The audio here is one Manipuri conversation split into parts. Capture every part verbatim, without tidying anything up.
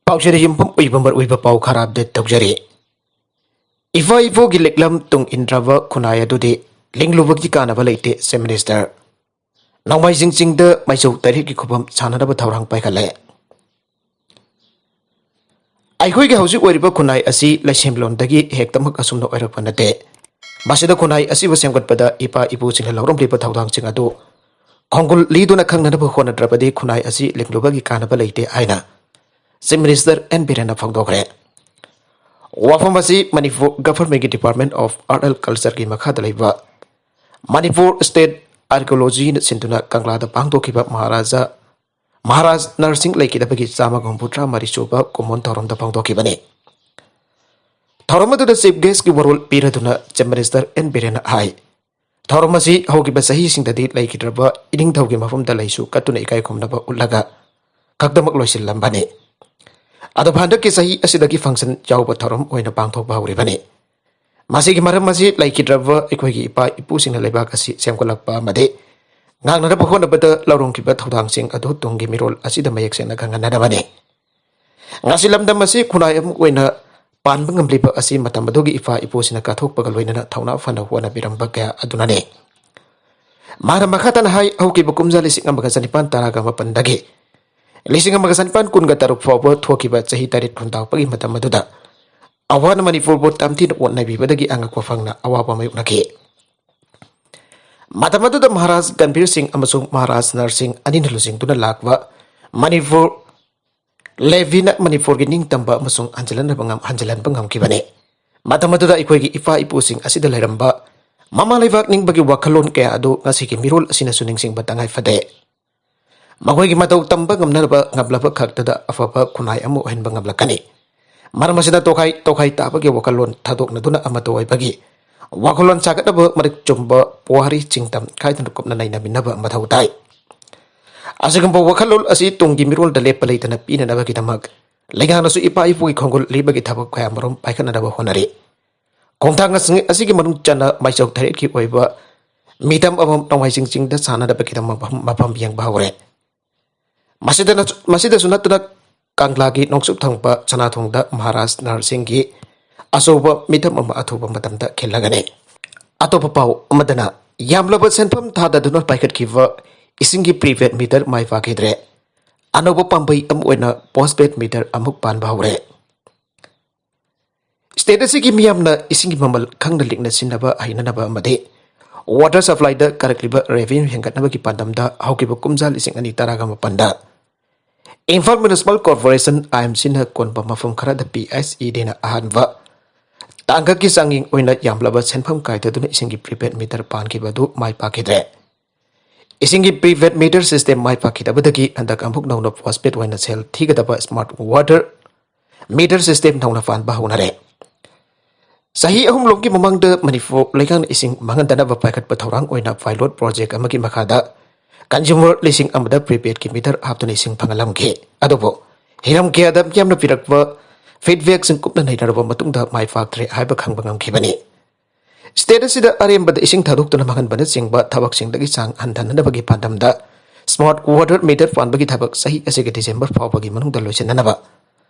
ꯄꯥꯎꯆꯦꯗ ꯌꯨꯝꯐꯝ ꯑꯣꯏꯕ ꯃꯔꯨꯑꯣꯏꯕ ꯄꯥꯎ ꯈꯔ ꯑꯞꯗꯦꯠ ꯇꯧꯖꯔꯤ꯫ ꯏꯐ ꯏꯐꯨꯒꯤ ꯂꯤꯛꯂꯝ ꯇꯨꯡ ꯏꯟꯗ꯭ꯔꯕ ꯈꯨꯟꯅꯥꯏ ꯑꯗꯨꯗꯤ ꯂꯤꯡꯂꯨꯕꯒꯤ ꯀꯥꯟꯅꯕ ꯂꯩꯇꯦ, ꯆꯤꯐ ꯃꯤꯅꯤꯁꯇꯔ꯫ ꯅꯣꯡꯃꯥꯏꯖꯤꯡ ꯆꯤꯡꯗ ꯃꯩꯆꯧ ꯇꯔꯦꯠꯀꯤ ꯈꯨꯕꯝ ꯁꯥꯟꯅꯅꯕ ꯊꯧꯔꯥꯡ ꯄꯥꯏꯈꯠꯂꯦ꯫ ꯑꯩꯈꯣꯏꯒꯤ ꯍꯧꯖꯤꯛ ꯑꯣꯏꯔꯤꯕ ꯈꯨꯟꯅꯥꯏ ꯑꯁꯤ ꯂꯩꯁꯦꯝꯂꯣꯟꯗꯒꯤ ꯍꯦꯛꯇꯃꯛ ꯑꯁꯨꯝꯅ ꯑꯣꯏꯔꯛꯄ ꯅꯠꯇꯦ꯫ ꯃꯁꯤꯗ ꯈꯨꯟꯅꯥꯏ ꯑꯁꯤꯕꯨ ꯁꯦꯝꯒꯠꯄꯗ ꯏꯄꯥ ꯏꯄꯨꯁꯤꯡꯅ ꯂꯧꯔꯝꯂꯤꯕ ꯊꯧꯗꯥꯡꯁꯤꯡ ꯑꯗꯨ ꯈꯣꯡꯒꯨꯜ ꯂꯤꯗꯨꯅ ꯈꯪꯅꯅꯕ ꯍꯣꯠꯅꯗ꯭ꯔꯕꯗꯤ ꯈꯨꯟꯅꯥꯏ ꯑꯁꯤ ꯂꯤꯡꯂꯨꯕꯒꯤ ꯀꯥꯟꯅꯕ ꯂꯩꯇꯦ ꯍꯥꯏꯅ ꯆꯤꯐ ꯃꯤꯅꯤꯁꯇꯔ ꯑꯦꯟ ꯕꯤꯔꯦꯟꯅ ꯐꯣꯡꯗꯣꯛꯈ꯭ꯔꯦ꯫ ꯋꯥꯐꯝ ꯑꯁꯤ Manipur ꯒꯚꯔꯟꯃꯦꯟꯠꯀꯤ Department of Art and Cultureꯒꯤ ꯃꯈꯥꯗ ꯂꯩꯕ ꯃꯅꯤꯄꯨꯔ ꯁ꯭ꯇꯦꯠ ꯑꯥꯔꯀꯤꯑꯣꯂꯣꯖꯤꯅ ꯁꯤꯟꯗꯨꯅ ꯀꯪꯂꯥꯗ ꯄꯥꯡꯊꯣꯛꯈꯤꯕ ꯃꯍꯥꯔꯥꯖꯥ ꯃꯍꯥꯔꯥꯖ ꯅꯔꯁꯤꯡ ꯂꯩꯈꯤꯗꯕꯒꯤ ꯆꯥꯝꯃꯒ ꯍꯨꯝꯐꯨꯇꯔꯥ ꯃꯔꯤ ꯁꯨꯕ ꯀꯨꯝꯑꯣꯟ ꯊꯧꯔꯝꯗ ꯐꯣꯡꯗꯣꯛꯈꯤꯕꯅꯤ꯫ ꯊꯧꯔꯝ ꯑꯗꯨꯗ ꯆꯤꯐ ꯒꯦꯁꯀꯤ ꯋꯥꯔꯣꯜ ꯄꯤꯔꯗꯨꯅ ꯆꯤꯐ ꯃꯤꯅꯤꯁꯇꯔ ꯑꯦꯟ ꯕꯤꯔꯦꯟꯅ ꯍꯥꯏ, ꯊꯧꯔꯝ ꯑꯁꯤ ꯍꯧꯈꯤꯕ ꯆꯍꯤꯁꯤꯡꯗꯗꯤ ꯂꯩꯈꯤꯗ꯭ꯔꯕ ꯏꯅꯤꯡꯊꯧꯒꯤ ꯃꯐꯝꯗ ꯂꯩꯁꯨ ꯀꯠꯇꯨꯅ ꯏꯀꯥꯏ ꯈꯨꯝꯅꯕ ꯎꯠꯂꯒ ꯈꯛꯇꯃꯛ ꯂꯣꯏꯁꯤꯜꯂꯝꯕꯅꯤ꯫ ꯑꯗꯨꯕꯨ ꯍꯟꯗꯛꯀꯤ ꯆꯍꯤ ꯑꯁꯤꯗꯒꯤ ꯐꯪꯁꯟ ꯌꯥꯎꯕ ꯊꯧꯔꯝ ꯑꯣꯏꯅ ꯄꯥꯡꯊꯣꯛꯄ ꯍꯧꯔꯤꯕꯅꯤ꯫ ꯃꯁꯤꯒꯤ ꯃꯔꯝ ꯑꯁꯤ ꯂꯩꯈꯤꯗ꯭ꯔꯕ ꯑꯩꯈꯣꯏꯒꯤ ꯏꯄꯥ ꯏꯄꯨꯁꯤꯡꯅ ꯂꯩꯕꯥꯛ ꯑꯁꯤ ꯁꯦꯝꯒꯠꯂꯛꯄ ꯑꯃꯗꯤ ꯉꯥꯛꯅꯅꯕ ꯍꯣꯠꯅꯕꯗ ꯂꯧꯔꯝꯈꯤꯕ ꯊꯧꯗꯥꯡꯁꯤꯡ ꯑꯗꯨ ꯇꯨꯡꯒꯤ ꯃꯤꯔꯣꯜ ꯑꯁꯤꯗ ꯃꯌꯦꯛ ꯁꯦꯡꯅ ꯈꯪꯍꯟꯅꯅꯕꯅꯤ꯫ ꯉꯁꯤ ꯂꯝꯗꯝ ꯑꯁꯤ ꯈꯨꯟꯅꯥꯏ ꯑꯃ ꯑꯣꯏꯅ ꯄꯥꯟꯕ ꯉꯝꯂꯤꯕ ꯑꯁꯤ ꯃꯇꯝ ꯑꯗꯨꯒꯤ ꯏꯄꯥ ꯏꯄꯨꯁꯤꯡꯅ ꯀꯠꯊꯣꯛꯄꯒ ꯂꯣꯏꯅꯅ ꯊꯧꯅꯥ ꯐꯅ ꯍꯣꯠꯅꯕꯤꯔꯝꯕ ꯀꯌꯥ ꯑꯗꯨꯅꯅꯤ꯫ ꯃꯥꯅ ꯃꯈꯥ ꯇꯥꯅ ꯍꯥꯏ, ꯍꯧꯈꯤꯕ ꯀꯨꯝꯖꯥ ꯂꯤꯁꯤꯡ ꯑꯃꯒ ꯆꯅꯤꯄꯥꯟ ꯇꯔꯥꯒ ꯃꯥꯄꯟꯗꯒꯤ ꯂꯤꯁꯤꯡ ꯑꯃꯒ ꯆꯅꯤꯄꯥꯟ ꯀꯨꯟꯒ ꯇꯔꯨꯛ ꯐꯥꯎꯕ ꯊꯣꯛꯈꯤꯕ ꯆꯍꯤ ꯇꯔꯦꯠ ꯈꯨꯟꯇꯥꯛꯄꯒꯤ ꯃꯇꯝ ꯑꯗꯨꯗ ꯑꯋꯥꯅ ꯃꯅꯤꯄꯨꯔꯕꯨ ꯇꯝꯊꯤꯅ ꯑꯣꯠꯅꯕꯤꯕꯗꯒꯤ ꯑꯉꯛꯄ ꯐꯪꯅ ꯑꯋꯥꯕ ꯃꯥꯌꯣꯛꯅꯈꯤ꯫ ꯃꯇꯝ ꯑꯗꯨꯗ ꯃꯍꯥꯔꯥꯖ ꯒꯝꯚꯤꯔ ꯁꯤꯡ ꯑꯃꯁꯨꯡ ꯃꯍꯥꯔꯥꯖ ꯅꯔꯁꯤꯡ ꯑꯅꯤꯅ ꯂꯨꯆꯤꯡꯗꯨꯅ ꯂꯥꯛꯄ ꯃꯅꯤꯄꯨꯔ ꯂꯦꯚꯤꯅ ꯃꯅꯤꯄꯨꯔꯒꯤ ꯅꯤꯡꯇꯝꯕ ꯑꯃꯁꯨꯡ ꯍꯟꯖꯤꯜꯍꯟꯅꯕ ꯉꯝ-, ꯍꯟꯖꯤꯜꯍꯟꯕ ꯉꯝꯈꯤꯕꯅꯤ꯫ ꯃꯇꯝ ꯑꯗꯨꯗ ꯑꯩꯈꯣꯏꯒꯤ ꯏꯄꯥ ꯏꯄꯨꯁꯤꯡ ꯑꯁꯤꯗ ꯂꯩꯔꯝꯕ ꯃꯃꯥ ꯂꯩꯕꯥꯛ ꯅꯤꯡꯕꯒꯤ ꯋꯥꯈꯜꯂꯣꯟ ꯀꯌꯥ ꯑꯗꯨ ꯉꯁꯤꯒꯤ ꯃꯤꯔꯣꯜ ꯑꯁꯤꯅꯁꯨ ꯅꯤꯡꯁꯤꯡꯕ ꯇꯉꯥꯏ ꯐꯗꯦ꯫ ꯃꯈꯣꯏꯒꯤ ꯃꯇꯧ ꯇꯝꯕ ꯉꯝꯅꯕ, ꯉꯝꯂꯕ ꯈꯛꯇꯗ ꯑꯐꯕ ꯈꯨꯟꯅꯥꯏ ꯑꯃ ꯑꯣꯏꯍꯟꯕ ꯉꯝꯂꯛꯀꯅꯤ꯫ ꯃꯔꯝ ꯑꯁꯤꯅ ꯇꯣꯈꯥꯏ ꯇꯣꯈꯥꯏ ꯇꯥꯕꯒꯤ ꯋꯥꯈꯜꯂꯣꯟ ꯊꯥꯗꯣꯛꯅꯗꯨꯅ ꯑꯃꯠꯇ ꯑꯣꯏꯕꯒꯤ ꯋꯥꯈꯜꯂꯣꯟ ꯁꯥꯒꯠꯅꯕ ꯃꯔꯤꯛ ꯆꯨꯝꯕ ꯄꯨꯋꯥꯔꯤ ꯆꯤꯡꯗꯝ ꯈꯥꯏꯗꯅ ꯀꯨꯞꯅ ꯅꯩꯅꯃꯤꯟꯅꯕ ꯃꯊꯧ ꯇꯥꯏ꯫ ꯑꯁꯤꯒꯨꯝꯕ ꯋꯥꯈꯜꯂꯣꯟ ꯑꯁꯤ ꯇꯨꯡꯒꯤ ꯃꯤꯔꯣꯜꯗ ꯂꯦꯞꯄ ꯂꯩꯇꯅ ꯄꯤꯅꯅꯕꯒꯤꯗꯃꯛ ꯂꯩꯉꯥꯛꯅꯁꯨ ꯏꯄꯥ ꯏꯄꯨꯒꯤ ꯈꯣꯡꯒꯨꯜ ꯂꯤꯕꯒꯤ ꯊꯕꯛ ꯀꯌꯥ ꯃꯔꯨꯝ ꯄꯥꯏꯈꯠꯅꯅꯕ ꯍꯣꯠꯅꯔꯤ꯫ ꯈꯣꯡꯊꯥꯡ ꯑꯁꯤ-, ꯑꯁꯤꯒꯤ ꯃꯅꯨꯡ ꯆꯟꯅ ꯃꯥꯏꯆꯧ ꯇꯔꯦꯠꯀꯤ ꯑꯣꯏꯕ ꯃꯤꯇꯝ ꯑꯃꯃꯝ ꯅꯣꯡꯃꯥꯏꯖꯤꯡ ꯆꯤꯡꯗ ꯁꯥꯟꯅꯅꯕꯒꯤꯗꯃꯛ ꯃꯐꯝ, ꯃꯐꯝ ꯌꯦꯡꯕ ꯍꯧꯔꯦ꯫ ꯃꯁꯤꯗ ꯅꯠ-, ꯃꯁꯤꯗꯁꯨ ꯅꯠꯇꯅ ꯀꯪꯂꯥꯒꯤ ꯅꯣꯡꯆꯨꯞ ꯊꯪꯕ ꯁꯅꯥꯊꯣꯡꯗ ꯃꯍꯥꯔꯥꯖ ꯅꯔꯁꯤꯡꯒꯤ ꯑꯆꯧꯕ ꯃꯤꯐꯝ ꯑꯃ ꯑꯊꯨꯕ ꯃꯇꯝꯗ ꯈꯤꯜꯂꯒꯅꯤ꯫ ꯑꯇꯣꯞꯄ ꯄꯥꯎ ꯑꯃꯗꯅ, ꯌꯥꯝꯂꯕ ꯁꯦꯟꯐꯝ ꯊꯥꯗꯗꯨꯅ ꯄꯥꯏꯈꯠꯈꯤꯕ ꯏꯁꯤꯡꯒꯤ prepaid meter ꯃꯥꯏ ꯄꯥꯛꯈꯤꯗ꯭ꯔꯦ꯫ ꯑꯅꯧꯕ ꯄꯥꯝꯕꯩ ꯑꯃ ꯑꯣꯏꯅ postpaid meter ꯑꯃꯨꯛ ꯄꯥꯟꯕ ꯍꯧꯔꯦ꯫ State ꯑꯁꯤꯒꯤ ꯃꯤꯌꯥꯝꯅ ꯏꯁꯤꯡꯒꯤ ꯃꯃꯜ ꯈꯪꯅ ꯂꯤꯛꯅ ꯁꯤꯟꯅꯕ ꯍꯩꯅꯅꯕ ꯑꯃꯗꯤ water supplyꯗ ꯀꯥꯔꯛꯂꯤꯕ revenue ꯍꯦꯟꯒꯠꯅꯕꯒꯤ ꯄꯥꯟꯗꯝꯗ ꯍꯧꯈꯤꯕ ꯀꯨꯝꯖꯥ ꯂꯤꯁꯤꯡ ꯑꯅꯤ ꯇꯔꯥꯒ ꯃꯥꯄꯟꯗ ꯏꯝꯐꯥꯜ Municipal Corporation, IMCꯅ ꯀꯣꯟꯕ ꯃꯐꯝ ꯈꯔꯗ PSEDꯅ ꯑꯍꯥꯟꯕ ꯇꯥꯡꯀꯛꯀꯤ ꯆꯥꯡꯌꯦꯡ ꯑꯣꯏꯅ ꯌꯥꯝꯂꯕ ꯁꯦꯟꯐꯝ ꯀꯥꯏꯊꯗꯨꯅ ꯏꯁꯤꯡꯒꯤ prepaid meter ꯄꯥꯟꯈꯤꯕ ꯑꯗꯨ ꯃꯥꯏ ꯄꯥꯛꯈꯤꯗ꯭ꯔꯦ꯫ ꯏꯁꯤꯡꯒꯤ prepaid meter system ꯃꯥꯏ ꯄꯥꯛꯈꯤꯗꯕꯗꯒꯤ ꯍꯟꯗꯛ ꯑꯃꯨꯛ ꯅꯧꯅ postpaid ꯑꯣꯏꯅ ꯁꯦꯜ ꯊꯤꯒꯗꯕ smart water meter system ꯅꯧꯅ ꯄꯥꯟꯕ ꯍꯧꯅꯔꯦ꯫ ꯆꯍꯤ ꯑꯍꯨꯝ ꯂꯣꯝꯒꯤ ꯃꯃꯥꯡꯗ ꯃꯅꯤꯄꯨꯔ ꯂꯩꯉꯥꯛꯅ ꯏꯁꯤꯡ ꯃꯥꯡꯍꯟꯗꯅꯕ ꯄꯥꯏꯈꯠꯄ ꯊꯧꯔꯥꯡ ꯑꯣꯏꯅ pilot project ꯑꯃꯒꯤ ꯃꯈꯥꯗ consumer ꯂꯤꯁꯤꯡ ꯑꯃꯗ prepaidꯀꯤ meter ꯍꯥꯞꯇꯨꯅ ꯏꯁꯤꯡ ꯐꯪꯍꯜꯂꯝꯈꯤ꯫ ꯑꯗꯨꯕꯨ ꯍꯤꯔꯝ ꯀꯌꯥꯗ ꯃꯤꯌꯥꯝꯅ ꯄꯤꯔꯛꯄ feedbackꯁꯤꯡ ꯀꯨꯞꯅ ꯅꯩꯅꯔꯕ ꯃꯇꯨꯡꯗ ꯃꯥꯏ ꯄꯥꯛꯇ꯭ꯔꯦ ꯍꯥꯏꯕ ꯈꯪꯕ ꯉꯝꯈꯤꯕꯅꯤ꯫ State ꯑꯁꯤꯗ ꯑꯔꯦꯝꯕꯗ ꯏꯁꯤꯡ ꯊꯥꯗꯣꯛꯇꯨꯅ ꯃꯥꯡꯍꯟꯕꯅꯆꯤꯡꯕ ꯊꯕꯛꯁꯤꯡꯗꯒꯤ ꯆꯥꯡ ꯍꯟꯊꯅꯕꯒꯤ ꯄꯥꯟꯗꯝꯗ smart water meter ꯄꯥꯟꯕꯒꯤ ꯊꯕꯛ ꯆꯍꯤ ꯑꯁꯤꯒꯤ December ꯐꯥꯎꯕꯒꯤ ꯃꯅꯨꯡꯗ ꯂꯣꯏꯁꯤꯟꯅꯅꯕ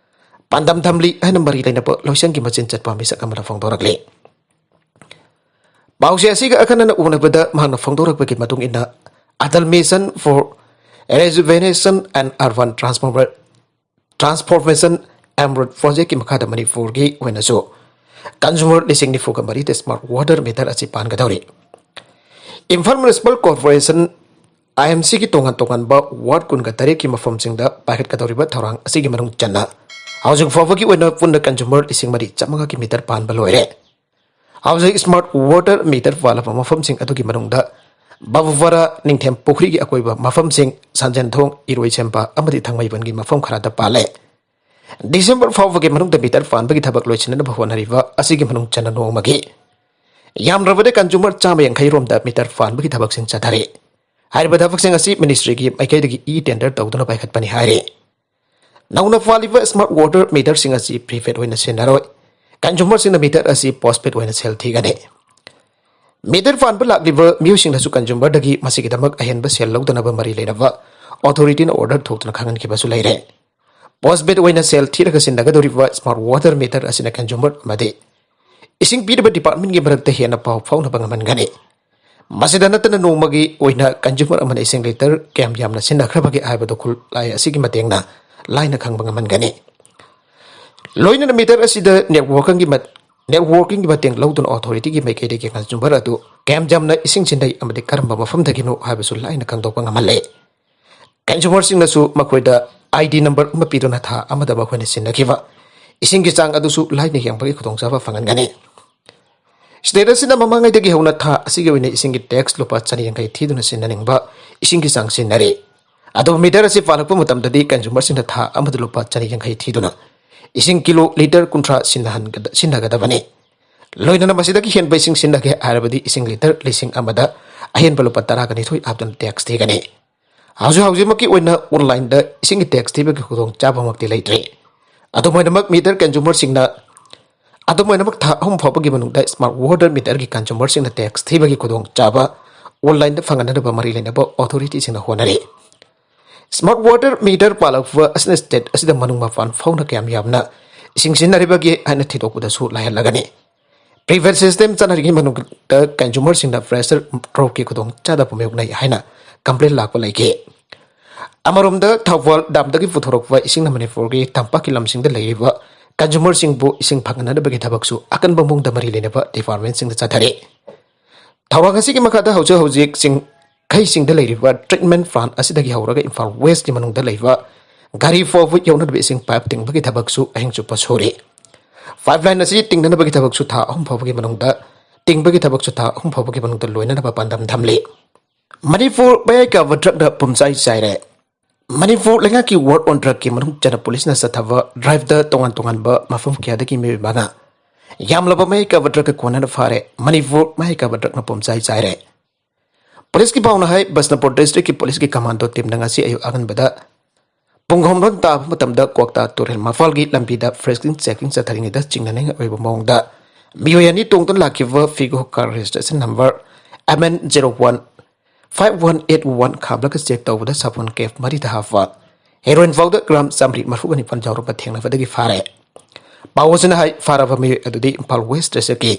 ꯄꯥꯟꯗꯝ ꯊꯝꯂꯤ ꯍꯥꯏꯅ ꯃꯔꯤ ꯂꯩꯅꯕ ꯂꯣꯏꯁꯪꯒꯤ ꯃꯆꯤꯟ ꯆꯠꯄ ꯃꯤꯁꯛ ꯑꯃꯅ ꯐꯣꯡꯗꯣꯔꯛꯂꯤ꯫ ꯄꯥꯎꯆꯦ ꯑꯁꯤꯒ ꯑꯈꯟꯅꯅ ꯎꯅꯕꯗ ꯃꯍꯥꯛꯅ ꯐꯣꯡꯗꯣꯔꯛꯄꯒꯤ ꯃꯇꯨꯡ ꯏꯟꯅ, Atal Mission for Rejuvenation and Urban Transformer-, Transformation, AMRUT projectꯀꯤ ꯃꯈꯥꯗ ꯃꯅꯤꯄꯨꯔꯒꯤ ꯑꯣꯏꯅꯁꯨ consumer ꯂꯤꯁꯤꯡ ꯅꯤꯐꯨꯒ ꯃꯔꯤꯗ smart water meter ꯑꯁꯤ ꯄꯥꯟꯒꯗꯧꯔꯤ꯫ ꯏꯝꯐꯥꯜ Municipal Corporation, IMCꯒꯤ ꯇꯣꯉꯥꯟ ꯇꯣꯉꯥꯟꯕ ward ꯀꯨꯟꯒ ꯇꯔꯦꯠꯀꯤ ꯃꯐꯝꯁꯤꯡꯗ ꯄꯥꯏꯈꯠꯀꯗꯧꯔꯤꯕ ꯊꯧꯔꯥꯡ ꯑꯁꯤꯒꯤ ꯃꯅꯨꯡ ꯆꯟꯅ ꯍꯧꯖꯤꯛ ꯐꯥꯎꯕꯒꯤ ꯑꯣꯏꯅ ꯄꯨꯟꯅ consumer ꯂꯤꯁꯤꯡ ꯃꯔꯤ ꯆꯥꯝꯃꯉꯥꯒꯤ meter ꯄꯥꯟꯕ ꯂꯣꯏꯔꯦ꯫ ꯍꯧꯖꯤꯛ smart water meter ꯄꯥꯜꯂꯕ ꯃꯐꯝꯁꯤꯡ ꯑꯗꯨꯒꯤ ꯃꯅꯨꯡꯗ ꯕꯥꯕꯨꯄꯥꯔꯥ, ꯅꯤꯡꯊꯦꯝ ꯄꯨꯈ꯭ꯔꯤꯒꯤ ꯑꯀꯣꯏꯕ ꯃꯐꯝꯁꯤꯡ, ꯁꯟꯖꯦꯟꯊꯣꯡ, ꯏꯔꯣꯏꯁꯦꯝꯕ ꯑꯃꯗꯤ ꯊꯥꯡꯃꯩꯕꯟꯒꯤ ꯃꯐꯝ ꯈꯔꯗ ꯄꯥꯜꯂꯦ꯫ December ꯐꯥꯎꯕꯒꯤ ꯃꯅꯨꯡꯗ meter ꯄꯥꯟꯕꯒꯤ ꯊꯕꯛ ꯂꯣꯏꯁꯤꯟꯅꯕ ꯍꯣꯠꯅꯔꯤꯕ ꯑꯁꯤꯒꯤ ꯃꯅꯨꯡ ꯆꯟꯅ ꯅꯣꯡꯃꯒꯤ ꯌꯥꯝꯗ꯭ꯔꯕꯗ consumer ꯆꯥꯝꯃ ꯌꯥꯡꯈꯩ ꯔꯣꯝꯗ meter ꯄꯥꯟꯕꯒꯤ ꯊꯕꯛꯁꯤꯡ ꯆꯠꯊꯔꯤ꯫ ꯍꯥꯏꯔꯤꯕ ꯊꯕꯛꯁꯤꯡ ꯑꯁꯤ ministryꯒꯤ ꯃꯥꯏꯀꯩꯗꯒꯤ e-tender ꯇꯧꯗꯨꯅ ꯄꯥꯏꯈꯠꯄꯅꯤ ꯍꯥꯏꯔꯤ꯫ ꯅꯧꯅ ꯄꯥꯜꯂꯤꯕ smart water meterꯁꯤꯡ ꯑꯁꯤ prepaid ꯑꯣꯏꯅ ꯁꯤꯖꯤꯟꯅꯔꯣꯏ꯫ Consumerꯁꯤꯡꯅ meter ꯑꯁꯤ postpaid ꯑꯣꯏꯅ ꯁꯦꯜ ꯊꯤꯒꯅꯤ꯫ Meter ꯄꯥꯟꯕ ꯂꯥꯛꯂꯤꯕ ꯃꯤꯑꯣꯏꯁꯤꯡꯅꯁꯨ consumerꯗꯒꯤ ꯃꯁꯤꯒꯤꯗꯃꯛ ꯑꯍꯦꯟꯕ ꯁꯦꯜ ꯂꯧꯗꯅꯕ ꯃꯔꯤ ꯂꯩꯅꯕ authorityꯅ order ꯊꯣꯛꯇꯨꯅ ꯈꯪꯍꯟꯈꯤꯕꯁꯨ ꯂꯩꯔꯦ꯫ ꯄꯣꯁ ꯄꯦꯗ ꯑꯣꯏꯅ ꯁꯦꯜ ꯊꯤꯔꯒ ꯁꯤꯖꯤꯟꯅꯒꯗꯧꯔꯤꯕ ꯁ꯭ꯃꯥꯔꯠ ꯋꯥꯇꯔ ꯃꯤꯇꯔ ꯑꯁꯤꯅ ꯀꯟꯖꯨꯃꯔ ꯑꯃꯗꯤ ꯏꯁꯤꯡ ꯄꯤꯔꯤꯕ ꯗꯤꯄꯥꯔꯠꯃꯦꯟꯒꯤ ꯃꯔꯛꯇ ꯍꯦꯟꯅ ꯄꯥꯎ ꯐꯥꯎꯅꯕ ꯉꯝꯍꯟꯒꯅꯤ꯫ ꯃꯁꯤꯗ ꯅꯠꯇꯅ ꯅꯣꯡꯃꯒꯤ ꯑꯣꯏꯅ ꯀꯟꯖꯨꯃꯔ ꯑꯃꯅ ꯏꯁꯤꯡ ꯂꯤꯇꯔ ꯀꯌꯥꯝ ꯌꯥꯝꯅ ꯁꯤꯖꯤꯟꯅꯈ꯭ꯔꯕꯒꯦ ꯍꯥꯏꯕꯗꯨ ꯈꯨꯠꯂꯥꯏ ꯑꯁꯤꯒꯤ ꯃꯇꯦꯡꯅ ꯂꯥꯏꯅ ꯈꯪꯕ ꯉꯝꯍꯟꯒꯅꯤ꯫ ꯂꯣꯏꯅꯅ ꯃꯤꯇꯔ ꯑꯁꯤꯗ ꯅꯦꯠꯋꯥꯔꯀꯤꯡꯒꯤ ꯃꯠ-, ꯅꯦꯠꯋꯥꯔꯀꯤꯡꯒꯤ ꯃꯇꯦꯡ ꯂꯧꯗꯨꯅ ꯑꯣꯊꯣꯔꯤꯇꯤꯒꯤ ꯃꯥꯏꯀꯩꯗꯒꯤ ꯀꯟꯖꯨꯃꯔ ꯑꯗꯨ ꯀꯌꯥꯝ ꯌꯥꯝꯅ ꯏꯁꯤꯡ ꯁꯤꯖꯤꯟꯅꯩ ꯑꯃꯗꯤ ꯀꯔꯝꯕ ꯃꯐꯝꯗꯒꯤꯅꯣ ꯍꯥꯏꯕꯁꯨ ꯂꯥꯏꯅ ꯈꯪꯗꯣꯛꯄ ꯉꯝꯍꯜꯂꯦ꯫ ꯀꯟꯖꯨꯃꯔꯁꯤꯡꯅꯁꯨ ꯃꯈꯣꯏꯗ ID number ꯑꯃ ꯄꯤꯗꯨꯅ ꯊꯥ ꯑꯃꯗ ꯃꯈꯣꯏꯅ ꯁꯤꯖꯤꯟꯅꯈꯤꯕ ꯏꯁꯤꯡꯒꯤ ꯆꯥꯡ ꯑꯗꯨꯁꯨ ꯂꯥꯏꯅ ꯌꯦꯡꯕꯒꯤ ꯈꯨꯗꯣꯡꯆꯥꯕ ꯐꯪꯍꯟꯒꯅꯤ꯫ ꯁ꯭ꯇꯦꯠ ꯑꯁꯤꯅ ꯃꯃꯥꯡꯉꯩꯗꯒꯤ ꯍꯧꯅ ꯊꯥ ꯑꯁꯤꯒꯤ ꯑꯣꯏꯅ ꯏꯁꯤꯡꯒꯤ ꯇꯦꯛꯁ ꯂꯨꯄꯥ ꯆꯅꯤ ꯌꯥꯡꯈꯩ ꯊꯤꯗꯨꯅ ꯁꯤꯖꯤꯟꯅꯅꯤꯡꯕ ꯏꯁꯤꯡꯒꯤ ꯆꯥꯡ ꯁꯤꯖꯤꯟꯅꯔꯤ꯫ ꯑꯗꯨꯕꯨ ꯃꯤꯇꯔ ꯑꯁꯤ ꯄꯥꯜꯂꯛꯄ ꯃꯇꯝꯗꯗꯤ ꯀꯟꯖꯨꯃꯔꯁꯤꯡꯅ ꯊꯥ ꯑꯃꯗ ꯂꯨꯄꯥ ꯆꯅꯤ ꯌꯥꯡꯈꯩ ꯊꯤꯗꯨꯅ ꯏꯁꯤꯡ ꯀꯤꯂꯣ ꯂꯤꯇꯔ ꯀꯨꯟꯊ꯭ꯔꯥ ꯁꯤꯖꯤꯟꯅꯍꯟꯒꯗ-, ꯁꯤꯖꯤꯟꯅꯒꯗꯕꯅꯤ꯫ ꯂꯣꯏꯅꯅ ꯃꯁꯤꯗꯒꯤ ꯍꯦꯟꯕ ꯏꯁꯤꯡ ꯁꯤꯖꯤꯟꯅꯒꯦ ꯍꯥꯏꯔꯕꯗꯤ ꯏꯁꯤꯡ ꯂꯤꯇꯔ ꯂꯤꯁꯤꯡ ꯑꯃꯗ ꯑꯍꯦꯟꯕ ꯂꯨꯄꯥ ꯇꯔꯥꯒ ꯅꯤꯊꯣꯏ ꯍꯥꯞꯇꯨꯅ ꯇꯦꯛꯁ ꯊꯤꯒꯅꯤ꯫ ꯍꯧꯖꯤꯛ ꯍꯧꯖꯤꯛꯃꯛꯀꯤ ꯑꯣꯏꯅ ꯑꯣꯟꯂꯥꯏꯟꯗ ꯏꯁꯤꯡꯒꯤ ꯇꯦꯛꯁ ꯊꯤꯕꯒꯤ ꯈꯨꯗꯣꯡꯆꯥꯕꯃꯛꯇꯤ ꯂꯩꯇ꯭ꯔꯤ꯫ ꯑꯗꯨꯝ ꯑꯣꯏꯅꯃꯛ ꯃꯤꯇꯔ ꯀꯟꯖꯨꯃꯔꯁꯤꯡꯅ, ꯑꯗꯨꯝ ꯑꯣꯏꯅꯃꯛ ꯊꯥ ꯑꯍꯨꯝ ꯐꯥꯎꯕꯒꯤ ꯃꯅꯨꯡꯗ ꯁ꯭ꯃꯥꯔꯠ ꯋꯥꯇꯔ ꯃꯤꯇꯔꯒꯤ ꯀꯟꯖꯨꯃꯔꯁꯤꯡꯅ ꯇꯦꯛꯁ ꯊꯤꯕꯒꯤ ꯈꯨꯗꯣꯡꯆꯥꯕ ꯑꯣꯟꯂꯥꯏꯟꯗ ꯐꯪꯍꯟꯅꯅꯕ ꯃꯔꯤ ꯂꯩꯅꯕ ꯑꯣꯊꯣꯔꯤꯇꯤꯁꯤꯡꯅ ꯍꯣꯠꯅꯔꯤ꯫ ꯁ꯭ꯃꯥꯔꯠ ꯋꯥꯇꯔ ꯃꯤꯇꯔ ꯄꯥꯜꯂꯛꯄ ꯑꯁꯤꯅ ꯁ꯭ꯇꯦꯠ ꯑꯁꯤꯗ ꯃꯅꯨꯡ ꯃꯄꯥꯟ ꯐꯥꯎꯅ ꯀꯌꯥꯝ ꯌꯥꯝꯅ ꯏꯁꯤꯡ ꯁꯤꯖꯤꯟꯅꯔꯤꯕꯒꯦ ꯍꯥꯏꯅ ꯊꯤꯗꯣꯛꯄꯗꯁꯨ ꯂꯥꯏꯍꯜꯂꯒꯅꯤ꯫ ꯄ꯭ꯔꯤꯚꯦꯠ ꯁꯤꯁꯇꯦꯝ ꯆꯠꯅꯔꯤꯉꯩ ꯃꯅꯨꯡꯗ ꯀꯟꯖꯨꯃꯔꯁꯤꯡꯅ ꯄ꯭ꯔꯦꯁꯔ ꯗ꯭ꯔꯣꯞꯀꯤ ꯈꯨꯗꯣꯡꯆꯥꯗꯕ ꯃꯥꯌꯣꯛꯅꯩ ꯍꯥꯏꯅ ꯀꯝꯄ꯭ꯂꯦꯟ ꯂꯥꯛꯄ ꯂꯩꯈꯤ꯫ ꯑꯃꯔꯣꯝꯗ ꯊꯧꯕꯥꯜ ꯗꯥꯝꯗꯒꯤ ꯄꯨꯊꯣꯔꯛꯄ ꯏꯁꯤꯡꯅ ꯃꯅꯤꯄꯨꯔꯒꯤ ꯇꯝꯄꯥꯛꯀꯤ ꯂꯝꯁꯤꯡꯗ ꯂꯩꯔꯤꯕ ꯀꯟꯖꯨꯃꯔꯁꯤꯡꯕꯨ ꯏꯁꯤꯡ ꯐꯪꯍꯟꯅꯕꯒꯤ ꯊꯕꯛꯁꯨ ꯑꯀꯟꯕ ꯃꯑꯣꯡꯗ ꯃꯔꯤ ꯂꯩꯅꯕ ꯗꯤꯄꯥꯔꯠꯃꯦꯟꯁꯤꯡꯗ ꯆꯠꯊꯔꯤ꯫ ꯊꯧꯔꯥꯡ ꯑꯁꯤꯒꯤ ꯃꯈꯥꯗ ꯍꯧꯖꯤꯛ ꯍꯧꯖꯤꯛ ꯆꯤꯡꯈꯩꯁꯤꯡꯗ ꯂꯩꯔꯤꯕ ꯇ꯭ꯔꯤꯠꯃꯦꯟ ꯄ꯭ꯂꯥꯟ ꯑꯁꯤꯗꯒꯤ ꯍꯧꯔꯒ ꯏꯝꯐꯥꯜ ꯋꯦꯁꯀꯤ ꯃꯅꯨꯡꯗ ꯂꯩꯕ ꯒꯥꯔꯤ ꯐꯥꯎꯕ ꯌꯧꯅꯅꯕ ꯏꯁꯤꯡ ꯄꯥꯏꯞ ꯇꯤꯡꯕꯒꯤ ꯊꯕꯛꯁꯨ ꯑꯍꯤꯡ ꯆꯨꯞꯄ ꯁꯨꯔꯤ꯫ ꯄꯥꯏꯞ ꯂꯥꯏꯟ ꯑꯁꯤ ꯇꯤꯡꯅꯅꯕꯒꯤ ꯊꯕꯛꯁꯨ ꯊꯥ ꯑꯍꯨꯝ ꯐꯥꯎꯕꯒꯤ ꯃꯅꯨꯡꯗ, ꯇꯤꯡꯕꯒꯤ ꯊꯕꯛꯁꯨ ꯊꯥ ꯑꯍꯨꯝ ꯐꯥꯎꯕꯒꯤ ꯃꯅꯨꯡꯗ ꯂꯣꯏꯅꯅꯕ ꯄꯥꯟꯗꯝ ꯊꯝꯂꯤ꯫ ꯃꯅꯤꯄꯨꯔ ꯃꯌꯥꯏ ꯀꯥꯕ ꯗ꯭ꯔꯒꯅ ꯄꯨꯝꯆꯥꯏ ꯆꯥꯏꯔꯦ꯫ ꯃꯅꯤꯄꯨꯔ ꯂꯩꯉꯥꯛꯀꯤ ꯋꯥꯔ ꯑꯣꯟ ꯗ꯭ꯔꯒꯀꯤ ꯃꯅꯨꯡ ꯆꯟꯅ ꯄꯨꯂꯤꯁꯅ ꯆꯠꯊꯕ ꯗ꯭ꯔꯥꯏꯚꯇ ꯇꯣꯉꯥꯟ ꯇꯣꯉꯥꯟꯕ ꯃꯐꯝ ꯀꯌꯥꯗꯒꯤ ꯃꯤꯑꯣꯏ ꯃꯉꯥ ꯌꯥꯝꯂꯕ ꯃꯌꯥꯏ ꯀꯥꯕ ꯗ꯭ꯔꯒꯀ ꯀꯣꯟꯅꯅ ꯐꯥꯔꯦ꯫ ꯃꯅꯤꯄꯨꯔ ꯃꯌꯥꯏ ꯀꯥꯕ ꯗ꯭ꯔꯒꯅ ꯄꯨꯝꯆꯥꯏ ꯆꯥꯏꯔꯦ꯫ ꯄꯨꯂꯤꯁꯀꯤ ꯄꯥꯎꯅ ꯍꯥꯏ, ꯕꯁꯅꯄꯨꯔ ꯗꯤꯁꯇ꯭ꯔꯤꯛꯀꯤ ꯄꯨꯂꯤꯁꯀꯤ ꯀꯃꯥꯟꯗꯣ ꯇꯤꯝꯅ ꯉꯁꯤ ꯑꯌꯨꯛ ꯑꯉꯟꯕꯗ ꯄꯨꯡ ꯑꯍꯨꯝ ꯔꯣꯝ ꯇꯥꯕ ꯃꯇꯝꯗ ꯀ꯭ꯋꯥꯛꯇꯥ ꯇꯨꯔꯦꯜ ꯃꯄꯥꯜꯒꯤ ꯂꯝꯕꯤꯗ ꯐ꯭ꯔꯦꯁꯀꯤꯡ ꯆꯦꯀꯤꯡ ꯆꯠꯊꯔꯤꯉꯩꯗ ꯆꯤꯡꯅꯅꯤꯡꯉꯥꯏ ꯑꯣꯏꯕ ꯃꯑꯣꯡꯗ ꯃꯤꯑꯣꯏ ꯑꯅꯤ ꯇꯣꯡꯗꯨꯅ ꯂꯥꯛꯈꯤꯕ Figo car registration number M N zero one five one eight one ꯈꯥꯝꯂꯒ ꯆꯦꯛ ꯇꯧꯕꯗ ꯁꯥꯄꯣꯟ ꯀꯦꯞ ꯃꯔꯤꯗ ꯍꯥꯞꯄ ꯍꯦꯔꯣꯏꯟ ꯄꯥꯎꯗꯔ ꯒ꯭ꯔꯥꯝ ꯆꯥꯃꯔꯤ ꯃꯔꯤꯐꯨꯒ ꯅꯤꯄꯥꯟ ꯌꯥꯎꯔꯝꯕ ꯊꯦꯡꯅꯕꯗꯒꯤ ꯐꯥꯔꯦ꯫ ꯄꯥꯎ ꯑꯁꯤꯅ ꯍꯥꯏ, ꯐꯥꯔꯕ ꯃꯤꯑꯣꯏ ꯑꯗꯨꯗꯤ ꯏꯝꯐꯥꯜ ꯋꯦꯁ ꯗꯤꯁꯇ꯭ꯔꯤꯛꯀꯤ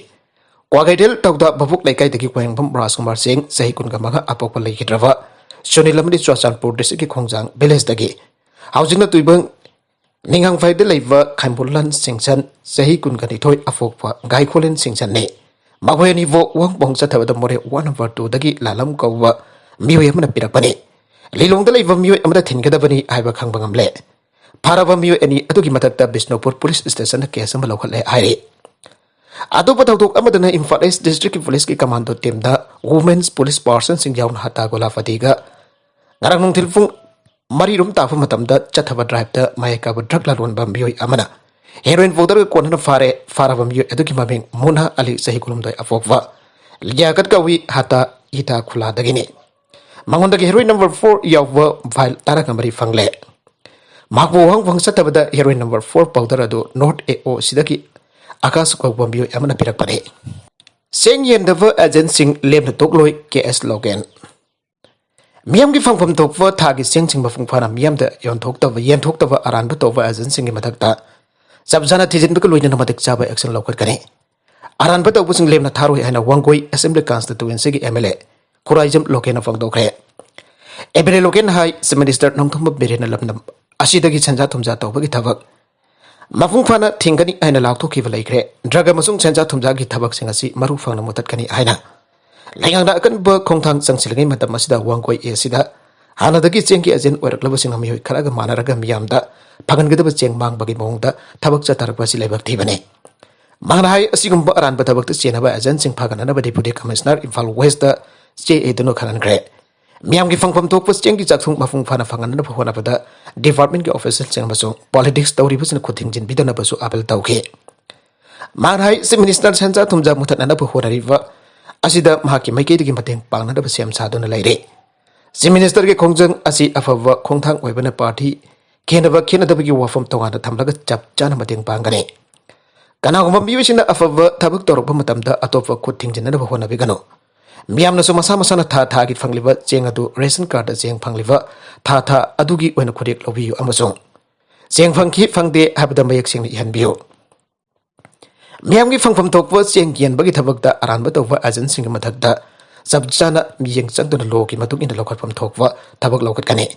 ꯀ꯭ꯋꯥꯀꯩꯊꯦꯜ ꯇꯧꯗ ꯕꯕꯨꯛ ꯂꯩꯀꯥꯏꯗꯒꯤ ꯋꯥꯍꯦꯡꯕꯝ ꯔꯥꯖꯀꯨꯃꯥꯔ ꯁꯤꯡ, ꯆꯍꯤ ꯀꯨꯟꯒ ꯃꯉꯥ, ꯑꯄꯣꯛꯄ ꯂꯩꯈꯤꯗ꯭ꯔꯕ ꯁꯨꯅꯤꯜ ꯑꯃꯗꯤ ꯆꯨꯔꯆꯥꯟꯄꯨꯔ ꯗꯤꯁꯇ꯭ꯔꯤꯛꯀꯤ ꯈꯣꯡꯖꯥꯡ ꯚꯤꯂꯦꯖꯇꯒꯤ ꯍꯧꯖꯤꯛꯅ ꯇꯨꯏꯕꯪ ꯅꯤꯡꯉꯥꯡꯐꯩꯗ ꯂꯩꯕ ꯈꯥꯏꯃꯨꯂꯥꯟ ꯁꯤꯡꯁꯟ, ꯆꯍꯤ ꯀꯨꯟꯒ ꯅꯤꯊꯣꯏ, ꯑꯄꯣꯛꯄ ꯒꯥꯏꯈꯣꯂꯦꯟ ꯁꯤꯡꯁꯟꯅꯤ꯫ ꯃꯈꯣꯏ ꯑꯅꯤꯕꯨ ꯋꯥꯍꯪ ꯄꯥꯎꯍꯪ ꯆꯠꯊꯕꯗ ꯃꯣꯔꯦ ꯋꯥꯔꯗ ꯅꯝꯕꯔ ꯇꯨꯗꯒꯤ ꯂꯥꯂꯝ ꯀꯧꯕ ꯃꯤꯑꯣꯏ ꯑꯃꯅ ꯄꯤꯔꯛꯄꯅꯤ꯫ ꯂꯤꯂꯣꯡꯗ ꯂꯩꯕ ꯃꯤꯑꯣꯏ ꯑꯃꯗ ꯊꯤꯟꯒꯗꯕꯅꯤ ꯍꯥꯏꯕ ꯈꯪꯕ ꯉꯝꯂꯦ꯫ ꯐꯥꯔꯕ ꯃꯤꯑꯣꯏ ꯑꯅꯤ ꯑꯗꯨꯒꯤ ꯃꯊꯛꯇ ꯕꯤꯁꯅꯨꯄꯨꯔ ꯄꯨꯂꯤꯁ ꯁ꯭ꯇꯦꯁꯟꯗ ꯀꯦꯁ ꯑꯃ ꯂꯧꯈꯠꯂꯦ ꯍꯥꯏꯔꯤ꯫ ꯑꯇꯣꯞꯄ ꯊꯧꯗꯣꯛ ꯑꯃꯗꯅ ꯏꯝꯐꯥꯜ ꯏꯁ ꯗꯤꯁꯇ꯭ꯔꯤꯛꯀꯤ ꯄꯨꯂꯤꯁꯀꯤ ꯀꯃꯥꯟꯗꯣ ꯇꯤꯝꯗ ꯋꯨꯃꯦꯟꯁ ꯄꯨꯂꯤꯁ ꯄꯥꯔꯁꯟꯁꯤꯡ ꯌꯥꯎꯅ ꯍꯇꯥ ꯒꯣꯂꯥꯄꯥꯇꯤꯒ ꯉꯔꯥꯡ ꯅꯨꯡꯊꯤꯜ ꯄꯨꯡ ꯃꯔꯤ ꯔꯣꯝ ꯇꯥꯕ ꯃꯇꯝꯗ ꯆꯠꯊꯕ ꯗ꯭ꯔꯥꯏꯚꯇ ꯃꯌꯥꯏ ꯀꯥꯕ ꯗ꯭ꯔꯒ ꯂꯂꯣꯟꯕ ꯃꯤꯑꯣꯏ ꯑꯃꯅ ꯍꯦꯔꯣꯏꯟ ꯄꯥꯎꯗꯔꯒ ꯀꯣꯟꯅꯅ ꯐꯥꯔꯦ꯫ ꯐꯥꯔꯕ ꯃꯤꯑꯣꯏ ꯑꯗꯨꯒꯤ ꯃꯃꯤꯡ ꯃꯨꯅꯥ ꯑꯂꯤ, ꯆꯍꯤ ꯀꯨꯟꯍꯨꯝꯗꯣꯏ, ꯑꯄꯣꯛꯄ ꯂꯤꯌꯥꯀꯠ ꯀꯧꯏ, ꯍꯇꯥ ꯏꯇꯥ ꯈꯨꯂꯥꯗꯒꯤꯅꯤ꯫ ꯃꯉꯣꯟꯗꯒꯤ ꯍꯦꯔꯣꯏꯟ ꯅꯝꯕꯔ ꯐꯣꯔ ꯌꯥꯎꯕ ꯚꯥꯏꯜ ꯇꯔꯥꯒ ꯃꯔꯤ ꯐꯪꯂꯦ꯫ ꯃꯍꯥꯛꯄꯨ ꯋꯥꯍꯪ ꯋꯥꯍꯪ ꯆꯠꯊꯕꯗ ꯍꯦꯔꯣꯏꯟ ꯅꯝꯕꯔ ꯐꯣꯔ ꯄꯥꯎꯗꯔ ꯑꯗꯨ ꯅꯣꯔꯠ ꯑꯦ ꯑꯣ ꯁꯤꯗꯒꯤ ꯑꯀꯥꯁ ꯀꯧꯕ ꯃꯤꯑꯣꯏ ꯑꯃꯅ ꯄꯤꯔꯛꯄꯅꯤ꯫ ꯆꯦꯡ ꯌꯦꯟꯗꯕ ꯑꯦꯖꯦꯟꯁꯤꯡ ꯂꯦꯝꯅ ꯇꯣꯛꯂꯣꯏ, ꯀꯦ ꯑꯦꯁ ꯂꯣꯀꯦꯟ꯫ ꯃꯤꯌꯥꯝꯒꯤ ꯐꯪꯐꯝ ꯊꯣꯛꯄ ꯊꯥꯒꯤ ꯆꯦꯡꯁꯤꯡ ꯃꯄꯨꯡ ꯐꯥꯅ ꯃꯤꯌꯥꯝꯗ ꯌꯣꯟꯊꯣꯛꯇꯕ, ꯌꯦꯟꯊꯣꯛꯇꯕ ꯑꯔꯥꯟꯕ ꯇꯧꯕ ꯑꯦꯖꯦꯟꯁꯤꯡꯒꯤ ꯃꯊꯛꯇ ꯆꯞ ꯆꯥꯅ ꯊꯤꯖꯤꯟꯕꯒ ꯂꯣꯏꯅꯅ ꯃꯇꯤꯛ ꯆꯥꯕ ꯑꯦꯛꯁꯟ ꯂꯧꯈꯠꯀꯅꯤ꯫ ꯑꯔꯥꯟꯕ ꯇꯧꯕꯁꯤꯡ ꯂꯦꯝꯅ ꯊꯥꯔꯣꯏ ꯍꯥꯏꯅ ꯋꯥꯡꯒꯣꯏ ꯑꯦꯁꯦꯝꯕ꯭ꯂꯤ ꯀꯟꯁꯇꯤꯇ꯭ꯋꯦꯟꯁꯤꯒꯤ ꯑꯦꯝ ꯑꯦꯜ ꯑꯦ ꯈꯨꯔꯥꯏꯖꯝ ꯂꯣꯀꯦꯟꯅ ꯐꯣꯡꯗꯣꯛꯈ꯭ꯔꯦ꯫ ꯑꯦꯝ ꯑꯦꯜ ꯑꯦ ꯂꯣꯀꯦꯟꯅ ꯍꯥꯏ, ꯆꯤꯐ ꯃꯤꯅꯤꯁꯇꯔ ꯅꯣꯡꯊꯣꯝꯕꯝ ꯕꯤꯔꯦꯟꯅ ꯂꯝꯗꯝ ꯑꯁꯤꯗꯒꯤ ꯁꯦꯟꯖꯥ ꯊꯨꯝꯖꯥ ꯇꯧꯕꯒꯤ ꯊꯕꯛ ꯃꯄꯨꯡ ꯐꯥꯅ ꯊꯤꯡꯒꯅꯤ ꯍꯥꯏꯅ ꯂꯥꯎꯊꯣꯛꯈꯤꯕ ꯂꯩꯈ꯭ꯔꯦ꯫ ꯗ꯭ꯔꯒ ꯑꯃꯁꯨꯡ ꯁꯦꯟꯖꯥ ꯊꯨꯝꯖꯥꯒꯤ ꯊꯕꯛꯁꯤꯡ ꯑꯁꯤ ꯃꯔꯨ ꯐꯪꯅ ꯃꯨꯊꯠꯀꯅꯤ ꯍꯥꯏꯅ ꯂꯩꯉꯥꯛꯅ ꯑꯀꯟꯕ ꯈꯣꯡꯊꯥꯡ ꯆꯪꯁꯤꯜꯂꯤꯉꯩ ꯃꯇꯝ ꯑꯁꯤꯗ ꯋꯥꯡꯒꯣꯏ ꯑꯦ ꯑꯁꯤꯗ ꯍꯥꯟꯅꯗꯒꯤ ꯆꯦꯡꯒꯤ ꯑꯦꯖꯦꯟ ꯑꯣꯏꯔꯛꯂꯕꯁꯤꯡꯅ ꯃꯤꯑꯣꯏ ꯈꯔꯒ ꯃꯥꯟꯅꯔꯒ ꯃꯤꯌꯥꯝꯗ ꯐꯪꯍꯟꯒꯗꯕ ꯆꯦꯡ ꯃꯥꯡꯕꯒꯤ ꯃꯑꯣꯡꯗ ꯊꯕꯛ ꯆꯠꯊꯔꯛꯄ ꯑꯁꯤ ꯂꯥꯏꯕꯛ ꯊꯤꯕꯅꯤ꯫ ꯃꯍꯥꯛꯅ ꯍꯥꯏ, ꯑꯁꯤꯒꯨꯝꯕ ꯑꯔꯥꯟꯕ ꯊꯕꯛꯇ ꯆꯦꯟꯅꯕ ꯑꯦꯖꯦꯟꯁꯤꯡ ꯐꯥꯒꯟꯅꯅꯕ ꯗꯦꯄ꯭ꯌꯨꯇꯤ ꯀꯃꯤꯁꯅꯔ ꯏꯝꯐꯥꯜ ꯋꯦꯁꯇ ꯆꯦ ꯏꯗꯨꯅ ꯈꯪꯍꯟꯈ꯭ꯔꯦ꯫ ꯃꯤꯌꯥꯝꯒꯤ ꯐꯪꯐꯝ ꯊꯣꯛꯄ ꯆꯦꯡꯒꯤ ꯆꯥꯛꯊꯨꯡ ꯃꯄꯨꯡ ꯐꯥꯅ ꯐꯪꯍꯟꯅꯕ ꯍꯣꯠꯅꯕꯗ ꯗꯤꯄꯥꯔꯠꯃꯦꯟꯒꯤ ꯑꯣꯐꯤꯁꯤꯌꯦꯜꯁꯤꯡ ꯑꯃꯁꯨꯡ ꯄꯣꯂꯤꯇꯤꯛꯁ ꯇꯧꯔꯤꯕꯁꯤꯡꯅ ꯈꯨꯠ ꯊꯤꯡꯖꯤꯟꯕꯤꯗꯅꯕꯁꯨ ꯑꯥꯄꯤꯜ ꯇꯧꯈꯤ꯫ ꯃꯍꯥꯛꯅ ꯍꯥꯏ, ꯆꯤꯐ ꯃꯤꯅꯤꯁꯇꯔ ꯁꯦꯟꯖꯥ ꯊꯨꯝꯖꯥ ꯃꯨꯊꯠꯅꯅꯕ ꯍꯣꯠꯅꯔꯤꯕ ꯑꯁꯤꯗ ꯃꯍꯥꯛꯀꯤ ꯃꯥꯏꯀꯩꯗꯒꯤ ꯃꯇꯦꯡ ꯄꯥꯡꯅꯅꯕ ꯁꯦꯝ ꯁꯥꯗꯨꯅ ꯂꯩꯔꯤ꯫ ꯆꯤꯐ ꯃꯤꯅꯤꯁꯇꯔꯒꯤ ꯈꯣꯡꯖꯪ ꯑꯁꯤ ꯑꯐꯕ ꯈꯣꯡꯊꯥꯡ ꯑꯣꯏꯕꯅ ꯄꯥꯔꯇꯤ ꯈꯦꯟꯅꯕ ꯈꯦꯠꯅꯗꯕꯒꯤ ꯋꯥꯐꯝ ꯇꯣꯉꯥꯟꯅ ꯊꯝꯂꯒ ꯆꯞ ꯆꯥꯅ ꯃꯇꯦꯡ ꯄꯥꯡꯒꯅꯤ꯫ ꯀꯅꯥꯒꯨꯝꯕ ꯃꯤꯑꯣꯏꯁꯤꯡꯅ ꯑꯐꯕ ꯊꯕꯛ ꯇꯧꯔꯛꯄ ꯃꯇꯝꯗ ꯑꯇꯣꯞꯄ ꯈꯨꯠ ꯊꯤꯡꯖꯤꯟꯅꯅꯕ ꯍꯣꯠꯅꯕꯤꯒꯅꯨ꯫ ꯃꯤꯌꯥꯝꯅꯁꯨ ꯃꯁꯥ ꯃꯁꯥꯅ ꯊꯥ ꯊꯥꯒꯤ ꯐꯪꯂꯤꯕ ꯆꯦꯡ ꯑꯗꯨ ration card ꯆꯦꯡ ꯐꯪꯂꯤꯕ ꯊꯥ ꯊꯥ ꯑꯗꯨꯒꯤ ꯑꯣꯏꯅ ꯈꯨꯔꯦꯛ ꯂꯧꯕꯤꯌꯨ ꯑꯃꯁꯨꯡ ꯆꯦꯡ ꯐꯪꯈꯤ ꯐꯪꯗꯦ ꯍꯥꯏꯕꯗ ꯃꯌꯦꯛ ꯁꯦꯡꯅ ꯏꯍꯟꯕꯤꯌꯨ꯫ ꯃꯤꯌꯥꯝꯒꯤ ꯐꯪꯐꯝ ꯊꯣꯛꯄ ꯆꯦꯡ ꯌꯦꯟꯕꯒꯤ ꯊꯕꯛꯇ ꯑꯔꯥꯟꯕ ꯇꯧꯕ agentꯁꯤꯡꯒꯤ ꯃꯊꯛꯇ ꯆꯞ ꯆꯥꯅ ꯃꯤꯠꯌꯦꯡ ꯆꯪꯗꯨꯅ lawꯒꯤ ꯃꯇꯨꯡ ꯏꯟꯅ ꯂꯧꯈꯠꯐꯝ ꯊꯣꯛꯄ ꯊꯕꯛ ꯂꯧꯈꯠꯀꯅꯤ꯫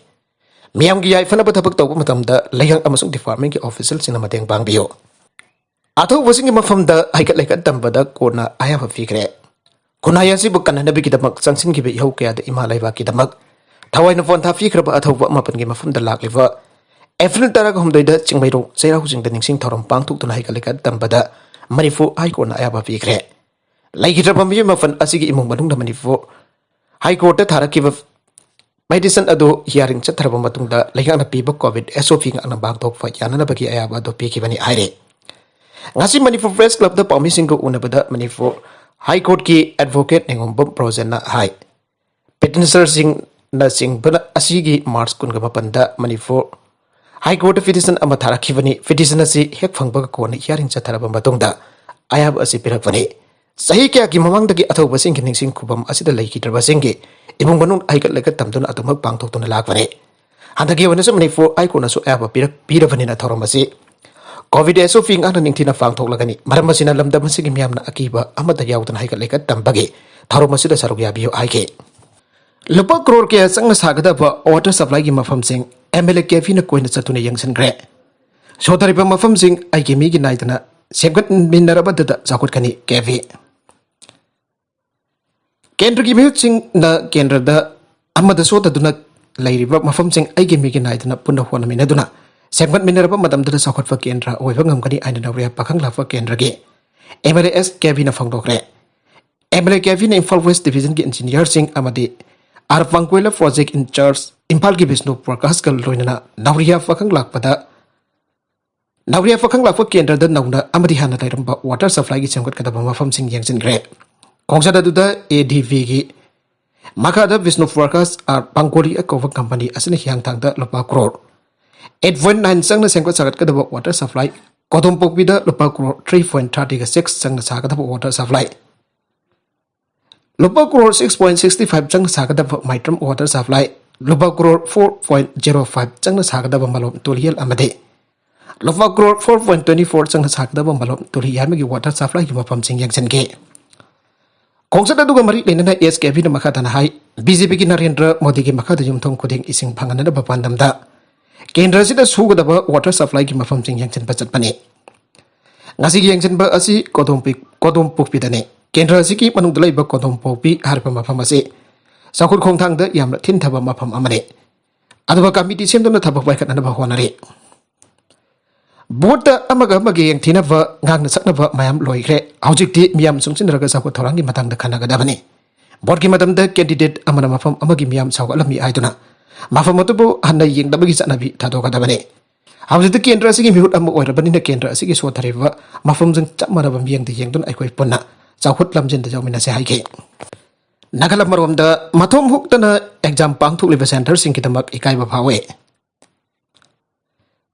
ꯃꯤꯌꯥꯝꯒꯤ ꯌꯥꯏꯐꯅꯕ ꯊꯕꯛ ꯇꯧꯕ ꯃꯇꯝꯗ ꯂꯩꯉꯥꯛ ꯑꯃꯁꯨꯡ departmentꯀꯤ officialꯁꯤꯡꯅ ꯃꯇꯦꯡ ꯄꯥꯡꯕꯤꯌꯨ꯫ ꯑꯊꯧꯕꯁꯤꯡꯒꯤ ꯃꯐꯝꯗ ꯍꯩꯒꯠ ꯂꯩꯒꯠ ꯇꯝꯕꯗ ꯀꯣꯔꯠꯅ ꯑꯌꯥꯕ ꯄꯤꯈ꯭ꯔꯦ꯫ ꯈꯨꯟꯅꯥꯏ ꯑꯁꯤꯕꯨ ꯀꯟꯅꯅꯕꯒꯤꯗꯃꯛ ꯆꯪꯁꯤꯟꯈꯤꯕ ꯏꯍꯧ ꯀꯌꯥꯗ ꯏꯃꯥ ꯂꯩꯕꯥꯛꯀꯤꯗꯃꯛ ꯊꯋꯥꯏꯅ ꯄꯣꯟꯊꯥ ꯄꯤꯈ꯭ꯔꯕ ꯑꯊꯧꯕ ꯃꯥꯄꯟꯒꯤ ꯃꯐꯝꯗ ꯂꯥꯛꯂꯤꯕ April ꯇꯔꯥꯍꯨꯝꯗꯣꯏꯗ ꯆꯤꯡꯃꯩꯔꯣꯡ ꯆꯩꯔꯥꯎ ꯆꯤꯡꯗ ꯅꯤꯡꯁꯤꯡ ꯊꯧꯔꯝ ꯄꯥꯡꯊꯣꯛꯇꯨꯅ ꯍꯩꯒꯠ ꯂꯩꯒꯠ ꯇꯝꯕꯗ ꯃꯅꯤꯄꯨꯔ High Courtꯅ ꯑꯌꯥꯕ ꯄꯤꯈ꯭ꯔꯦ꯫ ꯂꯩꯈꯤꯗ꯭ꯔꯕ ꯃꯤꯑꯣꯏ ꯃꯥꯄꯟ ꯑꯁꯤꯒꯤ ꯏꯃꯨꯡ ꯃꯅꯨꯡꯅ ꯃꯅꯤꯄꯨꯔ High Courtꯇ ꯊꯥꯔꯛꯈꯤꯕ petition ꯑꯗꯨ hearing ꯆꯠꯊꯔꯕ ꯃꯇꯨꯡꯗ ꯂꯩꯉꯥꯛꯅ ꯄꯤꯕ COVID SOP ꯉꯥꯛꯅ ꯄꯥꯡꯊꯣꯛꯄ ꯌꯥꯅꯅꯕꯒꯤ ꯑꯌꯥꯕ ꯑꯗꯨ ꯄꯤꯈꯤꯕꯅꯤ ꯍꯥꯏꯔꯤ꯫ ꯉꯁꯤ Manipur Press Clubꯇ ꯄꯥꯎꯃꯤꯁꯤꯡꯒ ꯎꯅꯕꯗ Manipur High Courtꯀꯤ advocate ꯅꯤꯉꯣꯝꯕꯝ ꯕ꯭ꯔꯣꯖꯦꯟꯅ ꯍꯥꯏ, petitionerꯁꯤꯡꯅ ꯆꯤꯡꯕꯅ ꯑꯁꯤꯒꯤ March ꯀꯨꯟꯒ ꯃꯥꯄꯟꯗ ꯃꯅꯤꯄꯨꯔ High Courtꯇ petition ꯑꯃ ꯊꯥꯔꯛꯈꯤꯕꯅꯤ꯫ Petition ꯑꯁꯤ ꯍꯦꯛ ꯐꯪꯕꯒ ꯀꯣꯟꯅ hearing ꯆꯠꯊꯔꯕ ꯃꯇꯨꯡꯗ ꯑꯌꯥꯕ ꯑꯁꯤ ꯄꯤꯔꯛꯄꯅꯤ꯫ ꯆꯍꯤ ꯀꯌꯥꯒꯤ ꯃꯃꯥꯡꯗꯒꯤ ꯑꯊꯧꯕꯁꯤꯡꯒꯤ ꯅꯤꯡꯁꯤꯡ ꯈꯨꯕꯝ ꯑꯁꯤꯗ ꯂꯩꯈꯤꯗ꯭ꯔꯕꯁꯤꯡꯒꯤ ꯏꯃꯨꯡ ꯃꯅꯨꯡ ꯍꯩꯒꯠ ꯂꯩꯒꯠ ꯇꯝꯗꯨꯅ ꯑꯗꯨꯃꯛ ꯄꯥꯡꯊꯣꯛꯇꯨꯅ ꯂꯥꯛꯄꯅꯤ꯫ ꯍꯟꯗꯛꯀꯤ ꯑꯣꯏꯅꯁꯨ ꯃꯅꯤꯄꯨꯔ High Courtꯅꯁꯨ ꯑꯌꯥꯕ ꯄꯤꯔꯛ-, ꯄꯤꯔꯕꯅꯤꯅ ꯊꯧꯔꯝ ꯑꯁꯤ COVID SOP ꯉꯥꯛꯅ ꯅꯤꯡꯊꯤꯅ ꯄꯥꯡꯊꯣꯛꯂꯒꯅꯤ꯫ ꯃꯔꯝ ꯑꯁꯤꯅ ꯂꯝꯗꯝ ꯑꯁꯤꯒꯤ ꯃꯤꯌꯥꯝꯅ ꯑꯀꯤꯕ ꯑꯃꯠꯇ ꯌꯥꯎꯗꯅ ꯍꯩꯒꯠ ꯂꯩꯒꯠ ꯇꯝꯕꯒꯤ ꯊꯧꯔꯝ ꯑꯁꯤꯗ ꯁꯔꯨꯛ ꯌꯥꯕꯤꯌꯨ ꯍꯥꯏꯈꯤ꯫ ꯂꯨꯄꯥ ꯀ꯭ꯔꯣꯔ ꯀꯌꯥ ꯆꯪꯅ ꯁꯥꯒꯗꯕ water supplyꯒꯤ ꯃꯐꯝꯁꯤꯡ MLA ꯀꯦꯚꯤꯅ ꯀꯣꯏꯅ ꯆꯠꯇꯨꯅ ꯌꯦꯡꯁꯤꯟꯈ꯭ꯔꯦ꯫ ꯁꯣꯊꯔꯤꯕ ꯃꯐꯝꯁꯤꯡ ꯑꯩꯒꯤ ꯃꯤꯒꯤ ꯅꯥꯏꯗꯅ ꯁꯦꯝꯒꯠꯃꯤꯟꯅꯔꯕꯗꯨꯗ ꯆꯥꯎꯈꯠꯀꯅꯤ, ꯀꯦꯚꯤ꯫ ꯀꯦꯟꯗ꯭ꯔꯒꯤ ꯃꯤꯍꯨꯠꯁꯤꯡꯅ ꯀꯦꯟꯗ꯭ꯔꯗ ꯑꯃꯗ ꯁꯣꯊꯗꯨꯅ ꯂꯩꯔꯤꯕ ꯃꯐꯝꯁꯤꯡ ꯑꯩꯒꯤ ꯃꯤꯒꯤ ꯅꯥꯏꯗꯅ ꯄꯨꯟꯅ ꯍꯣꯠꯅꯃꯤꯟꯅꯗꯨꯅ ꯁꯦꯝꯒꯠꯃꯤꯟꯅꯔꯕ ꯃꯇꯝꯗꯗ ꯆꯥꯎꯈꯠꯄ ꯀꯦꯟꯗ꯭ꯔ ꯑꯣꯏꯕ ꯉꯝꯒꯅꯤ ꯍꯥꯏꯅ ꯅꯧꯔꯤꯌꯥ ꯄꯥꯈꯪ ꯂꯥꯛꯄ ꯀꯦꯟꯗ꯭ꯔꯒꯤ MLA ꯑꯦꯁ ꯀꯦꯚꯤꯅ ꯐꯣꯡꯗꯣꯛꯈ꯭ꯔꯦ꯫ MLA ꯀꯦꯚꯤꯅ ꯏꯝꯐꯥꯜ West Divisionꯒꯤ engineerꯁꯤꯡ ꯑꯃꯗꯤ ꯑꯥꯔ ꯄꯥꯡꯀꯣꯏꯂ project in charge ꯏꯝꯐꯥꯜꯒꯤ ꯕꯤꯁꯅꯨ ꯄ꯭ꯔꯀꯥꯁꯀ ꯂꯣꯏꯅꯅ ꯅꯧꯔꯤꯌꯥ ꯄꯥꯈꯪ ꯂꯥꯛꯄꯗ, ꯅꯧꯔꯤꯌꯥ ꯄꯥꯈꯪ ꯂꯥꯛꯄ ꯀꯦꯟꯗ꯭ꯔꯗ ꯅꯧꯅ ꯑꯃꯗꯤ ꯍꯥꯟꯅ ꯂꯩꯔꯝꯕ water supplyꯒꯤ ꯁꯦꯝꯒꯠꯀꯗꯕ ꯃꯐꯝꯁꯤꯡ ꯌꯦꯡꯁꯤꯟꯈ꯭ꯔꯦ꯫ ꯈꯣꯡꯆꯠ ꯑꯗꯨꯗ ADVꯒꯤ ꯃꯈꯥꯗ ꯕꯤꯁꯅꯨ ꯄ꯭ꯔꯀꯥꯁ ꯑꯥꯔ ꯄꯥꯡꯀꯣꯂꯤ ꯀꯧꯕ company ꯑꯁꯤꯅ ꯍꯤꯌꯥꯡꯊꯥꯡꯗ ꯂꯨꯄꯥ ꯀ꯭ꯔꯣꯔ eight point nine ꯆꯪꯅ ꯁꯦꯝꯒꯠ ꯁꯥꯒꯠꯀꯗꯕ water supply, ꯀꯣꯗꯣꯝꯄꯣꯛꯄꯤꯗ ꯂꯨꯄꯥ crore three point thirty six ꯆꯪꯅ ꯁꯥꯒꯗꯕ water supply, ꯂꯨꯄꯥ crore six point sixty five ꯆꯪꯅ ꯁꯥꯒꯗꯕ ꯃꯥꯏꯇ꯭ꯔꯝ water supply, ꯂꯨꯄꯥ crore four point zero five ꯆꯪꯅ ꯁꯥꯒꯗꯕ ꯃꯂꯣꯝ ꯇꯨꯂꯤꯌꯦꯜ ꯑꯃꯗꯤ ꯂꯨꯄꯥ crore four point twenty four ꯆꯪꯅ ꯁꯥꯒꯗꯕ ꯃꯂꯣꯝ ꯇꯨꯂꯤꯌꯥꯃꯒꯤ water supplyꯒꯤ ꯃꯐꯝꯁꯤꯡ ꯌꯦꯡꯁꯤꯟꯈꯤ꯫ ꯈꯣꯡꯆꯠ ꯑꯗꯨꯒ ꯃꯔꯤ ꯂꯩꯅꯅ ꯑꯦꯁ ꯀꯦ ꯕꯤꯅ ꯃꯈꯥ ꯇꯥꯅ ꯍꯥꯏ, ꯕꯤ ꯖꯦ ꯄꯤꯒꯤ ꯅꯔꯦꯟꯗ꯭ꯔ ꯃꯣꯗꯤꯒꯤ ꯃꯈꯥꯗ ꯌꯨꯝꯊꯣꯡ ꯈꯨꯗꯤꯡ ꯏꯁꯤꯡ ꯐꯪꯍꯟꯅꯅꯕ ꯄꯥꯟꯗꯝꯗ ꯀꯦꯟꯗ꯭ꯔ ꯑꯁꯤꯗ ꯁꯨꯒꯗꯕ water supplyꯒꯤ ꯃꯐꯝꯁꯤꯡ ꯌꯦꯡꯁꯤꯟꯕ ꯆꯠꯄꯅꯤ꯫ ꯉꯁꯤꯒꯤ ꯌꯦꯡꯁꯤꯟꯕ ꯑꯁꯤ ꯀꯣꯗꯣꯝꯄꯤ-, ꯀꯣꯗꯣꯝꯄꯣꯛꯄꯤꯗꯅꯤ꯫ ꯀꯦꯟꯗ꯭ꯔ ꯑꯁꯤꯒꯤ ꯃꯅꯨꯡꯗ ꯂꯩꯕ ꯀꯣꯗꯣꯝꯄꯣꯛꯄꯤ ꯍꯥꯏꯔꯤꯕ ꯃꯐꯝ ꯑꯁꯤ ꯆꯥꯎꯈꯠ ꯈꯣꯡꯊꯥꯡꯗ ꯌꯥꯝꯅ ꯊꯤꯟꯊꯕ ꯃꯐꯝ ꯑꯃꯅꯤ꯫ ꯑꯗꯨꯒ ꯀꯃꯤꯇꯤ ꯁꯦꯝꯗꯨꯅ ꯊꯕꯛ ꯄꯥꯏꯈꯠꯅꯅꯕ ꯍꯣꯠꯅꯔꯤ꯫ ꯚꯣꯠꯇ ꯑꯃꯒ ꯑꯃꯒ ꯌꯦꯡꯊꯤꯅꯕ, ꯉꯥꯡꯅ ꯁꯛꯅꯕ ꯃꯌꯥꯝ ꯂꯣꯏꯈ꯭ꯔꯦ꯫ ꯍꯧꯖꯤꯛꯇꯤ ꯃꯤꯌꯥꯝ ꯆꯨꯡꯁꯤꯟꯅꯔꯒ ꯆꯥꯎꯈꯠ ꯊꯧꯔꯥꯡꯒꯤ ꯃꯇꯥꯡꯗ ꯈꯟꯅꯒꯗꯕꯅꯤ꯫ ꯚꯣꯠꯀꯤ ꯃꯇꯝꯗ candidate ꯑꯃꯅ ꯃꯐꯝ ꯑꯃꯒꯤ ꯃꯤꯌꯥꯝ ꯁꯧꯒꯠꯂꯝꯃꯤ ꯍꯥꯏꯗꯨꯅ ꯃꯐꯝ ꯑꯗꯨꯕꯨ ꯍꯟꯅ ꯌꯦꯡꯗꯕꯒꯤ ꯆꯠꯅꯕꯤ ꯊꯥꯗꯣꯛꯀꯗꯕꯅꯤ꯫ ꯍꯧꯖꯤꯛꯇꯤ ꯀꯦꯟꯗ꯭ꯔ ꯑꯁꯤꯒꯤ ꯃꯤꯍꯨꯠ ꯑꯃ ꯑꯣꯏꯔꯕꯅꯤꯅ ꯀꯦꯟꯗ꯭ꯔ ꯑꯁꯤꯒꯤ ꯁꯣꯠꯊꯔꯤꯕ ꯃꯐꯝꯁꯤꯡ ꯆꯞ ꯃꯥꯟꯅꯕ ꯃꯤꯠꯌꯦꯡꯗ ꯌꯦꯡꯗꯨꯅ ꯑꯩꯈꯣꯏ ꯄꯨꯟꯅ ꯆꯥꯎꯈꯠ ꯂꯝꯖꯦꯟꯗ ꯌꯥꯎꯃꯤꯟꯅꯁꯦ ꯍꯥꯏꯈꯤ꯫ ꯅꯥꯒꯥꯂꯝ ꯃꯔꯣꯝꯗ ꯃꯊꯣꯡ ꯍꯨꯛꯇꯅ exam ꯄꯥꯡꯊꯣꯛꯂꯤꯕ centreꯁꯤꯡꯒꯤꯗꯃꯛ ꯏꯀꯥꯏꯕ ꯐꯥꯎꯏ꯫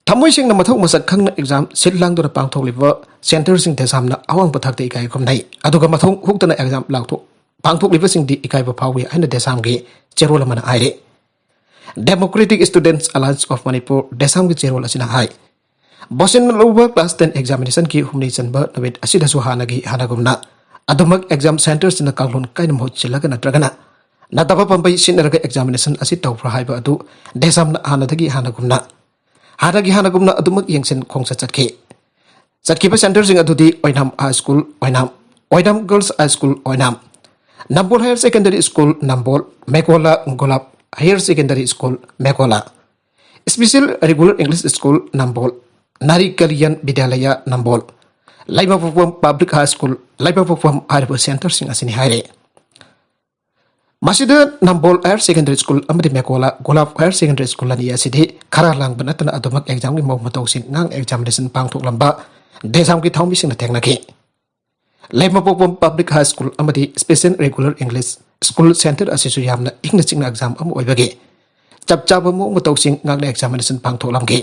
ꯊꯃꯣꯏ ꯁꯦꯡꯅ ꯃꯊꯧ ꯃꯁꯛ ꯈꯪꯅ exam ꯁꯤꯜ ꯂꯥꯡꯗꯨꯅ ꯄꯥꯡꯊꯣꯛꯂꯤꯕ centreꯁꯤꯡ ꯗꯦꯁꯥꯝꯅ ꯑꯋꯥꯡꯕ ꯊꯥꯛꯇ ꯏꯀꯥꯏ ꯈꯨꯝꯅꯩ꯫ ꯑꯗꯨꯒ ꯃꯊꯧ ꯍꯨꯛꯇꯅ exam ꯂꯥꯎꯊꯣꯛ-, ꯄꯥꯡꯊꯣꯛꯂꯤꯕꯁꯤꯡꯗꯤ ꯏꯀꯥꯏꯕ ꯐꯥꯎꯏ ꯍꯥꯏꯅ ꯗꯦꯁꯥꯝꯒꯤ ꯆꯦꯔꯣꯜ ꯑꯃꯅ ꯍꯥꯏꯔꯤ꯫ Democratic Students Alliance of Manipur, ꯗꯦꯁꯥꯝꯒꯤ ꯆꯦꯔꯣꯜ ꯑꯁꯤꯅ ꯍꯥꯏ, ꯕꯣꯁꯤꯟꯅ ꯂꯧꯕ class ten examinationꯒꯤ ꯍꯨꯝꯅꯤ ꯆꯟꯕ ꯅꯨꯃꯤꯠ ꯑꯁꯤꯗꯁꯨ ꯍꯥꯟꯅꯒꯤ ꯍꯥꯟꯅꯒꯨꯝꯅ ꯑꯗꯨꯃꯛ exam centreꯁꯤꯡꯅ ꯀꯥꯡꯂꯣꯟ ꯀꯥꯏꯅ ꯃꯍꯨꯠ ꯁꯤꯜꯂꯒ ꯅꯠꯇ꯭ꯔꯒꯅ ꯅꯠꯇꯕ ꯄꯥꯝꯕꯩ ꯁꯤꯖꯤꯟꯅꯔꯒ examination ꯑꯁꯤ ꯇꯧꯕ꯭ꯔꯥ ꯍꯥꯏꯕ ꯑꯗꯨ ꯗꯦꯁꯥꯝꯅ ꯍꯥꯟꯅꯗꯒꯤ ꯍꯥꯟꯅꯒꯨꯝꯅ, ꯍꯥꯟꯅꯒꯤ ꯍꯥꯟꯅꯒꯨꯝꯅ ꯑꯗꯨꯃꯛ ꯌꯦꯡꯁꯤꯟ ꯈꯣꯡꯆꯠ ꯆꯠꯈꯤ꯫ ꯆꯠꯈꯤꯕ centreꯁꯤꯡ ꯑꯗꯨꯗꯤ ꯑꯣꯏꯅꯥꯝ High School, ꯑꯣꯏꯅꯥꯝ, ꯑꯣꯏꯅꯥꯝ Girls High School, ꯑꯣꯏꯅꯥꯝ, ꯅꯝꯕꯣꯜ Higher Secondary School, ꯅꯝꯕꯣꯜ, ꯃꯦꯀꯣꯂꯥ, ꯒꯣꯂꯥꯞ Higher Secondary School, ꯃꯦꯀꯣꯂꯥ, Special Regular English School, ꯅꯝꯕꯣꯜ, ꯅꯥꯔꯤ ꯀꯂꯤꯌꯥꯟ ꯕꯤꯗ꯭ꯌꯥꯂꯌꯥ, ꯅꯝꯕꯣꯜ, ꯂꯩꯃꯄꯣꯛꯄꯝ Public High School, ꯂꯩꯃꯄꯣꯛꯄꯝ ꯍꯥꯏꯔꯤꯕ centreꯁꯤꯡ ꯑꯁꯤꯅꯤ ꯍꯥꯏꯔꯦ꯫ ꯃꯁꯤꯗ ꯅꯝꯕꯣꯜ Higher Secondary School ꯑꯃꯗꯤ ꯃꯦꯀꯣꯂꯥ ꯒꯣꯂꯥꯞ Higher Secondary School ꯑꯅꯤ ꯑꯁꯤꯗꯤ ꯈꯔ ꯂꯥꯡꯕ ꯅꯠꯇꯅ ꯑꯗꯨꯃꯛ examꯒꯤ ꯃꯑꯣꯡ ꯃꯇꯧꯁꯤꯡ ꯉꯥꯡ examination ꯄꯥꯡꯊꯣꯛꯂꯝꯕ ꯗꯦꯁꯥꯝꯒꯤ ꯊꯧꯃꯤꯁꯤꯡꯅ ꯊꯦꯡꯅꯈꯤ꯫ ꯂꯩꯃꯄꯣꯛꯄꯝ Public High School ꯑꯃꯗꯤ Special Regular English School Centre ꯑꯁꯤꯁꯨ ꯌꯥꯝꯅ ꯏꯪꯅ ꯆꯤꯛꯅ exam ꯑꯃ ꯑꯣꯏꯕꯒꯤ ꯆꯞ ꯆꯥꯕ ꯃꯑꯣꯡ ꯃꯇꯧꯁꯤꯡ ꯉꯥꯛꯅ examination ꯄꯥꯡꯊꯣꯛꯂꯝꯈꯤ꯫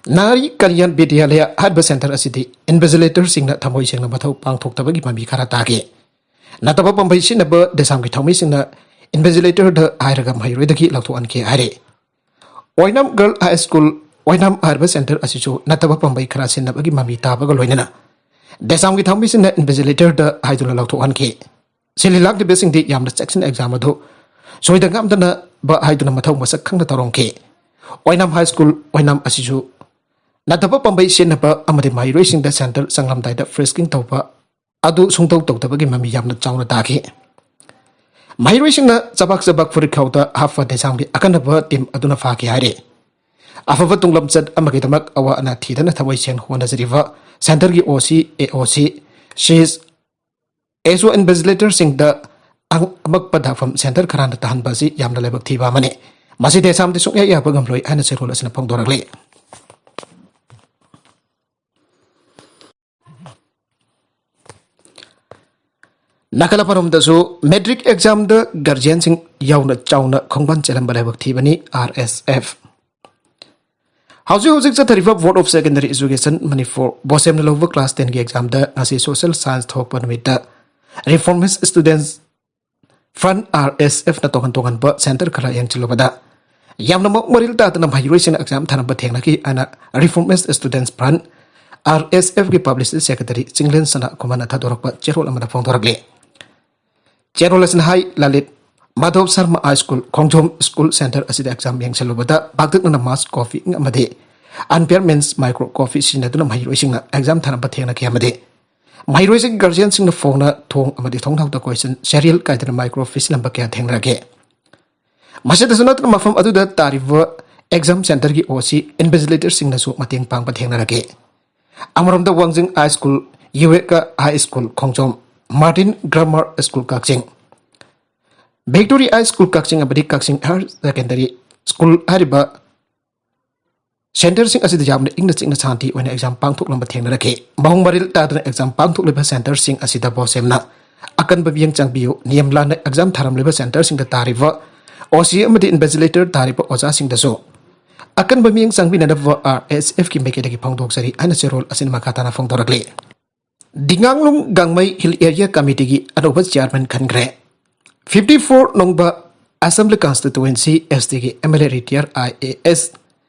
ꯅꯥꯔꯤ ꯀꯂꯤꯌꯥꯟ ꯕꯤꯗ꯭ꯌꯥꯂꯌꯥ ꯍꯥꯏꯔꯤꯕ centre ꯑꯁꯤꯗꯤ invigilatorꯁꯤꯡꯅ ꯊꯃꯣꯏ ꯁꯦꯡꯅ ꯃꯊꯧ ꯄꯥꯡꯊꯣꯛꯇꯕꯒꯤ ꯃꯃꯤ ꯈꯔ ꯇꯥꯈꯤ꯫ ꯅꯠꯇꯕ ꯄꯥꯝꯕꯩ ꯁꯤꯖꯤꯟꯅꯕ ꯗꯦꯁꯥꯝꯒꯤ ꯊꯧꯃꯤꯁꯤꯡꯅ ꯏꯟꯚꯤꯖꯤꯂꯦꯇꯔꯗ ꯍꯥꯏꯔꯒ ꯃꯍꯩꯔꯣꯏꯗꯒꯤ ꯂꯧꯊꯣꯛꯍꯟꯈꯤ ꯍꯥꯏꯔꯤ꯫ ꯑꯣꯏꯅꯥꯝ ꯒꯔꯜ ꯍꯥꯏ ꯁ꯭ꯀꯨꯜ, ꯑꯣꯏꯅꯥꯝ ꯍꯥꯏꯔꯤꯕ ꯁꯦꯟꯇꯔ ꯑꯁꯤꯁꯨ ꯅꯠꯇꯕ ꯄꯥꯝꯕꯩ ꯈꯔ ꯁꯤꯖꯤꯟꯅꯕꯒꯤ ꯃꯃꯤ ꯇꯥꯕꯒ ꯂꯣꯏꯅꯅ ꯗꯦꯁꯥꯝꯒꯤ ꯊꯧꯃꯤꯁꯤꯡꯅ ꯏꯟꯚꯤꯖꯤꯂꯦꯇꯔꯗ ꯍꯥꯏꯗꯨꯅ ꯂꯧꯊꯣꯛꯍꯟꯈꯤ꯫ ꯁꯤꯜꯂꯤ ꯂꯥꯡꯂꯤꯕꯁꯤꯡꯗꯤ ꯌꯥꯝꯅ ꯆꯦꯛꯁꯤꯟꯅ ꯑꯦꯛꯖꯥꯝ ꯑꯗꯨ ꯁꯣꯏꯗ ꯉꯥꯝꯗꯅꯕ ꯍꯥꯏꯗꯨꯅ ꯃꯊꯧ ꯃꯁꯛ ꯈꯪꯅ ꯇꯧꯔꯝꯈꯤ꯫ ꯑꯣꯏꯅꯥꯝ ꯍꯥꯏ ꯁ꯭ꯀꯨꯜ, ꯑꯣꯏꯅꯥꯝ ꯑꯁꯤꯁꯨ ꯅꯠꯇꯕ ꯄꯥꯝꯕꯩ ꯁꯤꯖꯤꯟꯅꯕ ꯑꯃꯗꯤ ꯃꯍꯩꯔꯣꯏꯁꯤꯡꯗ ꯁꯦꯟꯇꯔ ꯆꯪꯂꯝꯗꯥꯏꯗ ꯐ꯭ꯔꯤꯁꯀꯤꯡ ꯇꯧꯕ ꯑꯗꯨ ꯁꯨꯡꯇꯧ ꯇꯧꯗꯕꯒꯤ ꯃꯃꯤ ꯌꯥꯝꯅ ꯆꯥꯎꯅ ꯇꯥꯈꯤ꯫ ꯃꯍꯩꯔꯣꯏꯁꯤꯡꯅ ꯆꯕꯥꯛ ꯆꯕꯥꯛ ꯐꯨꯔꯤꯠ ꯈꯥꯎꯗ ꯍꯥꯞꯄ ꯗꯦꯁꯥꯝꯒꯤ ꯑꯀꯟꯅꯕ ꯇꯤꯝ ꯑꯗꯨꯅ ꯐꯥꯈꯤ ꯍꯥꯏꯔꯤ꯫ ꯑꯐꯕ ꯇꯨꯡꯂꯝꯆꯠ ꯑꯃꯒꯤꯗꯃꯛ ꯑꯋꯥ ꯑꯅꯥ ꯊꯤꯗꯅ ꯊꯋꯥꯏ ꯁꯦꯡ ꯍꯣꯠꯅꯖꯔꯤꯕ ꯁꯦꯟꯇꯔꯒꯤ ꯑꯣ ꯁꯤ, ꯑꯦ ꯑꯣ ꯁꯤ, ꯁꯤꯁ, ꯑꯦꯁ ꯑꯣ ꯏꯟꯚꯤꯖꯤꯂꯦꯇꯔꯁꯤꯡꯗ ꯑꯃꯛꯄ ꯗꯥꯛꯐꯝ ꯁꯦꯟꯇꯔ ꯈꯔꯅ ꯇꯥꯍꯟꯕ ꯑꯁꯤ ꯌꯥꯝꯅ ꯂꯥꯏꯕꯛ ꯊꯤꯕ ꯑꯃꯅꯤ꯫ ꯃꯁꯤ ꯗꯦꯁꯥꯝꯗꯤ ꯁꯨꯡꯌꯥ ꯌꯥꯕ ꯉꯝꯂꯣꯏ ꯍꯥꯏꯅ ꯆꯦꯔꯣꯜ ꯑꯁꯤꯅ ꯐꯣꯡꯗꯣꯔꯛꯂꯤ꯫ ꯅꯥꯀꯜ ꯑꯃꯔꯣꯝꯗꯁꯨ ꯃꯦꯇ꯭ꯔꯤꯛ ꯑꯦꯛꯖꯥꯝꯗ ꯒꯥꯔꯖꯤꯌꯟꯁꯤꯡ ꯌꯥꯎꯅ ꯆꯥꯎꯅ ꯈꯣꯡꯕꯥꯟ ꯆꯦꯜꯂꯝꯕ ꯂꯥꯏꯕꯛ ꯊꯤꯕꯅꯤ ꯑꯥꯔ ꯑꯦꯁ ꯑꯦꯐ꯫ ꯍꯧꯖꯤꯛ ꯍꯧꯖꯤꯛ ꯆꯠꯊꯔꯤꯕ Board of Secondary Education Manipur, ꯕꯣꯁꯦꯝꯅ ꯂꯧꯕ ꯀ꯭ꯂꯥꯁ ꯇꯦꯟꯒꯤ ꯑꯦꯛꯖꯥꯝꯗ ꯉꯁꯤ ꯁꯣꯁꯦꯜ ꯁꯥꯏꯟꯁ ꯊꯣꯛꯄ ꯅꯨꯃꯤꯠꯇ Reformist Students Front, ꯑꯥꯔ ꯑꯦꯁ ꯑꯦꯐꯅ ꯇꯣꯉꯥꯟ ꯇꯣꯉꯥꯟꯕ ꯁꯦꯟꯇꯔ ꯈꯔ ꯌꯦꯡꯁꯤꯜꯂꯨꯕꯗ ꯌꯥꯝꯅ ꯃꯑꯣꯡ ꯃꯔꯤꯜ ꯇꯥꯗꯅ ꯃꯍꯩꯔꯣꯏꯁꯤꯡꯅ ꯑꯦꯛꯖꯥꯝ ꯊꯥꯅꯕ ꯊꯦꯡꯅꯈꯤ ꯍꯥꯏꯅ Reformist Students Front, ꯑꯥꯔ ꯑꯦꯁ ꯑꯦꯐꯀꯤ ꯄꯕ꯭ꯂꯤꯁꯤꯇꯤ ꯁꯦꯀ꯭ꯔꯦꯇꯔꯤ ꯆꯤꯡꯂꯦꯟ ꯁꯅꯥꯈꯨꯃꯟꯅ ꯊꯥꯗꯣꯔꯛꯄ ꯆꯦꯔꯣꯜ ꯑꯃꯗ ꯐꯣꯡꯗꯣꯔꯛꯂꯤ꯫ ꯆꯦꯔꯣꯜ ꯑꯁꯤꯅ ꯍꯥꯏ, ꯂꯂꯤꯠ ꯃꯥꯙꯣꯕ ꯁꯔꯃ ꯍꯥꯏ ꯁ꯭ꯀꯨꯜ ꯈꯣꯡꯖꯣꯝ ꯁ꯭ꯀꯨꯜ ꯁꯦꯟꯇꯔ ꯑꯁꯤꯗ ꯑꯦꯛꯖꯥꯝ ꯌꯦꯡꯁꯤꯜꯂꯨꯕꯗ ꯄꯥꯛꯇꯛꯅꯅ ꯃꯥꯁ ꯀꯣꯐꯤ ꯑꯃꯗꯤ ꯑꯟꯄꯤꯌꯔ ꯃꯤꯟꯁ ꯃꯥꯏꯀ꯭ꯔꯣ ꯀꯣꯐꯤ ꯁꯤꯖꯤꯟꯅꯗꯨꯅ ꯃꯍꯩꯔꯣꯏꯁꯤꯡꯅ ꯑꯦꯛꯖꯥꯝ ꯊꯥꯅꯕ ꯊꯦꯡꯅꯈꯤ ꯑꯃꯗꯤ ꯃꯍꯩꯔꯣꯏꯁꯤꯡꯒꯤ ꯒꯥꯔꯖꯤꯌꯟꯁꯤꯡꯅ ꯐꯣꯡꯅ ꯊꯣꯡ ꯑꯃꯗꯤ ꯊꯣꯡꯅꯥꯎꯗ ꯀꯣꯏꯁꯟ ꯁꯦꯔꯤꯌꯦꯜ ꯀꯥꯏꯗꯅ ꯃꯥꯏꯀ꯭ꯔꯣ ꯐꯤꯁꯤꯜꯂꯝꯕ ꯀꯌꯥ ꯊꯦꯡꯅꯔꯛꯈꯤ꯫ ꯃꯁꯤꯗꯁꯨ ꯅꯠꯇꯅ ꯃꯐꯝ ꯑꯗꯨꯗ ꯇꯥꯔꯤꯕ ꯑꯦꯛꯖꯥꯝ ꯁꯦꯟꯇꯔꯒꯤ ꯑꯣ ꯁꯤ ꯏꯟꯚꯤꯖꯤꯂꯦꯇꯔꯁꯤꯡꯅꯁꯨ ꯃꯇꯦꯡ ꯄꯥꯡꯕ ꯊꯦꯡꯅꯔꯛꯈꯤ꯫ ꯑꯃꯔꯣꯝꯗ ꯋꯥꯡꯖꯤꯡ ꯍꯥꯏ ꯁ꯭ꯀꯨꯜ, ꯌꯨꯋꯦꯀꯥ ꯍꯥꯏ ꯁ꯭ꯀꯨꯜ ꯈꯣꯡꯖꯣꯝ, ꯃꯥꯔꯇꯤꯟ ꯒ꯭ꯔꯥꯃꯔ ꯁ꯭ꯀꯨꯜ ꯀꯛꯆꯤꯡ, ꯚꯤꯛꯇꯣꯔꯤ ꯍꯥꯏ ꯁ꯭ꯀꯨꯜ ꯀꯛꯆꯤꯡ ꯑꯃꯗꯤ ꯀꯛꯆꯤꯡ ꯍꯥꯌꯔ ꯁꯦꯀꯦꯟꯗꯔꯤ ꯁ꯭ꯀꯨꯜ ꯍꯥꯏꯔꯤꯕ ꯁꯦꯟꯇꯔꯁꯤꯡ ꯑꯁꯤꯗ ꯌꯥꯝꯅ ꯏꯪꯅ ꯆꯤꯛꯅ ꯁꯥꯟꯇꯤ ꯑꯣꯏꯅ ꯑꯦꯛꯖꯥꯝ ꯄꯥꯡꯊꯣꯛꯂꯝꯕ ꯊꯦꯡꯅꯔꯛꯈꯤ꯫ ꯃꯑꯣꯡ ꯃꯔꯤꯜ ꯇꯥꯗꯅ ꯑꯦꯛꯖꯥꯝ ꯄꯥꯡꯊꯣꯛꯂꯤꯕ ꯁꯦꯟꯇꯔꯁꯤꯡ ꯑꯁꯤꯗ ꯕꯣꯁꯦꯝꯅ ꯑꯀꯟꯕ ꯃꯤꯠꯌꯦꯡ ꯆꯪꯕꯤꯌꯨ, ꯅꯤꯌꯝ ꯂꯥꯟꯅ ꯑꯦꯛꯖꯥꯝ ꯊꯥꯔꯝꯂꯤꯕ ꯁꯦꯟꯇꯔꯁꯤꯡꯗ ꯇꯥꯔꯤꯕ ꯑꯣ ꯁꯤ ꯑꯃꯗꯤ ꯏꯟꯚꯤꯖꯤꯂꯦꯇꯔ ꯇꯥꯔꯤꯕ ꯑꯣꯖꯥꯁꯤꯡꯗꯁꯨ ꯑꯀꯟꯕ ꯃꯤꯠꯌꯦꯡ ꯆꯪꯕꯤꯅꯅꯕ ꯑꯥꯔ ꯑꯦꯁ ꯑꯦꯐꯀꯤ ꯃꯥꯏꯀꯩꯗꯒꯤ ꯐꯣꯡꯗꯣꯛꯆꯔꯤ ꯍꯥꯏꯅ ꯆꯦꯔꯣꯜ ꯑꯁꯤꯅ ꯃꯈꯥ ꯇꯥꯅ ꯐꯣꯡꯗꯣꯔꯛꯂꯤ꯫ ꯗꯤꯉꯥꯡꯂꯨꯡ ꯒꯥꯡꯃꯩ ꯍꯤꯜ ꯑꯦꯔꯤꯌꯥ ꯀꯃꯤꯇꯤꯒꯤ ꯑꯅꯧꯕ ꯆꯤꯌꯥꯔꯃꯦꯟ ꯈꯟꯈ꯭ꯔꯦ꯫ Fifty four Nungba assembly constituency S ꯇꯤꯒꯤ M L A retired I A S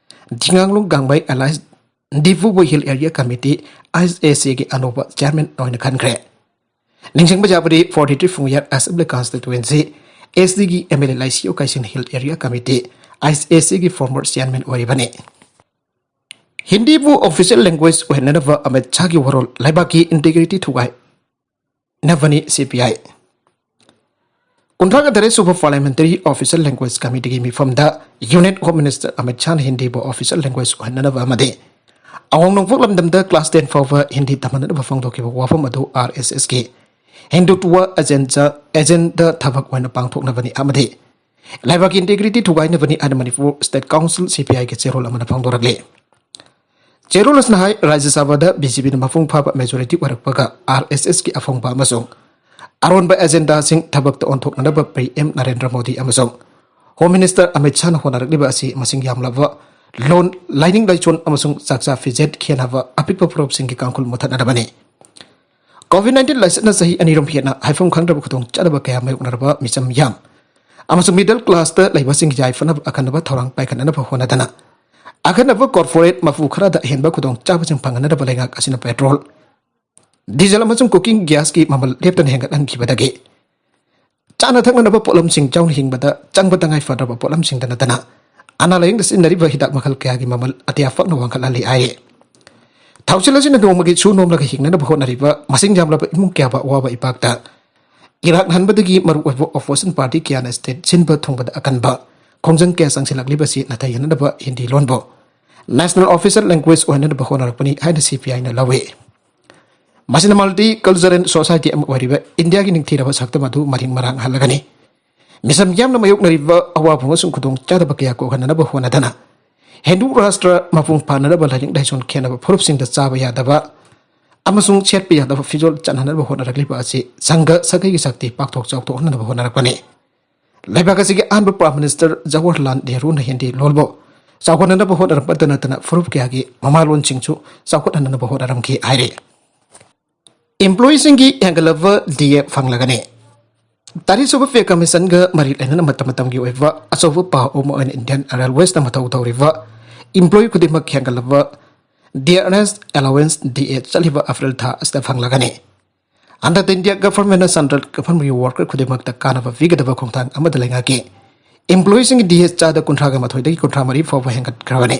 Dinganglung Gangmei ꯑꯦꯂꯥꯏꯟꯁ ꯗꯤꯐꯨꯕꯨ hill area committee I S ꯑꯦꯒꯤ ꯑꯅꯧꯕ ꯆꯤꯌꯥꯔꯃꯦꯟ ꯑꯣꯏꯅ ꯈꯟꯈ꯭ꯔꯦ꯫ ꯅꯤꯡꯁꯤꯡꯕ ꯌꯥꯕꯗꯤ, forty three Phungyar assembly constituency S ꯇꯤꯒꯤ M L A Leishiyo Keishing hill area committee I S ꯑꯦꯒꯤ ꯐꯣꯔꯃꯔ ꯆꯤꯌꯥꯔꯃꯦꯟ ꯑꯣꯏꯔꯤꯕꯅꯤ꯫ ꯍꯤꯟꯗꯤꯕꯨ ꯑꯣꯐꯤꯁꯤꯌꯦꯜ ꯂꯦꯡꯒ꯭ꯋꯦꯖ ꯑꯣꯏꯍꯟꯅꯅꯕ ꯑꯃꯤꯠ ꯁꯥꯍꯒꯤ ꯋꯥꯔꯣꯜ ꯂꯩꯕꯥꯛꯀꯤ ꯏꯟꯇꯤꯒ꯭ꯔꯤꯇꯤ ꯊꯨꯒꯥꯏꯅꯕꯅꯤ ꯁꯤ ꯄꯤ ꯑꯥꯏ꯫ ꯀꯨꯟꯊ꯭ꯔꯥꯒ ꯇꯔꯦꯠ ꯁꯨꯕ ꯄꯥꯔꯂꯤꯌꯥꯃꯦꯟꯇꯔꯤ ꯑꯣꯐꯤꯁꯤꯌꯦꯜ ꯂꯦꯡꯒ꯭ꯋꯦꯖ ꯀꯃꯤꯇꯤꯒꯤ ꯃꯤꯐꯝꯗ ꯌꯨꯅꯤꯌꯟ ꯍꯣꯝ ꯃꯤꯅꯤꯁꯇꯔ ꯑꯃꯤꯠ ꯁꯥꯍꯅ ꯍꯤꯟꯗꯤꯕꯨ ꯑꯣꯐꯤꯁꯤꯌꯦꯜ ꯂꯦꯡꯒ꯭ꯋꯦꯖ ꯑꯣꯏꯍꯟꯅꯅꯕ ꯑꯃꯗꯤ ꯑꯋꯥꯡ ꯅꯣꯡꯄꯣꯛ ꯂꯝꯗꯝꯗ ꯀ꯭ꯂꯥꯁ ꯇꯦꯟ ꯐꯥꯎꯕ ꯍꯤꯟꯗꯤ ꯇꯝꯍꯟꯅꯅꯕ ꯐꯣꯡꯗꯣꯛꯈꯤꯕ ꯋꯥꯐꯝ ꯑꯗꯨ ꯑꯥꯔ ꯑꯦꯁ ꯑꯦꯁꯀꯤ ꯍꯤꯟꯗꯨꯇ꯭ꯋ ꯑꯦꯖꯦꯟꯗ, ꯑꯦꯖꯦꯟꯗ ꯊꯕꯛ ꯑꯣꯏꯅ ꯄꯥꯡꯊꯣꯛꯅꯕꯅꯤ ꯑꯃꯗꯤ ꯂꯩꯕꯥꯛꯀꯤ ꯏꯟꯇꯤꯒ꯭ꯔꯤꯇꯤ ꯊꯨꯒꯥꯏꯅꯕꯅꯤ ꯍꯥꯏꯅ ꯃꯅꯤꯄꯨꯔ ꯁ꯭ꯇꯦꯠ ꯀꯥꯎꯟꯁꯤꯜ ꯁꯤ ꯄꯤ ꯑꯥꯏꯒꯤ ꯆꯦꯔꯣꯜ ꯑꯃꯅ ꯐꯣꯡꯗꯣꯔꯛꯂꯤ꯫ ꯆꯦꯔꯣꯜ ꯑꯁꯤꯅ ꯍꯥꯏ, ꯔꯥꯖ꯭ꯌ ꯁꯚꯥꯗ ꯕꯤ ꯖꯦ ꯄꯤꯅ ꯃꯄꯨꯡ ꯐꯥꯕ ꯃꯦꯖꯣꯔꯤꯇꯤ ꯑꯣꯏꯔꯛꯄꯒ ꯑꯥꯔ ꯑꯦꯁ ꯑꯦꯁꯀꯤ ꯑꯐꯪꯕ ꯑꯃꯁꯨꯡ ꯑꯔꯣꯟꯕ ꯑꯦꯖꯦꯟꯗꯥꯁꯤꯡ ꯊꯕꯛꯇ ꯑꯣꯟꯊꯣꯛꯅꯅꯕ ꯄꯤ ꯑꯦꯝ ꯅꯔꯦꯟꯗ꯭ꯔ ꯃꯣꯗꯤ ꯑꯃꯁꯨꯡ ꯍꯣꯝ ꯃꯤꯅꯤꯁꯇꯔ ꯑꯃꯤꯠ ꯁꯥꯍꯅ ꯍꯣꯠꯅꯔꯛꯂꯤꯕ ꯑꯁꯤ ꯃꯁꯤꯡ ꯌꯥꯝꯂꯕ ꯂꯣꯟ, ꯂꯥꯏꯅꯤꯡ ꯂꯥꯏꯁꯣꯟ ꯑꯃꯁꯨꯡ ꯆꯥꯛꯆꯥ ꯐꯤꯖꯦꯠ ꯈꯦꯠꯅꯕ ꯑꯄꯤꯛꯄ ꯐꯨꯔꯨꯞꯁꯤꯡꯒꯤ ꯀꯥꯡꯈꯨꯜ ꯃꯨꯊꯠꯅꯅꯕꯅꯤ꯫ ꯀꯣꯚꯤꯗ ꯅꯥꯏꯟꯇꯤꯟ ꯂꯥꯏꯆꯠꯅ ꯆꯍꯤ ꯑꯅꯤ ꯔꯣꯝ ꯍꯦꯟꯅ ꯍꯥꯏꯐꯝ ꯈꯪꯗ꯭ꯔꯕ ꯈꯨꯗꯣꯡꯆꯥꯗꯕ ꯀꯌꯥ ꯃꯥꯌꯣꯛꯅꯔꯕ ꯃꯤꯆꯝ ꯃꯤꯌꯥꯝ ꯑꯃꯁꯨꯡ ꯃꯤꯗꯜ ꯀ꯭ꯂꯥꯁꯇ ꯂꯩꯕꯁꯤꯡ ꯌꯥꯏꯐꯅꯕ ꯑꯈꯟꯅꯕ ꯊꯧꯔꯥꯡ ꯄꯥꯏꯈꯠꯅꯅꯕ ꯍꯣꯠꯅꯗꯅ, ꯑꯈꯟꯅꯕ ꯀꯣꯔꯄꯣꯔꯦꯠ ꯃꯄꯨ ꯈꯔꯗ ꯑꯍꯦꯟꯕ ꯈꯨꯗꯣꯡꯆꯥꯕꯁꯤꯡ ꯐꯪꯍꯟꯅꯅꯕ ꯂꯩꯉꯥꯛ ꯑꯁꯤꯅ ꯄꯦꯇ꯭ꯔꯣꯜ, ꯗꯤꯖꯜ ꯑꯃꯁꯨꯡ ꯀꯨꯀꯤꯡ ꯒ꯭ꯌꯥꯁꯀꯤ ꯃꯃꯜ ꯂꯦꯞꯇꯅ ꯍꯦꯟꯒꯠꯍꯟꯈꯤꯕꯗꯒꯤ ꯆꯥꯅ ꯊꯛꯅꯅꯕ ꯄꯣꯠꯂꯝꯁꯤꯡ ꯆꯥꯎꯅ ꯍꯤꯡꯕꯗ ꯆꯪꯕ ꯇꯉꯥꯏ ꯐꯗ꯭ꯔꯕ ꯄꯣꯠꯂꯝꯁꯤꯡꯗ ꯅꯠꯇꯅ ꯑꯅꯥ ꯂꯥꯌꯦꯡꯗ ꯁꯤꯖꯤꯟꯅꯔꯤꯕ ꯍꯤꯗꯥꯛ ꯃꯈꯜ ꯀꯌꯥꯒꯤ ꯃꯃꯜ ꯑꯇꯤꯌꯥ ꯄꯛꯅ ꯋꯥꯡꯈꯠꯍꯜꯂꯤ ꯍꯥꯏꯔꯤ꯫ ꯊꯥꯎꯁꯤꯜ ꯑꯁꯤꯅ ꯅꯣꯡꯃꯒꯤ ꯁꯨ ꯅꯣꯝꯂꯒ ꯍꯤꯡꯅꯅꯕ ꯍꯣꯠꯅꯔꯤꯕ ꯃꯁꯤꯡ ꯌꯥꯝꯂꯕ ꯏꯃꯨꯡ ꯀꯌꯥꯕꯨ ꯑꯋꯥꯕ ꯏꯄꯥꯛꯇ ꯏꯔꯥꯛꯅꯍꯟꯕꯗꯒꯤ ꯃꯔꯨꯑꯣꯏꯕ ꯑꯣꯄꯣꯖꯤꯁꯟ ꯄꯥꯔꯇꯤ ꯀꯌꯥꯅ ꯁ꯭ꯇꯦꯠ ꯁꯤꯟꯕ ꯊꯨꯡꯕꯗ ꯑꯀꯟꯕ ꯈꯣꯡꯖꯪ ꯀꯌꯥ ꯆꯪꯁꯤꯜꯂꯛꯂꯤꯕꯁꯤ ꯅꯥꯊꯩꯍꯟꯅꯅꯕ ꯍꯤꯟꯗꯤ ꯂꯣꯟꯕꯨ ꯅꯦꯁꯅꯦꯜ ꯑꯣꯐꯤꯁꯤꯌꯦꯜ ꯂꯦꯡꯒ꯭ꯋꯦꯖ ꯑꯣꯏꯍꯟꯅꯅꯕ ꯍꯣꯠꯅꯔꯛꯄꯅꯤ ꯍꯥꯏꯅ ꯁꯤ ꯄꯤ ꯑꯥꯏꯅ ꯂꯧꯏ꯫ ꯃꯁꯤꯅ ꯃꯜꯇꯤ ꯀꯜꯆꯔꯦꯜ ꯁꯣꯁꯥꯏꯇꯤ ꯑꯃ ꯑꯣꯏꯔꯤꯕ ꯏꯟꯗꯤꯌꯥꯒꯤ ꯅꯤꯡꯊꯤꯔꯕ ꯁꯛꯇꯝ ꯑꯗꯨ ꯃꯔꯤꯡ ꯃꯔꯥꯡ ꯍꯜꯂꯒꯅꯤ꯫ ꯃꯤꯆꯝ ꯌꯥꯝꯅ ꯃꯥꯌꯣꯛꯅꯔꯤꯕ ꯑꯋꯥꯐꯝ ꯑꯃꯁꯨꯡ ꯈꯨꯗꯣꯡꯆꯥꯗꯕ ꯀꯌꯥ ꯀꯣꯛꯍꯟꯅꯅꯕ ꯍꯣꯠꯅꯗꯅ ꯍꯤꯟꯗꯨ ꯔꯥꯁꯇ꯭ꯔ ꯃꯄꯨꯡ ꯐꯥꯅꯅꯕ ꯂꯥꯏꯅꯤꯡ ꯂꯥꯏꯁꯣꯟ ꯈꯦꯠꯅꯕ ꯐꯨꯔꯨꯞꯁꯤꯡꯗ ꯆꯥꯕ ꯌꯥꯗꯕ ꯑꯃꯁꯨꯡ ꯁꯦꯠꯄ ꯌꯥꯗꯕ ꯐꯤꯖꯣꯜ ꯆꯠꯅꯅꯕ ꯍꯣꯠꯅꯔꯛꯂꯤꯕ ꯑꯁꯤ ꯁꯪꯘ ꯁꯥꯒꯩꯒꯤ ꯁꯛꯇꯤ ꯄꯥꯛꯊꯣꯛ ꯆꯥꯎꯊꯣꯛꯍꯟꯅꯕ ꯍꯣꯠꯅꯔꯛꯄꯅꯤ꯫ ꯂꯩꯕꯥꯛ ꯑꯁꯤꯒꯤ ꯑꯍꯥꯟꯕ ꯄ꯭ꯔꯥꯏꯝ ꯃꯤꯅꯤꯁꯇꯔ ꯖꯋꯥꯍꯔꯂꯥꯜ ꯅꯦꯍꯔꯨꯅ ꯍꯤꯟꯗꯤ ꯂꯣꯟꯕꯨ ꯆꯥꯎꯈꯠꯅꯅꯕ ꯍꯣꯠꯅꯔꯛꯄꯇ ꯅꯠꯇꯅ ꯐꯨꯔꯨꯞ ꯀꯌꯥꯒꯤ ꯃꯃꯥꯂꯣꯟꯁꯤꯡꯁꯨ ꯆꯥꯎꯈꯠꯍꯟꯅꯅꯕ ꯍꯣꯠꯅꯔꯝꯈꯤ ꯍꯥꯏꯔꯤ꯫ ꯁꯤꯡꯒꯤ ꯍꯦꯟꯒꯠꯂꯕ ꯗꯤ ꯑꯦ ꯐꯪꯂꯒꯅꯤ꯫ ꯇꯔꯦꯠ ꯁꯨꯕ ꯄꯦ ꯀꯃꯤꯁꯟꯒ ꯃꯔꯤ ꯂꯩꯅꯅ ꯃꯇꯝ ꯃꯇꯝꯒꯤ ꯑꯣꯏꯕ ꯑꯆꯧꯕ ꯄꯥꯎ ꯑꯃ ꯑꯣꯏꯅ ꯏꯟꯗꯤꯌꯟ ꯔꯦꯜꯋꯦꯁꯇ ꯃꯊꯧ ꯇꯧꯔꯤꯕ ꯏꯝꯄ꯭ꯂꯣꯌꯤ ꯈꯨꯗꯤꯡꯃꯛ ꯍꯦꯟꯒꯠꯂꯕ ꯗꯤꯌꯔꯅꯦꯁ ꯑꯦꯂꯥꯋꯦꯟꯁ ꯗꯤ ꯑꯦ ꯆꯠꯂꯤꯕ ꯑꯦꯄ꯭ꯔꯤꯜ ꯊꯥ ꯑꯁꯤꯗ ꯐꯪꯂꯒꯅꯤ꯫ ꯍꯟꯗꯛꯇ ꯏꯟꯗꯤꯌꯥ ꯒꯚꯔꯟꯃꯦꯟꯠꯅ ꯁꯦꯟꯇ꯭ꯔꯦꯜ ꯒꯚꯔꯟꯃꯦꯟꯠꯀꯤ ꯋꯥꯔꯀꯔ ꯈꯨꯗꯤꯡꯃꯛꯇ ꯀꯥꯟꯅꯕ ꯄꯤꯒꯗꯕ ꯈꯣꯡꯊꯥꯡ ꯑꯃꯗ ꯂꯩꯉꯥꯛꯀꯤ ꯏꯝꯄ꯭ꯂꯣꯌꯤꯁꯤꯡꯒꯤ ꯗꯤ ꯑꯦ ꯆꯥꯗ ꯀꯨꯟꯊ꯭ꯔꯥꯒ ꯃꯥꯊꯣꯏꯗꯒꯤ ꯀꯨꯟꯊ꯭ꯔꯥ ꯃꯔꯤ ꯐꯥꯎꯕ ꯍꯦꯟꯒꯠꯈ꯭ꯔꯕꯅꯤ꯫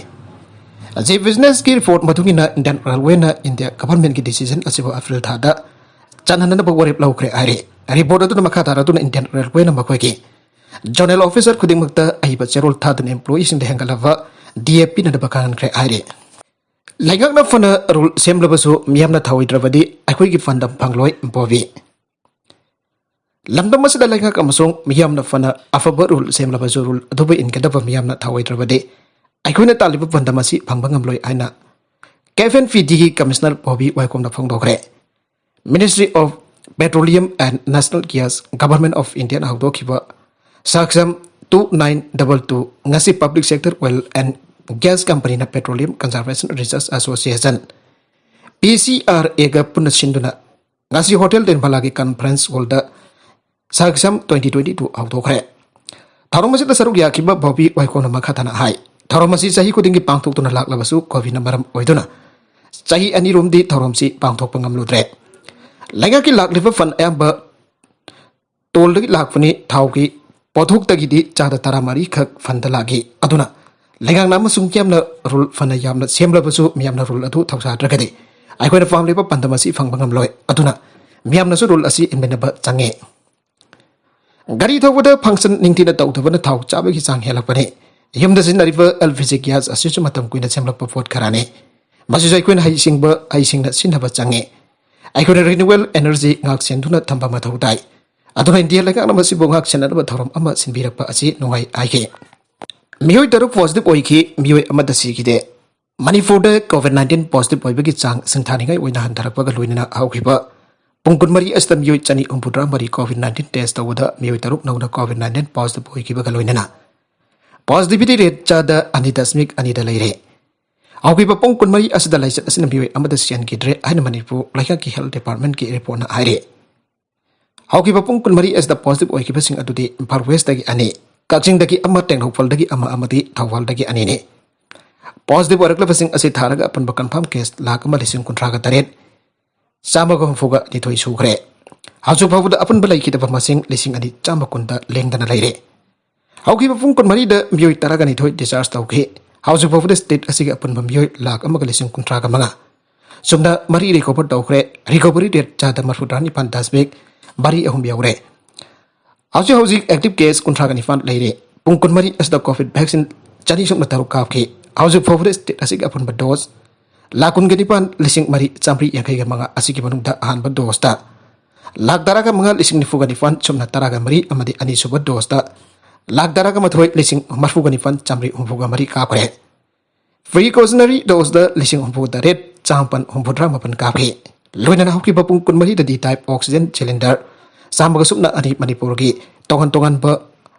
ꯖꯤ ꯕꯤꯖꯤꯅꯦꯁꯀꯤ ꯔꯤꯄꯣꯔꯠ ꯃꯇꯨꯡ ꯏꯟꯅ ꯏꯟꯗꯤꯌꯥ ꯔꯦꯜꯋꯦꯅ ꯏꯟꯗꯤꯌꯥ ꯒꯚꯔꯟꯃꯦꯟꯠꯀꯤ ꯗꯤꯁꯤꯖꯟ ꯑꯁꯤꯕꯨ ꯑꯦꯄ꯭ꯔꯤꯜ ꯊꯥꯗ ꯆꯠꯍꯟꯅꯅꯕ ꯋꯥꯔꯦꯞ ꯂꯧꯈ꯭ꯔꯦ ꯍꯥꯏꯔꯤ꯫ ꯔꯤꯄꯣꯔꯠ ꯑꯗꯨꯅ ꯃꯈꯥ ꯇꯥꯔꯗꯨꯅ ꯏꯟꯗꯤꯌꯥꯟ ꯔꯦꯜꯋꯦꯅ ꯃꯈꯣꯏꯒꯤ ꯖꯣꯅꯦꯜ ꯑꯣꯐꯤꯁꯔ ꯈꯨꯗꯤꯡꯃꯛꯇ ꯑꯏꯕ ꯆꯦꯔꯣꯜ ꯊꯥꯗꯨꯅ ꯏꯝꯄ꯭ꯂꯣꯌꯤꯁꯤꯡꯗ ꯍꯦꯟꯒꯠꯂꯕ ꯗꯤ ꯑꯦ ꯄꯤꯅꯅꯕ ꯈꯪꯍꯟꯈ꯭ꯔꯦ ꯍꯥꯏꯔꯤ꯫ ꯂꯩꯉꯥꯛꯅ ꯐꯅ ꯔꯨꯜ ꯁꯦꯝꯂꯕꯁꯨ ꯃꯤꯌꯥꯝꯅ ꯊꯧꯑꯣꯏꯗ꯭ꯔꯕꯗꯤ ꯑꯩꯈꯣꯏꯒꯤ ꯄꯥꯟꯗꯝ ꯐꯪꯂꯣꯏ, ꯕꯣꯕꯤ꯫ ꯂꯝꯗꯝ ꯑꯁꯤꯗ ꯂꯩꯉꯥꯛ ꯑꯃꯁꯨꯡ ꯃꯤꯌꯥꯝꯅ ꯐꯅ ꯑꯐꯕ ꯔꯨꯜ ꯁꯦꯝꯂꯕꯁꯨ ꯔꯨꯜ ꯑꯗꯨꯕꯨ ꯏꯟꯒꯗꯕ ꯃꯤꯌꯥꯝꯅ ꯊꯧꯑꯣꯏꯗ꯭ꯔꯕꯗꯤ ꯑꯩꯈꯣꯏꯅ ꯇꯥꯜꯂꯤꯕ ꯄꯥꯟꯗꯝ ꯑꯁꯤ ꯐꯪꯕ ꯉꯝꯂꯣꯏ ꯍꯥꯏꯅ ꯀꯦꯐ ꯑꯦꯟ ꯄꯤ ꯗꯤꯒꯤ ꯀꯃꯤꯁꯅꯔ ꯕꯣꯕꯤ ꯋꯥꯏꯈꯣꯝꯅ ꯐꯣꯡꯗꯣꯛꯈ꯭ꯔꯦ꯫ Ministry of Petroleum and Natural Gas, Government of Indiaꯅ ꯍꯧꯗꯣꯛꯈꯤꯕ ꯁꯛꯁꯝ two nine double two ꯉꯁꯤ Public Sector Oil and Gas Companyꯅ Petroleum Conservation Research Association, P C R Aꯒ ꯄꯨꯟꯅ ꯁꯤꯟꯗꯨꯅ ꯉꯁꯤ ꯍꯣꯇꯦꯜ ꯗꯤꯔꯃꯂꯥꯒꯤ ꯀꯟꯐꯔꯦꯟꯁ ꯍꯣꯜꯗ ꯁꯛꯁꯝ twenty twenty two ꯍꯧꯗꯣꯛꯈ꯭ꯔꯦ꯫ ꯊꯧꯔꯝ ꯑꯁꯤꯗ ꯁꯔꯨꯛ ꯌꯥꯈꯤꯕ ꯕꯣꯕꯤ ꯋꯥꯏꯈꯣꯝꯅ ꯃꯈꯥ ꯇꯥꯅ ꯍꯥꯏ, ꯊꯧꯔꯝ ꯑꯁꯤ ꯆꯍꯤ ꯈꯨꯗꯤꯡꯒꯤ ꯄꯥꯡꯊꯣꯛꯇꯨꯅ ꯂꯥꯛꯂꯕꯁꯨ ꯀꯣꯚꯤꯗꯅ ꯃꯔꯝ ꯑꯣꯏꯗꯨꯅ ꯆꯍꯤ ꯑꯅꯤꯔꯣꯝꯗꯤ ꯊꯧꯔꯝꯁꯤ ꯄꯥꯡꯊꯣꯛꯄ ꯉꯝꯂꯨꯗ꯭ꯔꯦ꯫ ꯂꯩꯉꯥꯛꯀꯤ ꯂꯥꯛꯂꯤꯕ ꯐꯟ ꯑꯌꯥꯝꯕ ꯇꯣꯜꯗꯒꯤ ꯂꯥꯛꯄꯅꯤ, ꯊꯥꯎꯒꯤ ꯄꯣꯠꯊꯣꯛꯇꯒꯤꯗꯤ ꯆꯥꯗ ꯇꯔꯥꯃꯔꯤ ꯈꯛ ꯐꯟꯗ ꯂꯥꯛꯏ꯫ ꯑꯗꯨꯅ ꯂꯩꯉꯥꯛꯅ ꯑꯃꯁꯨꯡ ꯌꯥꯝꯅ ꯔꯨꯜ ꯐꯅ ꯌꯥꯝꯅ ꯁꯦꯝꯂꯕꯁꯨ ꯃꯤꯌꯥꯝꯅ ꯔꯨꯜ ꯑꯗꯨ ꯊꯧꯁꯥꯗ꯭ꯔꯒꯗꯤ ꯑꯩꯈꯣꯏꯅ ꯄꯥꯝꯂꯤꯕ ꯄꯥꯟꯗꯝ ꯑꯁꯤ ꯐꯪꯕ ꯉꯝꯂꯣꯏ꯫ ꯑꯗꯨꯅ ꯃꯤꯌꯥꯝꯅꯁꯨ ꯔꯨꯜ ꯑꯁꯤ ꯏꯟꯃꯤꯟꯅꯕ ꯆꯪꯉꯤ꯫ ꯒꯥꯔꯤ ꯊꯧꯕꯗ ꯐꯪꯁꯟ ꯅꯤꯡꯊꯤꯅ ꯇꯧꯗꯕꯅ ꯊꯥꯎ ꯆꯥꯕꯒꯤ ꯆꯥꯡ ꯍꯦꯜꯂꯛꯄꯅꯤ꯫ ꯌꯨꯝꯗ ꯁꯤꯖꯤꯟꯅꯔꯤꯕ ꯑꯦꯜ ꯄꯤ ꯖꯤ ꯒ꯭ꯌꯥꯁ ꯑꯁꯤꯁꯨ ꯃꯇꯝ ꯀꯨꯏꯅ ꯁꯦꯝꯂꯛꯄ ꯄꯣꯠ ꯈꯔꯅꯤ꯫ ꯃꯁꯤꯁꯨ ꯑꯩꯈꯣꯏꯅ ꯍꯩꯁꯤꯡꯕ, ꯍꯩꯁꯤꯡꯅ ꯁꯤꯖꯤꯟꯅꯕ ꯆꯪꯉꯤ꯫ ꯑꯩꯈꯣꯏꯅ ꯔꯤꯅ꯭ꯌꯨꯋꯦꯜ ꯑꯦꯅꯔꯖꯤ ꯉꯥꯛ ꯁꯦꯟꯗꯨꯅ ꯊꯝꯕ ꯃꯊꯧ ꯇꯥꯏ꯫ ꯑꯗꯨꯅ ꯏꯟꯗꯤꯌꯥ ꯂꯩꯉꯥꯛꯅ ꯃꯁꯤꯕꯨ ꯉꯥꯛ ꯁꯦꯟꯅꯅꯕ ꯊꯧꯔꯝ ꯑꯃ ꯁꯤꯟꯕꯤꯔꯛꯄ ꯑꯁꯤ ꯅꯨꯡꯉꯥꯏ ꯍꯥꯏꯈꯤ꯫ ꯃꯤꯑꯣꯏ ꯇꯔꯨꯛ ꯄꯣꯖꯤꯇꯤꯚ ꯑꯣꯏꯈꯤ, ꯃꯤꯑꯣꯏ ꯑꯃꯠꯇ ꯁꯤꯈꯤꯗꯦ꯫ ꯃꯅꯤꯄꯨꯔꯗ ꯀꯣꯚꯤꯗ ꯅꯥꯏꯟꯇꯤꯟ ꯄꯣꯖꯤꯇꯤꯚ ꯑꯣꯏꯕꯒꯤ ꯆꯥꯡ ꯁꯤꯡꯊꯥꯅꯤꯡꯉꯥꯏ ꯑꯣꯏꯅ ꯍꯟꯊꯔꯛꯄꯒ ꯂꯣꯏꯅꯅ ꯍꯧꯈꯤꯕ ꯄꯨꯡ ꯀꯨꯟꯃꯔꯤ ꯑꯁꯤꯗ ꯃꯤꯑꯣꯏ ꯆꯅꯤ ꯍꯨꯝꯐꯨꯇꯔꯥ ꯃꯔꯤ ꯀꯣꯚꯤꯗ ꯅꯥꯏꯟꯇꯤꯟ ꯇꯦꯁ ꯇꯧꯕꯗ ꯃꯤꯑꯣꯏ ꯇꯔꯨꯛ ꯅꯧꯅ ꯀꯣꯚꯤꯗ ꯅꯥꯏꯟꯇꯤꯟ ꯄꯣꯖꯤꯇꯤꯚ ꯑꯣꯏꯈꯤꯕꯒ ꯂꯣꯏꯅꯅ ꯄꯣꯖꯤꯇꯤꯚꯤꯇꯤ ꯔꯦꯠ ꯆꯥꯗ ꯑꯅꯤ ꯗꯁꯃꯤꯛ ꯑꯅꯤꯗ ꯂꯩꯔꯦ꯫ ꯍꯧꯈꯤꯕ ꯄꯨꯡ ꯀꯨꯟꯃꯔꯤ ꯑꯁꯤꯗ ꯂꯥꯏꯆꯠ ꯑꯁꯤꯅ ꯃꯤꯑꯣꯏ ꯑꯃꯗ ꯁꯤꯍꯟꯈꯤꯗ꯭ꯔꯦ ꯍꯥꯏꯅ ꯃꯅꯤꯄꯨꯔ ꯂꯩꯉꯥꯛꯀꯤ health department ꯀꯤ report ꯅ ꯍꯥꯏꯔꯤ꯫ ꯍꯧꯈꯤꯕ ꯄꯨꯡ ꯀꯨꯟꯃꯔꯤ ꯑꯁꯤꯗ positive ꯑꯣꯏꯈꯤꯕꯁꯤꯡ ꯑꯗꯨꯗꯤ ꯏꯝꯐꯥꯜ West ꯇꯒꯤ ꯑꯅꯤ, ꯀꯛꯆꯤꯡꯗꯒꯤ ꯑꯃ, ꯇꯦꯡꯅꯧꯄꯜꯗꯒꯤ ꯑꯃ ꯑꯃꯗꯤ ꯊꯧꯕꯥꯜꯗꯒꯤ ꯑꯅꯤꯅꯤ꯫ Positive ꯑꯣꯏꯔꯛꯂꯕꯁꯤꯡ ꯑꯁꯤ ꯊꯥꯔꯒ ꯑꯄꯨꯟꯕ confirm case ꯂꯥꯈ ꯑꯃ ꯂꯤꯁꯤꯡ ꯀꯨꯟꯊ꯭ꯔꯥꯒ ꯇꯔꯦꯠ, ꯆꯥꯝꯃꯒ ꯍꯨꯝꯐꯨꯒ ꯅꯤꯊꯣꯏ ꯁꯨꯈ꯭ꯔꯦ꯫ ꯍꯧꯖꯤꯛ ꯐꯥꯎꯕꯗ ꯑꯄꯨꯟꯕ ꯂꯩꯈꯤꯗꯕ ꯃꯁꯤꯡ ꯂꯤꯁꯤꯡ ꯑꯅꯤ ꯆꯥꯝꯃ ꯀꯨꯟꯗ ꯂꯦꯡꯗꯅ ꯂꯩꯔꯦ꯫ ꯍꯧꯈꯤꯕ ꯄꯨꯡ ꯀꯨꯟꯃꯔꯤꯗ ꯃꯤꯑꯣꯏ ꯇꯔꯥꯒ ꯅꯤꯊꯣꯏ discharge ꯇꯧꯈꯤ꯫ ꯍꯧꯖꯤꯛ ꯐꯥꯎꯕꯗ state ꯑꯁꯤꯒꯤ ꯑꯄꯨꯟꯕ ꯃꯤꯑꯣꯏ ꯂꯥꯈ ꯑꯃꯒ ꯂꯤꯁꯤꯡ ꯀꯨꯟꯊ꯭ꯔꯥꯒ ꯃꯉꯥ꯫ ꯆꯨꯝꯅ ꯃꯔꯤ recover ꯇꯧꯈ꯭ꯔꯦ꯫ Recovery rate ꯆꯥꯗ ꯃꯔꯐꯨꯇꯔꯥ ꯅꯤꯄꯥꯟ ꯗꯁꯃꯤꯛ ꯃꯔꯤ ꯑꯍꯨꯝ ꯌꯧꯔꯦ꯫ ꯍꯧꯖꯤꯛ ꯍꯧꯖꯤꯛ active case ꯀꯨꯟꯊ꯭ꯔꯥꯒ ꯅꯤꯄꯥꯟ ꯂꯩꯔꯦ꯫ ꯄꯨꯡ ꯀꯨꯟꯃꯔꯤ ꯑꯁꯤꯗ COVID vaccine ꯆꯅꯤ ꯁꯨꯞꯅ ꯇꯔꯨꯛ ꯀꯥꯞꯈꯤ꯫ ꯍꯧꯖꯤꯛ ꯐꯥꯎꯕꯗ state ꯑꯁꯤꯒꯤ ꯑꯄꯨꯟꯕ dose ꯂꯥꯈ ꯀꯨꯟꯒ ꯅꯤꯄꯥꯟ ꯂꯤꯁꯤꯡ ꯃꯔꯤ ꯆꯥꯝꯃꯔꯤ ꯌꯥꯡꯈꯩꯒ ꯃꯉꯥ ꯑꯁꯤꯒꯤ ꯃꯅꯨꯡꯗ ꯑꯍꯥꯟꯕ dose ꯇ ꯂꯥꯈ ꯇꯔꯥꯒ ꯃꯉꯥ ꯂꯤꯁꯤꯡ ꯅꯤꯐꯨꯒ ꯅꯤꯄꯥꯟ ꯁꯨꯞꯅ ꯇꯔꯥꯒ ꯃꯔꯤ ꯑꯃꯗꯤ ꯑꯅꯤꯁꯨꯕ dose ꯇ ꯂꯥꯈ ꯇꯔꯥꯒ ꯃꯥꯊꯣꯏ ꯂꯤꯁꯤꯡ ꯃꯔꯐꯨꯒ ꯅꯤꯄꯥꯟ ꯆꯥꯝꯃꯔꯤ ꯍꯨꯝꯐꯨꯒ ꯃꯔꯤ ꯀꯥꯞꯈ꯭ꯔꯦ꯫ Precautionary dose ꯇ ꯂꯤꯁꯤꯡ ꯍꯨꯝꯐꯨ ꯇꯔꯦꯠ ꯆꯥꯃꯥꯄꯟ ꯍꯨꯝꯐꯨꯇꯔꯥ ꯃꯥꯄꯟ ꯀꯥꯞꯈꯤ꯫ ꯂꯣꯏꯅꯅ ꯍꯧꯈꯤꯕ ꯄꯨꯡ ꯀꯨꯟꯃꯔꯤꯗ D type oxygen cylinder ꯆꯥꯝꯃꯒ ꯁꯨꯞꯅ ꯑꯅꯤ ꯃꯅꯤꯄꯨꯔꯒꯤ ꯇꯣꯉꯥꯟ ꯇꯣꯉꯥꯟꯕ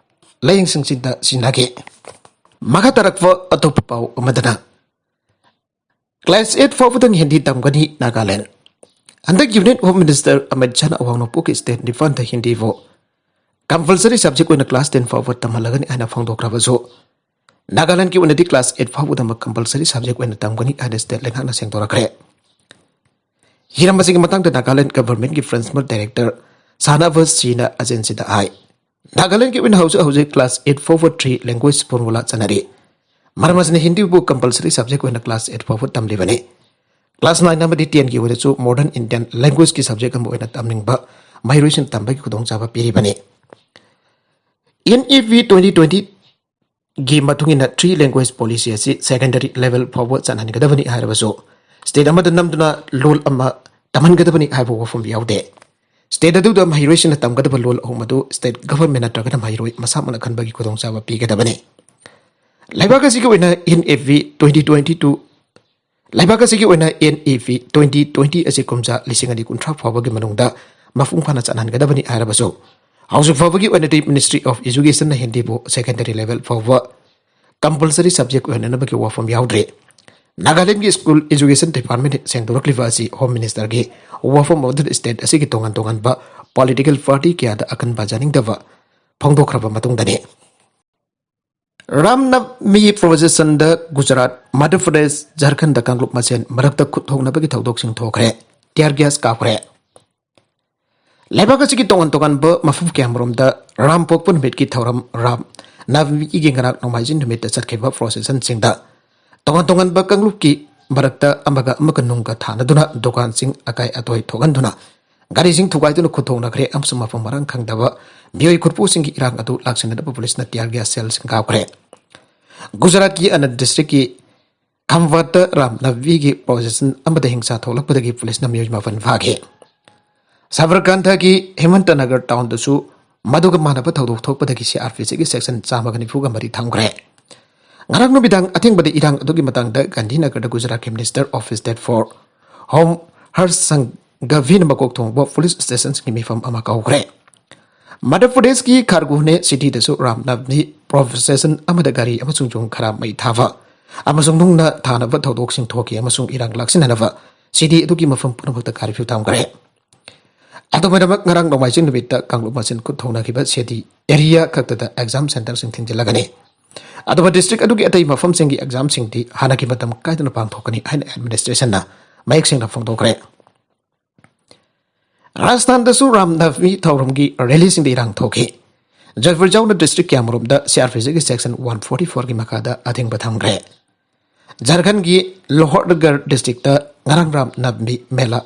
ꯂꯥꯌꯦꯡꯁꯪꯁꯤꯡꯗ ꯁꯤꯖꯤꯟꯅꯈꯤ꯫ ꯃꯈꯥ ꯇꯥꯔꯛꯄ ꯑꯇꯣꯞꯄ ꯄꯥꯎ ꯑꯃꯗꯅ, class eight ꯐꯥꯎꯕꯗꯪ ꯍꯤꯟꯗꯤ ꯇꯝꯒꯅꯤ ꯅꯥꯒꯥꯂꯦꯟ꯫ ꯍꯟꯗꯛ Union Home Minister ꯑꯃꯤꯠ ꯁꯥꯍꯅ ꯑꯋꯥꯡ ꯅꯣꯡꯄꯣꯛꯀꯤ state ꯅꯤꯄꯥꯟꯗ ꯍꯤꯟꯗꯤꯕꯨ compulsory subject ꯑꯣꯏꯅ class ten ꯐꯥꯎꯕ ꯇꯝꯍꯜꯂꯒꯅꯤ ꯍꯥꯏꯅ ꯐꯣꯡꯗꯣꯛꯈ꯭ꯔꯕꯁꯨ, ꯅꯥꯒꯥꯂꯦꯟꯗꯒꯤ ꯑꯣꯏꯅꯗꯤ class eight ꯐꯥꯎꯕꯗꯃꯛ compulsory subject ꯑꯣꯏꯅ ꯇꯝꯒꯅꯤ ꯍꯥꯏꯅ state ꯂꯩꯉꯥꯛꯅ ꯁꯦꯡꯗꯣꯔꯛꯈ꯭ꯔꯦ꯫ ꯍꯤꯔꯝ ꯑꯁꯤꯒꯤ ꯃꯇꯥꯡꯗ ꯅꯥꯒꯥꯂꯦꯟ government ꯀꯤ principal director ꯁꯥꯍꯅꯥꯕꯥꯁ ꯁꯤꯅ ꯑꯦꯖꯦꯟꯁꯤꯗ ꯍꯥꯏ, ꯅꯥꯒꯥꯂꯦꯟꯗꯒꯤ ꯑꯣꯏꯅ ꯍꯧꯖꯤꯛ ꯍꯧꯖꯤꯛ class eight ꯐꯥꯎꯕ three language formula ꯆꯠꯅꯔꯤ꯫ ꯃꯔꯝ ꯑꯁꯤꯅ ꯍꯤꯟꯗꯤꯕꯨ compulsory subject ꯑꯣꯏꯅ class eight ꯐꯥꯎꯕ ꯇꯝꯂꯤꯕꯅꯤ꯫ Class nine ꯑꯃꯗꯤ ten ꯒꯤ ꯑꯣꯏꯅꯁꯨ modern Indian language ꯀꯤ subject ꯑꯃ ꯑꯣꯏꯅ ꯇꯝꯅꯤꯡꯕ ꯃꯍꯩꯔꯣꯏꯁꯤꯡ ꯇꯝꯕꯒꯤ ꯈꯨꯗꯣꯡꯆꯥꯕ ꯄꯤꯔꯤꯕꯅꯤ꯫ N E P twenty twenty ꯒꯤ ꯃꯇꯨꯡ ꯏꯟꯅ three language policy ꯑꯁꯤ secondary level ꯐꯥꯎꯕ ꯆꯠꯍꯟꯒꯗꯕꯅꯤ ꯍꯥꯏꯔꯕꯁꯨ, state ꯑꯃꯗ ꯅꯝꯗꯨꯅ ꯂꯣꯜ ꯑꯃ ꯇꯝꯍꯟꯒꯗꯕꯅꯤ ꯍꯥꯏꯕ ꯋꯥꯐꯝ ꯌꯥꯎꯗꯦ꯫ State ꯑꯗꯨꯗ ꯃꯍꯩꯔꯣꯏꯁꯤꯡꯅ ꯇꯝꯒꯗꯕ ꯂꯣꯜ ꯑꯍꯨꯝ ꯑꯗꯨ state government ꯅꯠꯇ꯭ꯔꯒꯅ ꯃꯍꯩꯔꯣꯏ ꯃꯁꯥꯃꯛꯅ ꯈꯟꯕꯒꯤ ꯈꯨꯗꯣꯡꯆꯥꯕ ꯄꯤꯒꯗꯕꯅꯤ꯫ ꯂꯩꯕꯥꯛ ꯑꯁꯤꯒꯤ ꯑꯣꯏꯅ N E P twenty twenty two, ꯂꯩꯕꯥꯛ ꯑꯁꯤꯒꯤ ꯑꯣꯏꯅ N E P twenty twenty ꯑꯁꯤ ꯀꯨꯝꯖꯥ ꯂꯤꯁꯤꯡ ꯑꯅꯤ ꯀꯨꯟꯊ꯭ꯔꯥ ꯐꯥꯎꯕꯒꯤ ꯃꯅꯨꯡꯗ ꯃꯄꯨꯡ ꯐꯥꯅ ꯆꯠꯍꯟꯒꯗꯕꯅꯤ ꯍꯥꯏꯔꯕꯁꯨ, ꯍꯧꯖꯤꯛ ꯐꯥꯎꯕꯒꯤ ꯑꯣꯏꯅꯗꯤ Ministry of Education ꯅ ꯍꯤꯟꯗꯤꯕꯨ secondary level ꯐꯥꯎꯕ compulsory subject ꯑꯣꯏꯍꯟꯅꯕꯒꯤ ꯋꯥꯐꯝ ꯌꯥꯎꯗ꯭ꯔꯤ꯫ ꯅꯥꯒꯥꯂꯦꯟꯒꯤ ꯁ꯭ꯀꯨꯜ ꯑꯦꯖꯨꯀꯦꯁꯟ ꯗꯤꯄꯥꯔꯠꯃꯦꯟ ꯁꯦꯡꯗꯣꯔꯛꯂꯤꯕ ꯑꯁꯤ ꯍꯣꯝ ꯃꯤꯅꯤꯁꯇꯔꯒꯤ ꯋꯥꯐꯝ ꯑꯗꯨꯗ ꯁ꯭ꯇꯦꯠ ꯑꯁꯤꯒꯤ ꯇꯣꯉꯥꯟ ꯇꯣꯉꯥꯟꯕ ꯄꯣꯂꯤꯇꯤꯀꯦꯜ ꯄꯥꯔꯇꯤ ꯀꯌꯥꯗ ꯑꯀꯟꯕ ꯌꯥꯅꯤꯡꯗꯕ ꯐꯣꯡꯗꯣꯛꯈ꯭ꯔꯕ ꯃꯇꯨꯡꯗꯅꯤ꯫ ꯔꯥꯝꯅꯕꯃꯤ ꯄ꯭ꯔꯣꯁꯦꯁꯟꯗ ꯒꯨꯖꯔꯥꯠ, ꯃꯙ꯭ꯌ ꯄ꯭ꯔꯗꯦꯁ, ꯖꯔꯈꯟꯗ ꯀꯥꯡꯂꯨꯞ ꯃꯁꯦꯟ ꯃꯔꯛꯇ ꯈꯨꯠ ꯊꯣꯛꯅꯕꯒꯤ ꯊꯧꯗꯣꯛꯁꯤꯡ ꯊꯣꯛꯈ꯭ꯔꯦ꯫ ꯇꯤꯌꯥꯔ ꯒ꯭ꯌꯥꯁ ꯀꯥꯞꯈ꯭ꯔꯦ꯫ ꯂꯩꯕꯥꯛ ꯑꯁꯤꯒꯤ ꯇꯣꯉꯥꯟ ꯇꯣꯉꯥꯟꯕ ꯃꯐꯝ ꯀꯌꯥꯃꯔꯣꯝꯗ ꯔꯥꯝ ꯄꯣꯛꯄ ꯅꯨꯃꯤꯠꯀꯤ ꯊꯧꯔꯝ, ꯔꯥꯝ ꯅꯕꯃꯤꯒꯤ ꯉꯔꯥꯡ ꯅꯣꯡꯃꯥꯏꯖꯤꯡ ꯅꯨꯃꯤꯠꯇ ꯆꯠꯈꯤꯕ ꯄ꯭ꯔꯣꯁꯦꯁꯟꯁꯤꯡꯗ ꯇꯣꯉꯥꯟ ꯇꯣꯉꯥꯟꯕ ꯀꯥꯡꯂꯨꯞꯀꯤ ꯃꯔꯛꯇ ꯑꯃꯒ ꯑꯃꯒ ꯅꯨꯡꯒ ꯊꯥꯅꯗꯨꯅ ꯗꯨꯀꯥꯟꯁꯤꯡ ꯑꯀꯥꯏ ꯑꯇꯣꯏ ꯊꯣꯛꯍꯟꯗꯨꯅ ꯒꯥꯔꯤꯁꯤꯡ ꯊꯨꯒꯥꯏꯗꯨꯅ ꯈꯨꯠ ꯊꯣꯡꯅꯈ꯭ꯔꯦ ꯑꯃꯁꯨꯡ ꯃꯐꯝ ꯃꯔꯥꯡ ꯈꯪꯗꯕ ꯃꯤꯑꯣꯏ ꯈꯨꯠꯄꯨꯁꯤꯡꯒꯤ ꯏꯔꯥꯡ ꯑꯗꯨ ꯂꯥꯛꯁꯤꯟꯅꯅꯕ ꯄꯨꯂꯤꯁꯅ ꯇꯤꯌꯥꯔ ꯒ꯭ꯌꯥꯁ ꯁꯦꯜꯁꯤꯡ ꯀꯥꯞꯈ꯭ꯔꯦ꯫ ꯒꯨꯖꯔꯥꯠꯀꯤ ꯑꯅꯟꯗ ꯗꯤꯁꯇ꯭ꯔꯤꯛꯀꯤ ꯈꯝꯚꯥꯠꯇ ꯔꯥꯝ ꯅꯕꯃꯤꯒꯤ ꯄ꯭ꯔꯣꯁꯦꯁꯟ ꯑꯃꯗ ꯍꯤꯡꯁꯥ ꯊꯣꯛꯂꯛꯄꯗꯒꯤ ꯄꯨꯂꯤꯁꯅ ꯃꯤꯑꯣꯏ ꯃꯥꯄꯟ ꯐꯥꯈꯤ꯫ ꯁꯕꯔꯀꯥꯟꯊꯥꯒꯤ ꯍꯦꯃꯟꯇ ꯅꯒꯔ ꯇꯥꯎꯟꯗꯁꯨ ꯃꯗꯨꯒ ꯃꯥꯟꯅꯕ ꯊꯧꯗꯣꯛ ꯊꯣꯛꯄꯗꯒꯤ ꯁꯤ ꯑꯥꯔ ꯄꯤ ꯁꯤꯒꯤ ꯁꯦꯛꯁꯟ ꯆꯥꯝꯃꯒ ꯅꯤꯐꯨꯒ ꯃꯔꯤ ꯊꯝꯈ꯭ꯔꯦ꯫ ꯉꯔꯥꯡ ꯅꯨꯃꯤꯗꯥꯡ ꯑꯊꯦꯡꯕꯗ ꯏꯔꯥꯡ ꯑꯗꯨꯒꯤ ꯃꯇꯥꯡꯗ ꯒꯥꯟꯙꯤꯅꯒꯔꯗ ꯒꯨꯖꯔꯥꯠꯀꯤ minister of state for home Harsh ꯁꯪꯒꯚꯤꯅ ꯃꯀꯣꯛ ꯊꯣꯡꯕ ꯄꯨꯂꯤꯁ ꯁ꯭ꯇꯦꯁꯟꯁꯤꯡꯒꯤ ꯃꯤꯐꯝ ꯑꯃ ꯀꯧꯈ꯭ꯔꯦ꯫ ꯃꯙ꯭ꯌ ꯄ꯭ꯔꯗꯦꯁꯀꯤ ꯈꯥꯔꯒꯣꯅꯦ ꯁꯤꯇꯤꯗꯁꯨ ꯔꯥꯝ ꯅꯕꯃꯤ ꯄ꯭ꯔꯣꯁꯦꯁꯟ ꯑꯃꯗ ꯒꯥꯔꯤ ꯑꯃꯁꯨꯡ ꯌꯨꯝ ꯈꯔ ꯃꯩ ꯊꯥꯕ ꯑꯃꯁꯨꯡ ꯅꯨꯡꯅ ꯊꯥꯅꯕ ꯊꯧꯗꯣꯛꯁꯤꯡ ꯊꯣꯛꯈꯤ ꯑꯃꯁꯨꯡ ꯏꯔꯥꯡ ꯂꯥꯛꯁꯤꯟꯅꯅꯕ ꯁꯤꯇꯤ ꯑꯗꯨꯒꯤ ꯃꯐꯝ ꯄꯨꯝꯅꯃꯛꯇ ꯀꯥꯔꯐ꯭ꯌꯨ ꯊꯝꯈ꯭ꯔꯦ꯫ ꯑꯗꯨꯃꯥꯏꯅꯃꯛ ꯉꯔꯥꯡ ꯅꯣꯡꯃꯥꯏꯖꯤꯡ ꯅꯨꯃꯤꯠꯇ ꯀꯥꯡꯂꯨꯞ ꯃꯁꯦꯟ ꯈꯨꯠ ꯊꯣꯡꯅꯈꯤꯕ ꯁꯤꯇꯤ ꯑꯦꯔꯤꯌꯥ ꯈꯛꯇꯗ ꯑꯦꯛꯖꯥꯝ ꯁꯦꯟꯇꯔꯁꯤꯡ ꯊꯤꯡꯖꯤꯜꯂꯒꯅꯤ꯫ ꯑꯗꯨꯒ ꯗꯤꯁꯇ꯭ꯔꯤꯛ ꯑꯗꯨꯒꯤ ꯑꯇꯩ ꯃꯐꯝꯁꯤꯡꯒꯤ ꯑꯦꯛꯖꯥꯝꯁꯤꯡꯗꯤ ꯍꯥꯟꯅꯒꯤ ꯃꯇꯝ ꯀꯥꯏꯗꯅ ꯄꯥꯡꯊꯣꯛꯀꯅꯤ ꯍꯥꯏꯅ ꯑꯦꯗꯃꯤꯅꯤꯁꯇ꯭ꯔꯦꯁꯟꯅ ꯃꯌꯦꯛ ꯁꯦꯡꯅ ꯐꯣꯡꯗꯣꯛꯈ꯭ꯔꯦ꯫ ꯔꯥꯖꯁꯊꯥꯟꯗꯁꯨ ꯔꯥꯝ ꯅꯕꯃꯤ ꯊꯧꯔꯝꯒꯤ ꯔꯦꯂꯤꯁꯤꯡꯗ ꯏꯔꯥꯡ ꯊꯣꯛꯈꯤ꯫ ꯖꯜꯄꯥꯏꯒꯨꯔꯤ ꯌꯥꯎꯅ ꯗꯤꯁꯇ꯭ꯔꯤꯛ ꯀꯌꯥꯃꯔꯣꯝꯗ ꯁꯤ ꯑꯥꯔ ꯄꯤ ꯁꯤꯒꯤ ꯁꯦꯛꯁꯟ ꯋꯥꯟ ꯐꯣꯔꯇꯤ ꯐꯣꯔꯒꯤ ꯃꯈꯥꯗ ꯑꯊꯤꯡꯕ ꯊꯝꯈ꯭ꯔꯦ꯫ ꯖꯔꯈꯟꯒꯤ ꯂꯣꯍꯔꯗꯒꯔ ꯗꯤꯁꯇ꯭ꯔꯤꯛꯇ ꯉꯔꯥꯡ ꯔꯥꯝ ꯅꯕꯃꯤ ꯃꯦꯂꯥ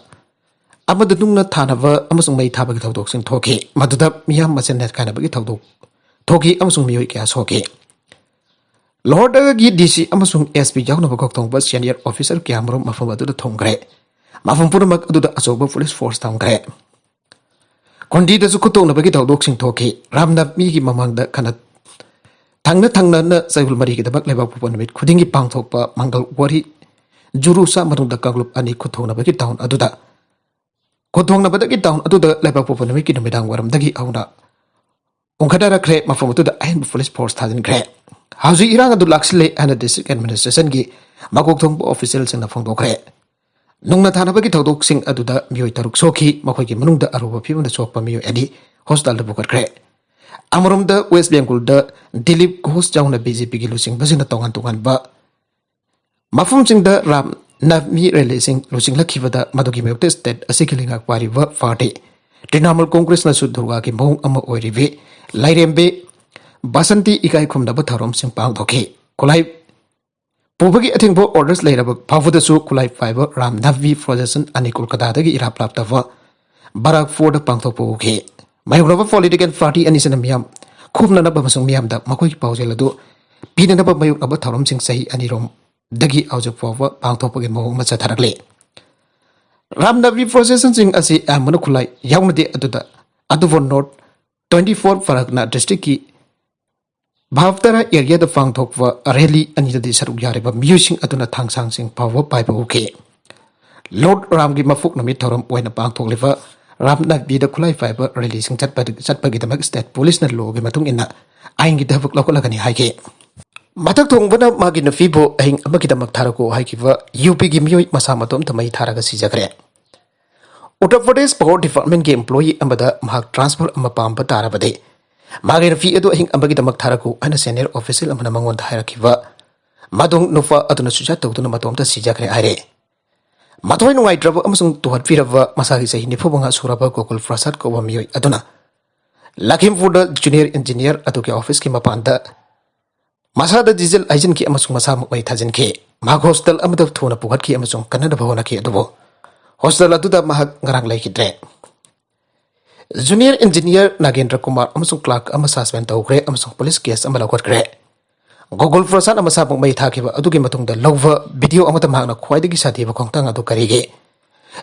ꯑꯃꯗ ꯅꯨꯡꯅ ꯊꯥꯅꯕ ꯑꯃꯁꯨꯡ ꯃꯩ ꯊꯥꯕꯒꯤ ꯊꯧꯗꯣꯛꯁꯤꯡ ꯊꯣꯛꯈꯤ꯫ ꯃꯗꯨꯗ ꯃꯤꯌꯥꯝ ꯃꯁꯦꯟ ꯅꯦꯠꯀꯥꯏꯅꯕꯒꯤ ꯊꯧꯗꯣꯛ ꯊꯣꯛꯈꯤ ꯑꯃꯁꯨꯡ ꯃꯤꯑꯣꯏ ꯀꯌꯥ ꯁꯣꯛꯈꯤ꯫ ꯂꯣꯍꯔꯗꯒꯤ ꯗꯤ ꯁꯤ ꯑꯃꯁꯨꯡ ꯑꯦꯁ ꯄꯤ ꯌꯥꯎꯅꯕ ꯀꯣꯛꯊꯣꯡꯕ ꯁꯦꯅꯤꯌꯔ ꯑꯣꯐꯤꯁꯔ ꯀꯌꯥꯃꯔꯨꯝ ꯃꯐꯝ ꯑꯗꯨꯗ ꯊꯨꯡꯈ꯭ꯔꯦ꯫ ꯃꯐꯝ ꯄꯨꯝꯅꯃꯛ ꯑꯗꯨꯗ ꯑꯆꯧꯕ ꯄꯨꯂꯤꯁ ꯐꯣꯔꯁ ꯊꯝꯈ꯭ꯔꯦ꯫ ꯈꯨꯟꯗꯤꯗꯁꯨ ꯈꯨꯠꯊꯣꯛꯅꯕꯒꯤ ꯊꯧꯗꯣꯛꯁꯤꯡ ꯊꯣꯛꯈꯤ꯫ ꯔꯥꯝꯅꯕꯃꯤꯒꯤ ꯃꯃꯥꯡꯗ ꯈꯟꯅ ꯊꯪꯅ ꯊꯪꯅꯅ ꯆꯌꯣꯜ ꯃꯔꯤꯒꯤꯗꯃꯛ ꯂꯩꯕꯥꯛ ꯄꯣꯛꯄ ꯅꯨꯃꯤꯠ ꯈꯨꯗꯤꯡꯒꯤ ꯄꯥꯡꯊꯣꯛꯄ ꯃꯪꯒꯜ ꯋꯥꯔꯤ ꯖꯨꯔꯨꯁꯥ ꯃꯅꯨꯡꯗ ꯀꯥꯡꯂꯨꯞ ꯑꯅꯤ ꯈꯨꯠꯊꯣꯛꯅꯕꯒꯤ ꯇꯥꯎꯟ ꯑꯗꯨꯗ ꯈꯨꯠꯊꯣꯛꯅꯕꯗꯒꯤ ꯇꯥꯎꯟ ꯑꯗꯨꯗ ꯂꯩꯕꯥꯛ ꯄꯣꯛꯄ ꯅꯨꯃꯤꯠꯀꯤ ꯅꯨꯃꯤꯗꯥꯡ ꯋꯥꯏꯔꯝꯗꯒꯤ ꯍꯧꯅ ꯎꯪꯈꯠꯅꯔꯛꯈ꯭ꯔꯦ꯫ ꯃꯐꯝ ꯑꯗꯨꯗ ꯑꯍꯦꯟꯕ ꯄꯨꯂꯤꯁ ꯐꯣꯔꯁ ꯊꯥꯖꯤꯟꯈ꯭ꯔꯦ꯫ ꯍꯧꯖꯤꯛ ꯏꯔꯥꯡ ꯑꯗꯨ ꯂꯥꯛꯁꯤꯜꯂꯦ ꯍꯥꯏꯅ district administrationꯒꯤ ꯃꯀꯣꯛ ꯊꯣꯡꯕ officialꯁꯤꯡꯅ ꯐꯣꯡꯗꯣꯛꯈ꯭ꯔꯦ꯫ ꯅꯨꯡꯅ ꯊꯥꯅꯕꯒꯤ ꯊꯧꯗꯣꯛꯁꯤꯡ ꯑꯗꯨꯗ ꯃꯤꯑꯣꯏ ꯇꯔꯨꯛ ꯁꯣꯛꯈꯤ, ꯃꯈꯣꯏꯒꯤ ꯃꯅꯨꯡꯗ ꯑꯔꯨꯕ ꯐꯤꯕꯝꯗ ꯁꯣꯛꯄ ꯃꯤꯑꯣꯏ ꯑꯅꯤ hospitalꯗ ꯄꯨꯈꯠꯈ꯭ꯔꯦ꯫ ꯑꯃꯔꯣꯝꯗ West Bengalꯗ ꯗꯤꯂꯤꯞ ꯘꯣꯁ ꯌꯥꯎꯅ BJPꯒꯤ ꯂꯨꯆꯤꯡꯕꯁꯤꯡꯅ ꯇꯣꯉꯥꯟ ꯇꯣꯉꯥꯟꯕ ꯃꯐꯝꯁꯤꯡꯗ ꯔꯥꯝ ꯅꯕꯃꯤ rallyꯁꯤꯡ ꯂꯨꯆꯤꯡꯂꯛꯈꯤꯕꯗ ꯃꯗꯨꯒꯤ ꯃꯥꯌꯣꯛꯇ state ꯑꯁꯤꯒꯤ ꯂꯩꯉꯥꯛ ꯄꯥꯏꯔꯤꯕ party ꯇ꯭ꯔꯤꯅꯥꯃꯨꯜ ꯀꯣꯡꯒ꯭ꯔꯦꯁꯅꯁꯨ ꯗꯨꯔꯒꯥꯒꯤ ꯃꯑꯣꯡ ꯑꯃ ꯑꯣꯏꯔꯤꯕꯤ ꯂꯥꯏꯔꯦꯝꯕꯤ ꯕꯁꯟꯇꯤ ꯏꯀꯥꯏ ꯈꯨꯝꯅꯕ ꯊꯧꯔꯝꯁꯤꯡ ꯄꯥꯡꯊꯣꯛꯈꯤ꯫ ꯈꯨꯠꯂꯥꯏ ꯄꯨꯕꯒꯤ ꯑꯊꯤꯡꯕ orders ꯂꯩꯔꯕ ꯐꯥꯎꯕꯗꯁꯨ ꯈꯨꯠꯂꯥꯏ ꯄꯥꯏꯕ ꯔꯥꯝ ꯅꯕꯃꯤ procession ꯑꯅꯤ ꯀꯣꯜꯀꯇꯥꯗꯒꯤ ꯏꯔꯥꯞ ꯂꯥꯞꯇꯕ ꯕꯔꯥꯛꯄꯨꯔꯗ ꯄꯥꯡꯊꯣꯛꯄ ꯎꯈꯤ꯫ ꯃꯥꯌꯣꯛꯅꯕ political party ꯑꯅꯤꯁꯤꯅ ꯃꯤꯌꯥꯝ ꯈꯣꯝꯅꯅꯕ ꯑꯃꯁꯨꯡ ꯃꯤꯌꯥꯝꯗ ꯃꯈꯣꯏꯒꯤ ꯄꯥꯎꯖꯦꯜ ꯑꯗꯨ ꯄꯤꯅꯅꯕ ꯃꯥꯌꯣꯛꯅꯕ ꯊꯧꯔꯝꯁꯤꯡ ꯆꯍꯤ ꯑꯅꯤꯔꯣꯝꯗꯒꯤ ꯍꯧꯖꯤꯛ ꯐꯥꯎꯕ ꯄꯥꯡꯊꯣꯛꯄꯒꯤ ꯃꯑꯣꯡ ꯑꯃ ꯆꯠꯊꯔꯛꯂꯤ꯫ ꯔꯥꯝ ꯅꯕꯃꯤ processionꯁꯤꯡ ꯑꯁꯤ ꯑꯌꯥꯝꯕꯅ ꯈꯨꯠꯂꯥꯏ ꯌꯥꯎꯅꯗꯦ, ꯑꯗꯨꯗ ꯑꯗꯨꯕꯨ North twenty four Pargana districtꯀꯤ ꯚꯥꯞꯇꯔꯥ areaꯗ ꯄꯥꯡꯊꯣꯛꯄ rally ꯑꯅꯤꯗꯗꯤ ꯁꯔꯨꯛ ꯌꯥꯔꯤꯕ ꯃꯤꯑꯣꯏꯁꯤꯡ ꯑꯗꯨꯅ ꯊꯥꯡꯁꯥꯡꯁꯤꯡ ꯐꯥꯎꯕ ꯄꯥꯏꯕ ꯎꯈꯤ꯫ Lord ꯔꯥꯝꯒꯤ ꯃꯄꯣꯛ ꯅꯨꯃꯤꯠ ꯊꯧꯔꯝ ꯑꯣꯏꯅ ꯄꯥꯡꯊꯣꯛꯂꯤꯕ ꯔꯥꯝ ꯅꯕꯃꯤꯗ ꯈꯨꯠꯂꯥꯏ ꯄꯥꯏꯕ rallyꯁꯤꯡ ꯆꯠꯄ-, ꯆꯠꯄꯒꯤꯗꯃꯛ state policeꯅ lawꯒꯤ ꯃꯇꯨꯡ ꯏꯟꯅ ꯑꯥꯏꯟꯒꯤ ꯊꯕꯛ ꯂꯧꯈꯠꯂꯒꯅꯤ ꯍꯥꯏꯈꯤ꯫ ꯃꯊꯛ ꯊꯣꯡꯕꯅ ꯃꯥꯒꯤ ꯅꯨꯄꯤꯕꯨ ꯑꯍꯤꯡ ꯑꯃꯒꯤꯗꯃꯛ ꯊꯥꯔꯛꯎ ꯍꯥꯏꯈꯤꯕ UPꯒꯤ ꯃꯤꯑꯣꯏ ꯃꯁꯥ ꯃꯇꯣꯝꯇ ꯃꯩ ꯊꯥꯔꯒ ꯁꯤꯖꯈ꯭ꯔꯦ꯫ ꯎꯠꯇꯔ ꯄ꯭ꯔꯗꯦꯁ Power Departmentꯀꯤ employee ꯑꯃꯗ ꯃꯍꯥꯛ transfer ꯑꯃ ꯄꯥꯝꯕ ꯇꯥꯔꯕꯗꯤ ꯃꯥꯒꯤ ꯅꯨꯄꯤ ꯑꯗꯨ ꯑꯍꯤꯡ ꯑꯃꯒꯤꯗꯃꯛ ꯊꯥꯔꯛꯎ ꯍꯥꯏꯅ senior official ꯑꯃꯅ ꯃꯉꯣꯟꯗ ꯍꯥꯏꯔꯛꯈꯤꯕ ꯃꯗꯨ ꯅꯨꯄꯥ ꯑꯗꯨꯅ suicide ꯇꯧꯗꯨꯅ ꯃꯇꯣꯝꯇ ꯁꯤꯖꯈ꯭ꯔꯦ ꯍꯥꯏꯔꯦ꯫ ꯃꯊ꯭ꯋꯥꯏ ꯅꯨꯡꯉꯥꯏꯇ꯭ꯔꯕ ꯑꯃꯁꯨꯡ ꯇꯨꯍꯠꯄꯤꯔꯕ ꯃꯁꯥꯒꯤ ꯆꯍꯤ ꯅꯤꯐꯨ ꯃꯉꯥ ꯁꯨꯔꯕ ꯒꯣꯀꯨꯜ ꯄ꯭ꯔꯁꯥꯗ ꯀꯧꯕ ꯃꯤꯑꯣꯏ ꯑꯗꯨꯅ ꯂꯈꯤꯝꯄꯨꯔꯗ junior engineer ꯑꯗꯨꯒꯤ officeꯀꯤ ꯃꯄꯥꯟꯗ ꯃꯁꯥꯗ diesel ꯍꯩꯖꯤꯟꯈꯤ ꯑꯃꯁꯨꯡ ꯃꯁꯥꯃꯛ ꯃꯩ ꯊꯥꯖꯤꯟꯈꯤ꯫ ꯃꯍꯥꯛ hospital ꯑꯃꯗ ꯊꯨꯅ ꯄꯨꯈꯠꯈꯤ ꯑꯃꯁꯨꯡ ꯀꯟꯅꯅꯕ ꯍꯣꯠꯅꯈꯤ, ꯑꯗꯨꯕꯨ hospital ꯑꯗꯨꯗ ꯃꯍꯥꯛ ꯉꯔꯥꯡ ꯂꯩꯈꯤꯗ꯭ꯔꯦ꯫ Junior engineer ꯅꯥꯒꯦꯟꯗ꯭ꯔ ꯀꯨꯃꯥꯔ ꯑꯃꯁꯨꯡ clerk ꯑꯃ suspend ꯇꯧꯈ꯭ꯔꯦ ꯑꯃꯁꯨꯡ police case ꯑꯃ ꯂꯧꯈꯠꯈ꯭ꯔꯦ꯫ ꯒꯣꯀꯨꯜ ꯄ꯭ꯔꯁꯥꯗꯅ ꯃꯁꯥꯃꯛ ꯃꯩ ꯊꯥꯈꯤꯕ ꯑꯗꯨꯒꯤ ꯃꯇꯨꯡꯗ ꯂꯧꯕ video ꯑꯃꯗ ꯃꯍꯥꯛꯅ ꯈ꯭ꯋꯥꯏꯗꯒꯤ ꯁꯥꯊꯤꯕ ꯈꯣꯡꯊꯥꯡ ꯑꯗꯨ ꯀꯔꯤꯒꯤ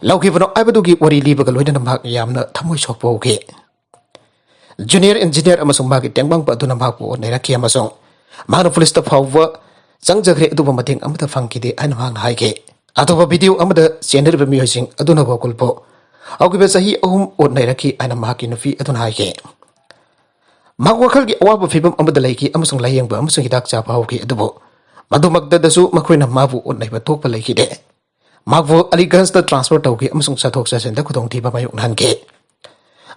ꯂꯧꯈꯤꯕꯅꯣ ꯍꯥꯏꯕꯗꯨꯒꯤ ꯋꯥꯔꯤ ꯂꯤꯕꯒ ꯂꯣꯏꯅꯅ ꯃꯍꯥꯛ ꯌꯥꯝꯅ ꯊꯃꯣꯏ ꯁꯣꯛꯄ ꯎꯈꯤ꯫ Junior engineer ꯑꯃꯁꯨꯡ ꯃꯥꯒꯤ ꯇꯦꯡꯕꯥꯡꯕ ꯑꯗꯨꯅ ꯃꯍꯥꯛꯄꯨ ꯑꯣꯠ ꯅꯩꯔꯛꯈꯤ ꯑꯃꯁꯨꯡ ꯃꯍꯥꯛꯅ policeꯇ ꯐꯥꯎꯕ ꯆꯪꯖꯈ꯭ꯔꯦ, ꯑꯗꯨꯕꯨ ꯃꯇꯦꯡ ꯑꯃꯠꯇ ꯐꯪꯈꯤꯗꯦ ꯍꯥꯏꯅ ꯃꯍꯥꯛꯅ ꯍꯥꯏꯈꯤ꯫ ꯑꯇꯣꯞꯄ video ꯑꯃꯗ ꯆꯦꯟꯅꯔꯤꯕ ꯃꯤꯑꯣꯏꯁꯤꯡ ꯑꯗꯨꯅ ꯒꯣꯀꯨꯜꯕꯨ ꯍꯧꯈꯤꯕ ꯆꯍꯤ ꯑꯍꯨꯝ ꯑꯣꯠ ꯅꯩꯔꯛꯈꯤ ꯍꯥꯏꯅ ꯃꯍꯥꯛꯀꯤ ꯅꯨꯄꯤ ꯑꯗꯨꯅ ꯍꯥꯏꯈꯤ꯫ ꯃꯍꯥꯛ ꯋꯥꯈꯜꯒꯤ ꯑꯋꯥꯕ ꯐꯤꯕꯝ ꯑꯃꯗ ꯂꯩꯈꯤ ꯑꯃꯁꯨꯡ ꯂꯥꯌꯦꯡꯕ ꯑꯃꯁꯨꯡ ꯍꯤꯗꯥꯛ ꯆꯥꯕ ꯍꯧꯈꯤ, ꯑꯗꯨꯕꯨ ꯃꯗꯨꯃꯛꯇꯗꯁꯨ ꯃꯈꯣꯏꯅ ꯃꯥꯕꯨ ꯑꯣꯠꯅꯩꯕ ꯊꯣꯛꯄ ꯂꯩꯈꯤꯗꯦ꯫ ꯃꯍꯥꯛꯄꯨ ꯑꯂꯤꯒꯟꯖꯇ transfer ꯇꯧꯈꯤ ꯑꯃꯁꯨꯡ ꯆꯠꯊꯣꯛ ꯆꯠꯁꯤꯟꯗ ꯈꯨꯗꯣꯡꯊꯤꯕ ꯃꯥꯌꯣꯛꯅꯍꯟꯈꯤ꯫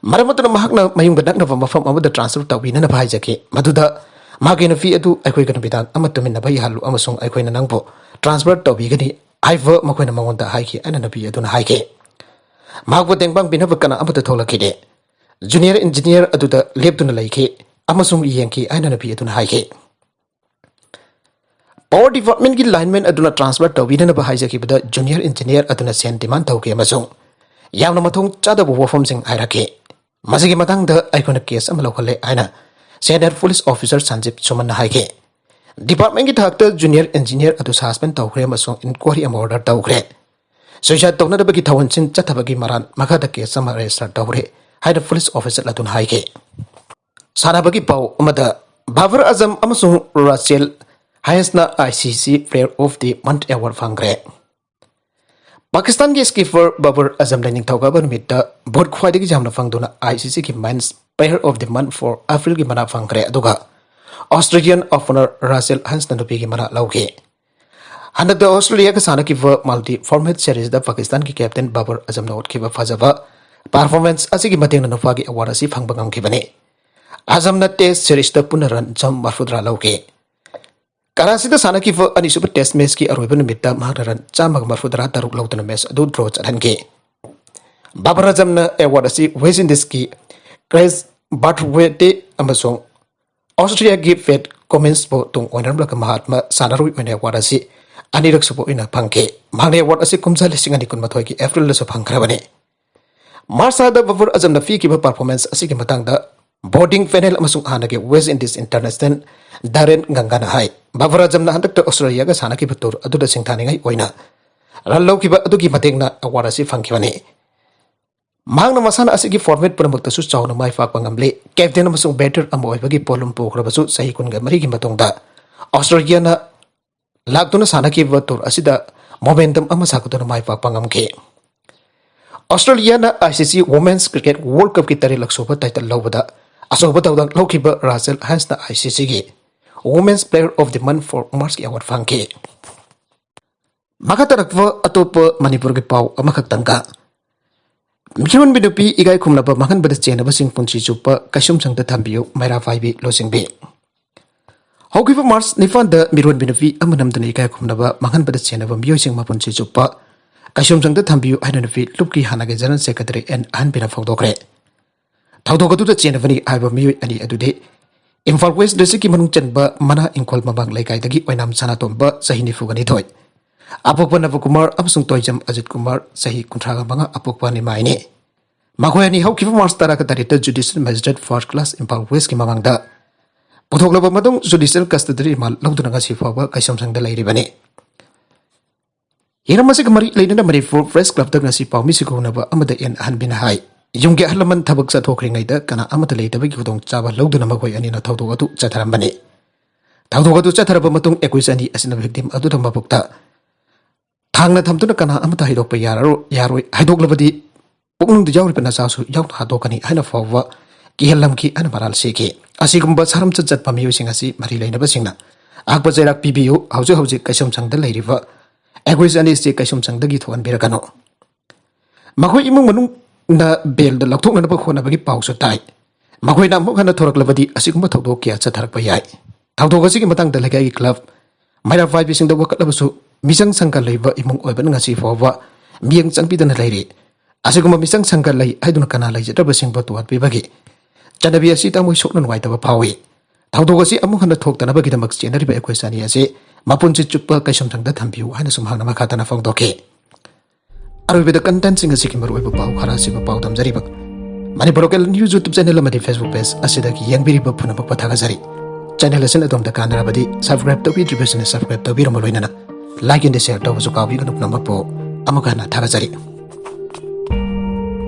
ꯃꯔꯝ ꯑꯗꯨꯅ ꯃꯍꯥꯛꯅ ꯃꯌꯨꯝꯒ ꯅꯛꯅꯕ ꯃꯐꯝ ꯑꯃꯗ transfer ꯇꯧꯕꯤꯅꯅꯕ ꯍꯥꯏꯖꯈꯤ, ꯃꯗꯨꯗ ꯃꯍꯥꯛꯀꯤ ꯅꯨꯄꯤ ꯑꯗꯨ ꯑꯩꯈꯣꯏꯒ ꯅꯨꯃꯤꯗꯥꯡ ꯑꯃ ꯇꯨꯃꯤꯟꯅꯕ ꯌꯥꯍꯜꯂꯨ ꯑꯃꯁꯨꯡ ꯑꯩꯈꯣꯏꯅ ꯅꯪꯕꯨ transfer ꯇꯧꯕꯤꯒꯅꯤ ꯍꯥꯏꯕ ꯃꯈꯣꯏꯅ ꯃꯉꯣꯟꯗ ꯍꯥꯏꯈꯤ ꯍꯥꯏꯅ ꯅꯨꯄꯤ ꯑꯗꯨꯅ ꯍꯥꯏꯈꯤ꯫ ꯃꯍꯥꯛꯄꯨ ꯇꯦꯡꯕꯥꯡꯕꯤꯅꯕ ꯀꯅꯥ ꯑꯃꯠꯇ ꯊꯣꯛꯂꯛꯈꯤꯗꯦ꯫ Junior engineer ꯑꯗꯨꯗ ꯂꯦꯞꯇꯨꯅ ꯂꯩꯈꯤ ꯑꯃꯁꯨꯡ ꯌꯦꯡꯈꯤ ꯍꯥꯏꯅ ꯅꯨꯄꯤ ꯑꯗꯨꯅ ꯍꯥꯏꯈꯤ꯫ Power departmentꯀꯤ lineman ꯑꯗꯨꯅ transfer ꯇꯧꯕꯤꯅꯅꯕ ꯍꯥꯏꯖꯈꯤꯕꯗ junior engineer ꯑꯗꯨꯅ ꯁꯦꯟ demand ꯇꯧꯈꯤ ꯑꯃꯁꯨꯡ ꯌꯥꯝꯅ ꯃꯊꯣꯡ ꯆꯥꯗꯕ ꯋꯥꯐꯝꯁꯤꯡ ꯍꯥꯏꯔꯛꯈꯤ꯫ ꯃꯁꯤꯒꯤ ꯃꯇꯥꯡꯗ ꯑꯩꯈꯣꯏꯅ case ꯑꯃ ꯂꯧꯈꯠꯂꯦ ꯍꯥꯏꯅ senior police officer ꯁꯟꯖꯤꯞ ꯁꯨꯃꯟꯅ ꯍꯥꯏꯈꯤ꯫ Departmentꯀꯤ ꯊꯥꯛꯇ junior engineer ꯑꯗꯨ suspend ꯇꯧꯈ꯭ꯔꯦ ꯑꯃꯁꯨꯡ inquiry ꯑꯃ order ꯇꯧꯈ꯭ꯔꯦ꯫ Suicide ꯇꯧꯅꯅꯕꯒꯤ ꯊꯧꯑꯣꯡꯁꯤꯡ ꯆꯠꯊꯕꯒꯤ ꯃꯔꯥꯜ ꯃꯈꯥꯗ case ꯑꯃ register ꯇꯧꯔꯦ ꯍꯥꯏꯅ police officer ꯑꯗꯨꯅ ꯍꯥꯏꯈꯤ꯫ ꯁꯥꯟꯅꯕꯒꯤ ꯄꯥꯎ ꯑꯃꯗ, ꯕꯥꯕꯔ ꯑꯖꯝ ꯑꯃꯁꯨꯡ Rachel ꯍꯥꯏꯟꯁꯅ ICC Player of the Month award ꯐꯪꯈ꯭ꯔꯦ꯫ ꯄꯥꯀꯤꯁꯇꯥꯟꯒꯤ skipper ꯕꯥꯕꯔ ꯑꯖꯝꯅ ꯅꯤꯡꯊꯧꯀꯥꯕ ꯅꯨꯃꯤꯠꯇ vote ꯈ꯭ꯋꯥꯏꯗꯒꯤ ꯌꯥꯝꯅ ꯐꯪꯗꯨꯅ ICCꯒꯤ Men's Player of the Month for Aprilꯒꯤ ꯃꯅꯥ ꯐꯪꯈ꯭ꯔꯦ, ꯑꯗꯨꯒ Australian opener ꯔꯥꯆꯦꯜ ꯍꯥꯏꯟꯁꯅ ꯅꯨꯄꯤꯒꯤ ꯃꯅꯥ ꯂꯧꯈꯤ꯫ ꯍꯟꯗꯛꯇ Australiaꯒ ꯁꯥꯟꯅꯈꯤꯕ multi format seriesꯗ ꯄꯥꯀꯤꯁꯇꯥꯟꯒꯤ captain ꯕꯥꯕꯔ ꯑꯖꯝꯅ ꯎꯠꯈꯤꯕ ꯐꯖꯕ performance ꯑꯁꯤꯒꯤ ꯃꯇꯦꯡꯅ ꯅꯨꯄꯥꯒꯤ award ꯑꯁꯤ ꯐꯪꯕ ꯉꯝꯈꯤꯕꯅꯤ꯫ ꯑꯖꯝꯅ test seriesꯇ ꯄꯨꯟꯅ run ꯆꯥꯝꯃ ꯃꯔꯤꯐꯨꯇꯔꯥ ꯂꯧꯈꯤ꯫ ꯀꯔꯥꯆꯤꯗ ꯁꯥꯟꯅꯈꯤꯕ ꯑꯅꯤꯁꯨꯕ test matchꯀꯤ ꯑꯔꯣꯏꯕ ꯅꯨꯃꯤꯠꯇ ꯃꯍꯥꯛꯅ run ꯆꯥꯝꯃꯒ ꯃꯔꯤꯐꯨꯇꯔꯥ ꯇꯔꯨꯛ ꯂꯧꯗꯨꯅ match ꯑꯗꯨ draw ꯆꯠꯍꯟꯈꯤ꯫ ꯕꯥꯕꯔ ꯑꯖꯝꯅ award ꯑꯁꯤ West Indiesꯀꯤ Craig Brathwaite ꯑꯃꯁꯨꯡ Australiaꯒꯤ Pat Cumminsꯄꯨ ꯇꯨꯡ ꯑꯣꯏꯅꯔꯝꯂꯒ ꯃꯍꯥꯛꯅ ꯁꯥꯟꯅꯔꯣꯏ ꯑꯣꯏꯅ award ꯑꯁꯤ ꯑꯅꯤꯔꯛ ꯁꯨꯕ ꯑꯣꯏꯅ ꯐꯪꯈꯤ꯫ ꯃꯍꯥꯛꯅ award ꯑꯁꯤ ꯀꯨꯝꯖꯥ ꯂꯤꯁꯤꯡ ꯑꯅꯤ ꯀꯨꯟꯃꯥꯊꯣꯏꯒꯤ Aprilꯗꯁꯨ ꯐꯪꯈ꯭ꯔꯕꯅꯤ꯫ March ꯊꯥꯗ ꯕꯥꯕꯔ ꯑꯖꯝꯅ ꯄꯤꯈꯤꯕ performance ꯑꯁꯤꯒꯤ ꯃꯇꯥꯡꯗ voting panel ꯑꯃꯁꯨꯡ ꯍꯥꯟꯅꯒꯤ West Indies international Darren Ganga ꯅ ꯍꯥꯏ, ꯕꯥꯕꯔ ꯑꯖꯝꯅ ꯍꯟꯗꯛꯇ Australiaꯒ ꯁꯥꯟꯅꯈꯤꯕ tour ꯑꯗꯨꯗ ꯁꯤꯡꯊꯥꯅꯤꯡꯉꯥꯏ ꯑꯣꯏꯅ run ꯂꯧꯈꯤꯕ ꯑꯗꯨꯒꯤ ꯃꯇꯦꯡꯅ award ꯑꯁꯤ ꯐꯪꯈꯤꯕꯅꯤ꯫ ꯃꯍꯥꯛꯅ ꯃꯁꯥꯟꯅ ꯑꯁꯤꯒꯤ format ꯄꯨꯝꯅꯃꯛꯇꯁꯨ ꯆꯥꯎꯅ ꯃꯥꯏ ꯄꯥꯛꯄ ꯉꯝꯂꯤ꯫ Captain ꯑꯃꯁꯨꯡ batter ꯑꯃ ꯑꯣꯏꯕꯒꯤ ꯄꯣꯠꯂꯨꯝ ꯄꯨꯈ꯭ꯔꯕꯁꯨ, ꯆꯍꯤ ꯀꯨꯟꯒ ꯃꯔꯤꯒꯤ ꯃꯇꯨꯡꯗ Australiaꯅ ꯂꯥꯛꯇꯨꯅ ꯁꯥꯟꯅꯈꯤꯕ tour ꯑꯁꯤꯗ momentum ꯑꯃ ꯁꯥꯒꯠꯇꯨꯅ ꯃꯥꯏ ꯄꯥꯛꯄ ꯉꯝꯈꯤ꯫ Australiaꯅ ICC Women's Cricket World Cupꯀꯤ ꯇꯔꯦꯠꯂꯛ ꯁꯨꯕ title ꯂꯧꯕꯗ ꯑꯆꯧꯕ ꯊꯧꯗꯥꯡ ꯂꯧꯈꯤꯕ ꯔꯥꯆꯦꯜ ꯍꯥꯏꯟꯁꯅ ICCꯒꯤ Women's Player of the Month for Marchꯀꯤ award ꯐꯪꯈꯤ꯫ ꯃꯈꯥ ꯇꯥꯔꯛꯄ ꯑꯇꯣꯞꯄ ꯃꯅꯤꯄꯨꯔꯒꯤ ꯄꯥꯎ ꯑꯃꯈꯛꯇꯪꯒ꯫ ꯃꯤꯔꯣꯟꯕꯤ ꯅꯨꯄꯤ ꯏꯀꯥꯏ ꯈꯨꯝꯅꯕ ꯃꯥꯡꯍꯟꯕꯗ ꯆꯦꯟꯅꯕꯁꯤꯡ ꯄꯨꯟꯁꯤ ꯆꯨꯞꯄ ꯀꯩꯁꯨꯝꯁꯪꯗ ꯊꯝꯕꯤꯌꯨ, ꯃꯩꯔꯥ ꯄꯥꯏꯕꯤ ꯂꯨꯆꯤꯡꯕꯤ꯫ ꯍꯧꯈꯤꯕ ꯃꯥꯔꯆ ꯅꯤꯄꯥꯟꯗ ꯃꯤꯔꯣꯟꯕꯤ ꯅꯨꯄꯤ ꯑꯃ ꯅꯝꯗꯨꯅ ꯏꯀꯥꯏ ꯈꯨꯝꯅꯕ ꯃꯥꯡꯍꯟꯕꯗ ꯆꯦꯟꯅꯕ ꯃꯤꯑꯣꯏꯁꯤꯡ ꯃꯄꯨꯟꯁꯤ ꯆꯨꯞꯄ ꯀꯩꯁꯨꯝꯁꯪꯗ ꯊꯝꯕꯤꯌꯨ ꯍꯥꯏꯅ ꯅꯨꯄꯤ ꯂꯨꯞꯀꯤ ꯍꯥꯟꯅꯒꯤ General Secretary ꯑꯦꯟ ꯑꯍꯟꯕꯤꯅ ꯐꯣꯡꯗꯣꯛꯈ꯭ꯔꯦ꯫ ꯊꯧꯗꯣꯛ ꯑꯗꯨꯗ ꯆꯦꯟꯅꯕꯅꯤ ꯍꯥꯏꯕ ꯃꯤꯑꯣꯏ ꯑꯅꯤ ꯑꯗꯨꯗꯤ ꯏꯝꯐꯥꯜ ꯋꯦꯁ ꯗꯤꯁꯇ꯭ꯔꯤꯛꯀꯤ ꯃꯅꯨꯡ ꯆꯟꯕ ꯃꯅꯥ ꯏꯪꯈꯣꯜ ꯃꯃꯥꯡ ꯂꯩꯀꯥꯏꯗꯒꯤ ꯑꯣꯏꯅꯥꯝ ꯁꯅꯥꯇꯣꯝꯕ, ꯆꯍꯤ ꯅꯤꯐꯨꯒ ꯅꯤꯊꯣꯏ, ꯑꯄꯣꯛꯄ ꯅꯕꯀꯨꯃꯥꯔ ꯑꯃꯁꯨꯡ ꯇꯣꯏꯖꯝ ꯑꯖꯤꯠ ꯀꯨꯃꯥꯔ, ꯆꯍꯤ ꯀꯨꯟꯊ꯭ꯔꯥꯒ ꯃꯉꯥ, ꯑꯄꯣꯛꯄ ꯅꯤꯃꯥꯏꯅꯤ꯫ ꯃꯈꯣꯏ ꯑꯅꯤ ꯍꯧꯈꯤꯕ ꯃꯥꯔꯆ ꯇꯔꯥꯒ ꯇꯔꯦꯠꯇ Judicial Magistrate First Class Imphal ꯋꯦꯁꯀꯤ ꯃꯃꯥꯡꯗ ꯄꯨꯊꯣꯛꯂꯕ ꯃꯇꯨꯡ judicial custody remand ꯂꯧꯗꯨꯅ ꯉꯁꯤ ꯐꯥꯎꯕ ꯀꯩꯁꯨꯝꯁꯪꯗ ꯂꯩꯔꯤꯕꯅꯤ꯫ ꯍꯤꯔꯝ ꯑꯁꯤꯒ ꯃꯔꯤ ꯂꯩꯅꯅ ꯃꯅꯤꯄꯨꯔ ꯄ꯭ꯔꯦꯁ ꯀ꯭ꯂꯕꯇ ꯉꯁꯤ ꯄꯥꯎꯃꯤꯁꯤꯡ ꯀꯧꯅꯕ ꯑꯃꯗ ꯑꯦꯟ ꯑꯍꯟꯕꯤꯅ ꯍꯥꯏ, ꯌꯨꯝꯒꯤ ꯑꯍꯜ ꯂꯃꯟ ꯊꯕꯛ ꯆꯠꯊꯣꯛꯈ꯭ꯔꯤꯉꯩꯗ ꯀꯅꯥ ꯑꯃꯠꯇ ꯂꯩꯇꯕꯒꯤ ꯈꯨꯗꯣꯡꯆꯥꯕ ꯂꯧꯗꯨꯅ ꯃꯈꯣꯏ ꯑꯅꯤꯅ ꯊꯧꯗꯣꯛ ꯑꯗꯨ ꯆꯠꯊꯔꯝꯕꯅꯤ꯫ ꯊꯧꯗꯣꯛ ꯑꯗꯨ ꯆꯠꯊꯔꯕ ꯃꯇꯨꯡ ꯑꯦꯀ꯭ꯌꯨꯁ ꯑꯅꯤ ꯑꯁꯤꯅ victim ꯑꯗꯨꯗ ꯃꯕꯨꯛꯇ ꯊꯥꯡꯅ ꯊꯝꯗꯨꯅ ꯀꯅꯥ ꯑꯃꯠꯇ ꯍꯥꯏꯗꯣꯛꯄ ꯌꯥꯔꯔꯣꯏ, ꯌꯥꯔꯣꯏ, ꯍꯥꯏꯗꯣꯛꯂꯕꯗꯤ ꯄꯨꯛꯅꯨꯡꯗ ꯌꯥꯎꯔꯤꯕ ꯅꯆꯥꯁꯨ ꯌꯥꯎꯅ ꯍꯥꯠꯇꯣꯛꯀꯅꯤ ꯍꯥꯏꯅ ꯐꯥꯎꯕ ꯀꯤꯍꯜꯂꯝꯈꯤ ꯍꯥꯏꯅ ꯃꯔꯥꯜ ꯁꯤꯈꯤ꯫ ꯑꯁꯤꯒꯨꯝꯕ ꯁꯥꯔꯝꯆꯠ ꯆꯠꯄ ꯃꯤꯑꯣꯏꯁꯤꯡ ꯑꯁꯤ ꯃꯔꯤ ꯂꯩꯅꯕꯁꯤꯡꯅ ꯑꯍꯥꯛꯄ ꯆꯩꯔꯥꯛ ꯄꯤꯕꯤꯌꯨ꯫ ꯍꯧꯖꯤꯛ ꯍꯧꯖꯤꯛ ꯀꯩꯁꯨꯝꯁꯪꯗ ꯂꯩꯔꯤꯕ ꯑꯦꯀ꯭ꯌꯨꯁ ꯑꯅꯤꯁꯤ ꯀꯩꯁꯨꯝꯁꯪꯗꯒꯤ ꯊꯣꯛꯍꯟꯕꯤꯔꯒꯅꯨ꯫ ꯃꯈꯣꯏ ꯏꯃꯨꯡ ꯃꯅꯨꯡꯅ ꯕꯦꯜꯗ ꯂꯧꯊꯣꯛꯅꯅꯕ ꯍꯣꯠꯅꯕꯒꯤ ꯄꯥꯎꯁꯨ ꯇꯥꯏ꯫ ꯃꯈꯣꯏꯅ ꯑꯃꯨꯛ ꯍꯟꯅ ꯊꯣꯔꯛꯂꯕꯗꯤ ꯑꯁꯤꯒꯨꯝꯕ ꯊꯧꯗꯣꯛ ꯀꯌꯥ ꯆꯠꯊꯔꯛꯄ ꯌꯥꯏ꯫ ꯊꯧꯗꯣꯛ ꯑꯁꯤꯒꯤ ꯃꯇꯥꯡꯗ ꯂꯩꯀꯥꯏꯒꯤ ꯀ꯭ꯂꯕ, ꯃꯩꯔꯥ ꯄꯥꯏꯕꯤꯁꯤꯡꯗ ꯋꯥꯀꯠꯂꯕꯁꯨ ꯃꯤꯆꯪ ꯁꯪꯒ ꯂꯩꯕ ꯏꯃꯨꯡ ꯑꯣꯏꯕꯅ ꯉꯁꯤ ꯐꯥꯎꯕ ꯃꯤꯠꯌꯦꯡ ꯆꯪꯕꯤꯗꯅ ꯂꯩꯔꯤ꯫ ꯑꯁꯤꯒꯨꯝꯕ ꯃꯤꯆꯪ ꯁꯪꯒ ꯂꯩ ꯍꯥꯏꯗꯨꯅ ꯀꯅꯥ ꯂꯩꯖꯗ꯭ꯔꯕꯁꯤꯡꯕꯨ ꯇꯨꯍꯠꯄꯤꯕꯒꯤ ꯆꯠꯅꯕꯤ ꯑꯁꯤ ꯊꯃꯣꯏ ꯁꯣꯛꯅ ꯅꯨꯡꯉꯥꯏꯇꯕ ꯐꯥꯎꯏ꯫ ꯊꯧꯗꯣꯛ ꯑꯁꯤ ꯑꯃꯨꯛ ꯍꯟꯅ ꯊꯣꯛꯇꯅꯕꯒꯤꯗꯃꯛ ꯆꯦꯟꯅꯔꯤꯕ ꯑꯩꯈꯣꯏ ꯆꯅꯤ ꯑꯁꯤ ꯃꯄꯨꯟꯁꯤ ꯆꯨꯞꯄ ꯀꯩꯁꯨꯝꯁꯪꯗ ꯊꯝꯕꯤꯌꯨ ꯍꯥꯏꯅꯁꯨ ꯃꯍꯥꯛꯅ ꯃꯈꯥ ꯇꯥꯅ ꯐꯣꯡꯗꯣꯛꯈꯤ꯫ ꯑꯔꯣꯏꯕꯗ contentꯁꯤꯡ ꯑꯁꯤꯒꯤ ꯃꯔꯨꯑꯣꯏꯕ ꯄꯥꯎ ꯈꯔ ꯑꯁꯤꯕꯨ ꯄꯥꯎꯗꯝꯖꯔꯤꯕ Manipur Local News YouTube channel ꯑꯃꯗꯤ Facebook page ꯑꯁꯤꯗꯒꯤ ꯌꯦꯡꯕꯤꯔꯤꯕ ꯄꯨꯝꯅꯃꯛꯄꯨ ꯊꯥꯒꯠꯆꯔꯤ꯫ Channel ꯑꯁꯤꯅ ꯑꯗꯣꯝꯗ ꯀꯥꯟꯅꯔꯕꯗꯤ subscribe ꯇꯧꯕꯤꯗ꯭ꯔꯤꯕꯁꯤꯡꯅ subscribe ꯇꯧꯕꯤꯔꯝꯕ ꯂꯣꯏꯅꯅ like and share ꯇꯧꯕꯁꯨ ꯀꯥꯎꯕꯤꯒꯅꯨ꯫ ꯄꯨꯝꯅꯃꯛꯄꯨ ꯑꯃꯨꯛ ꯍꯟꯅ ꯊꯥꯒꯠꯆꯔꯤ꯫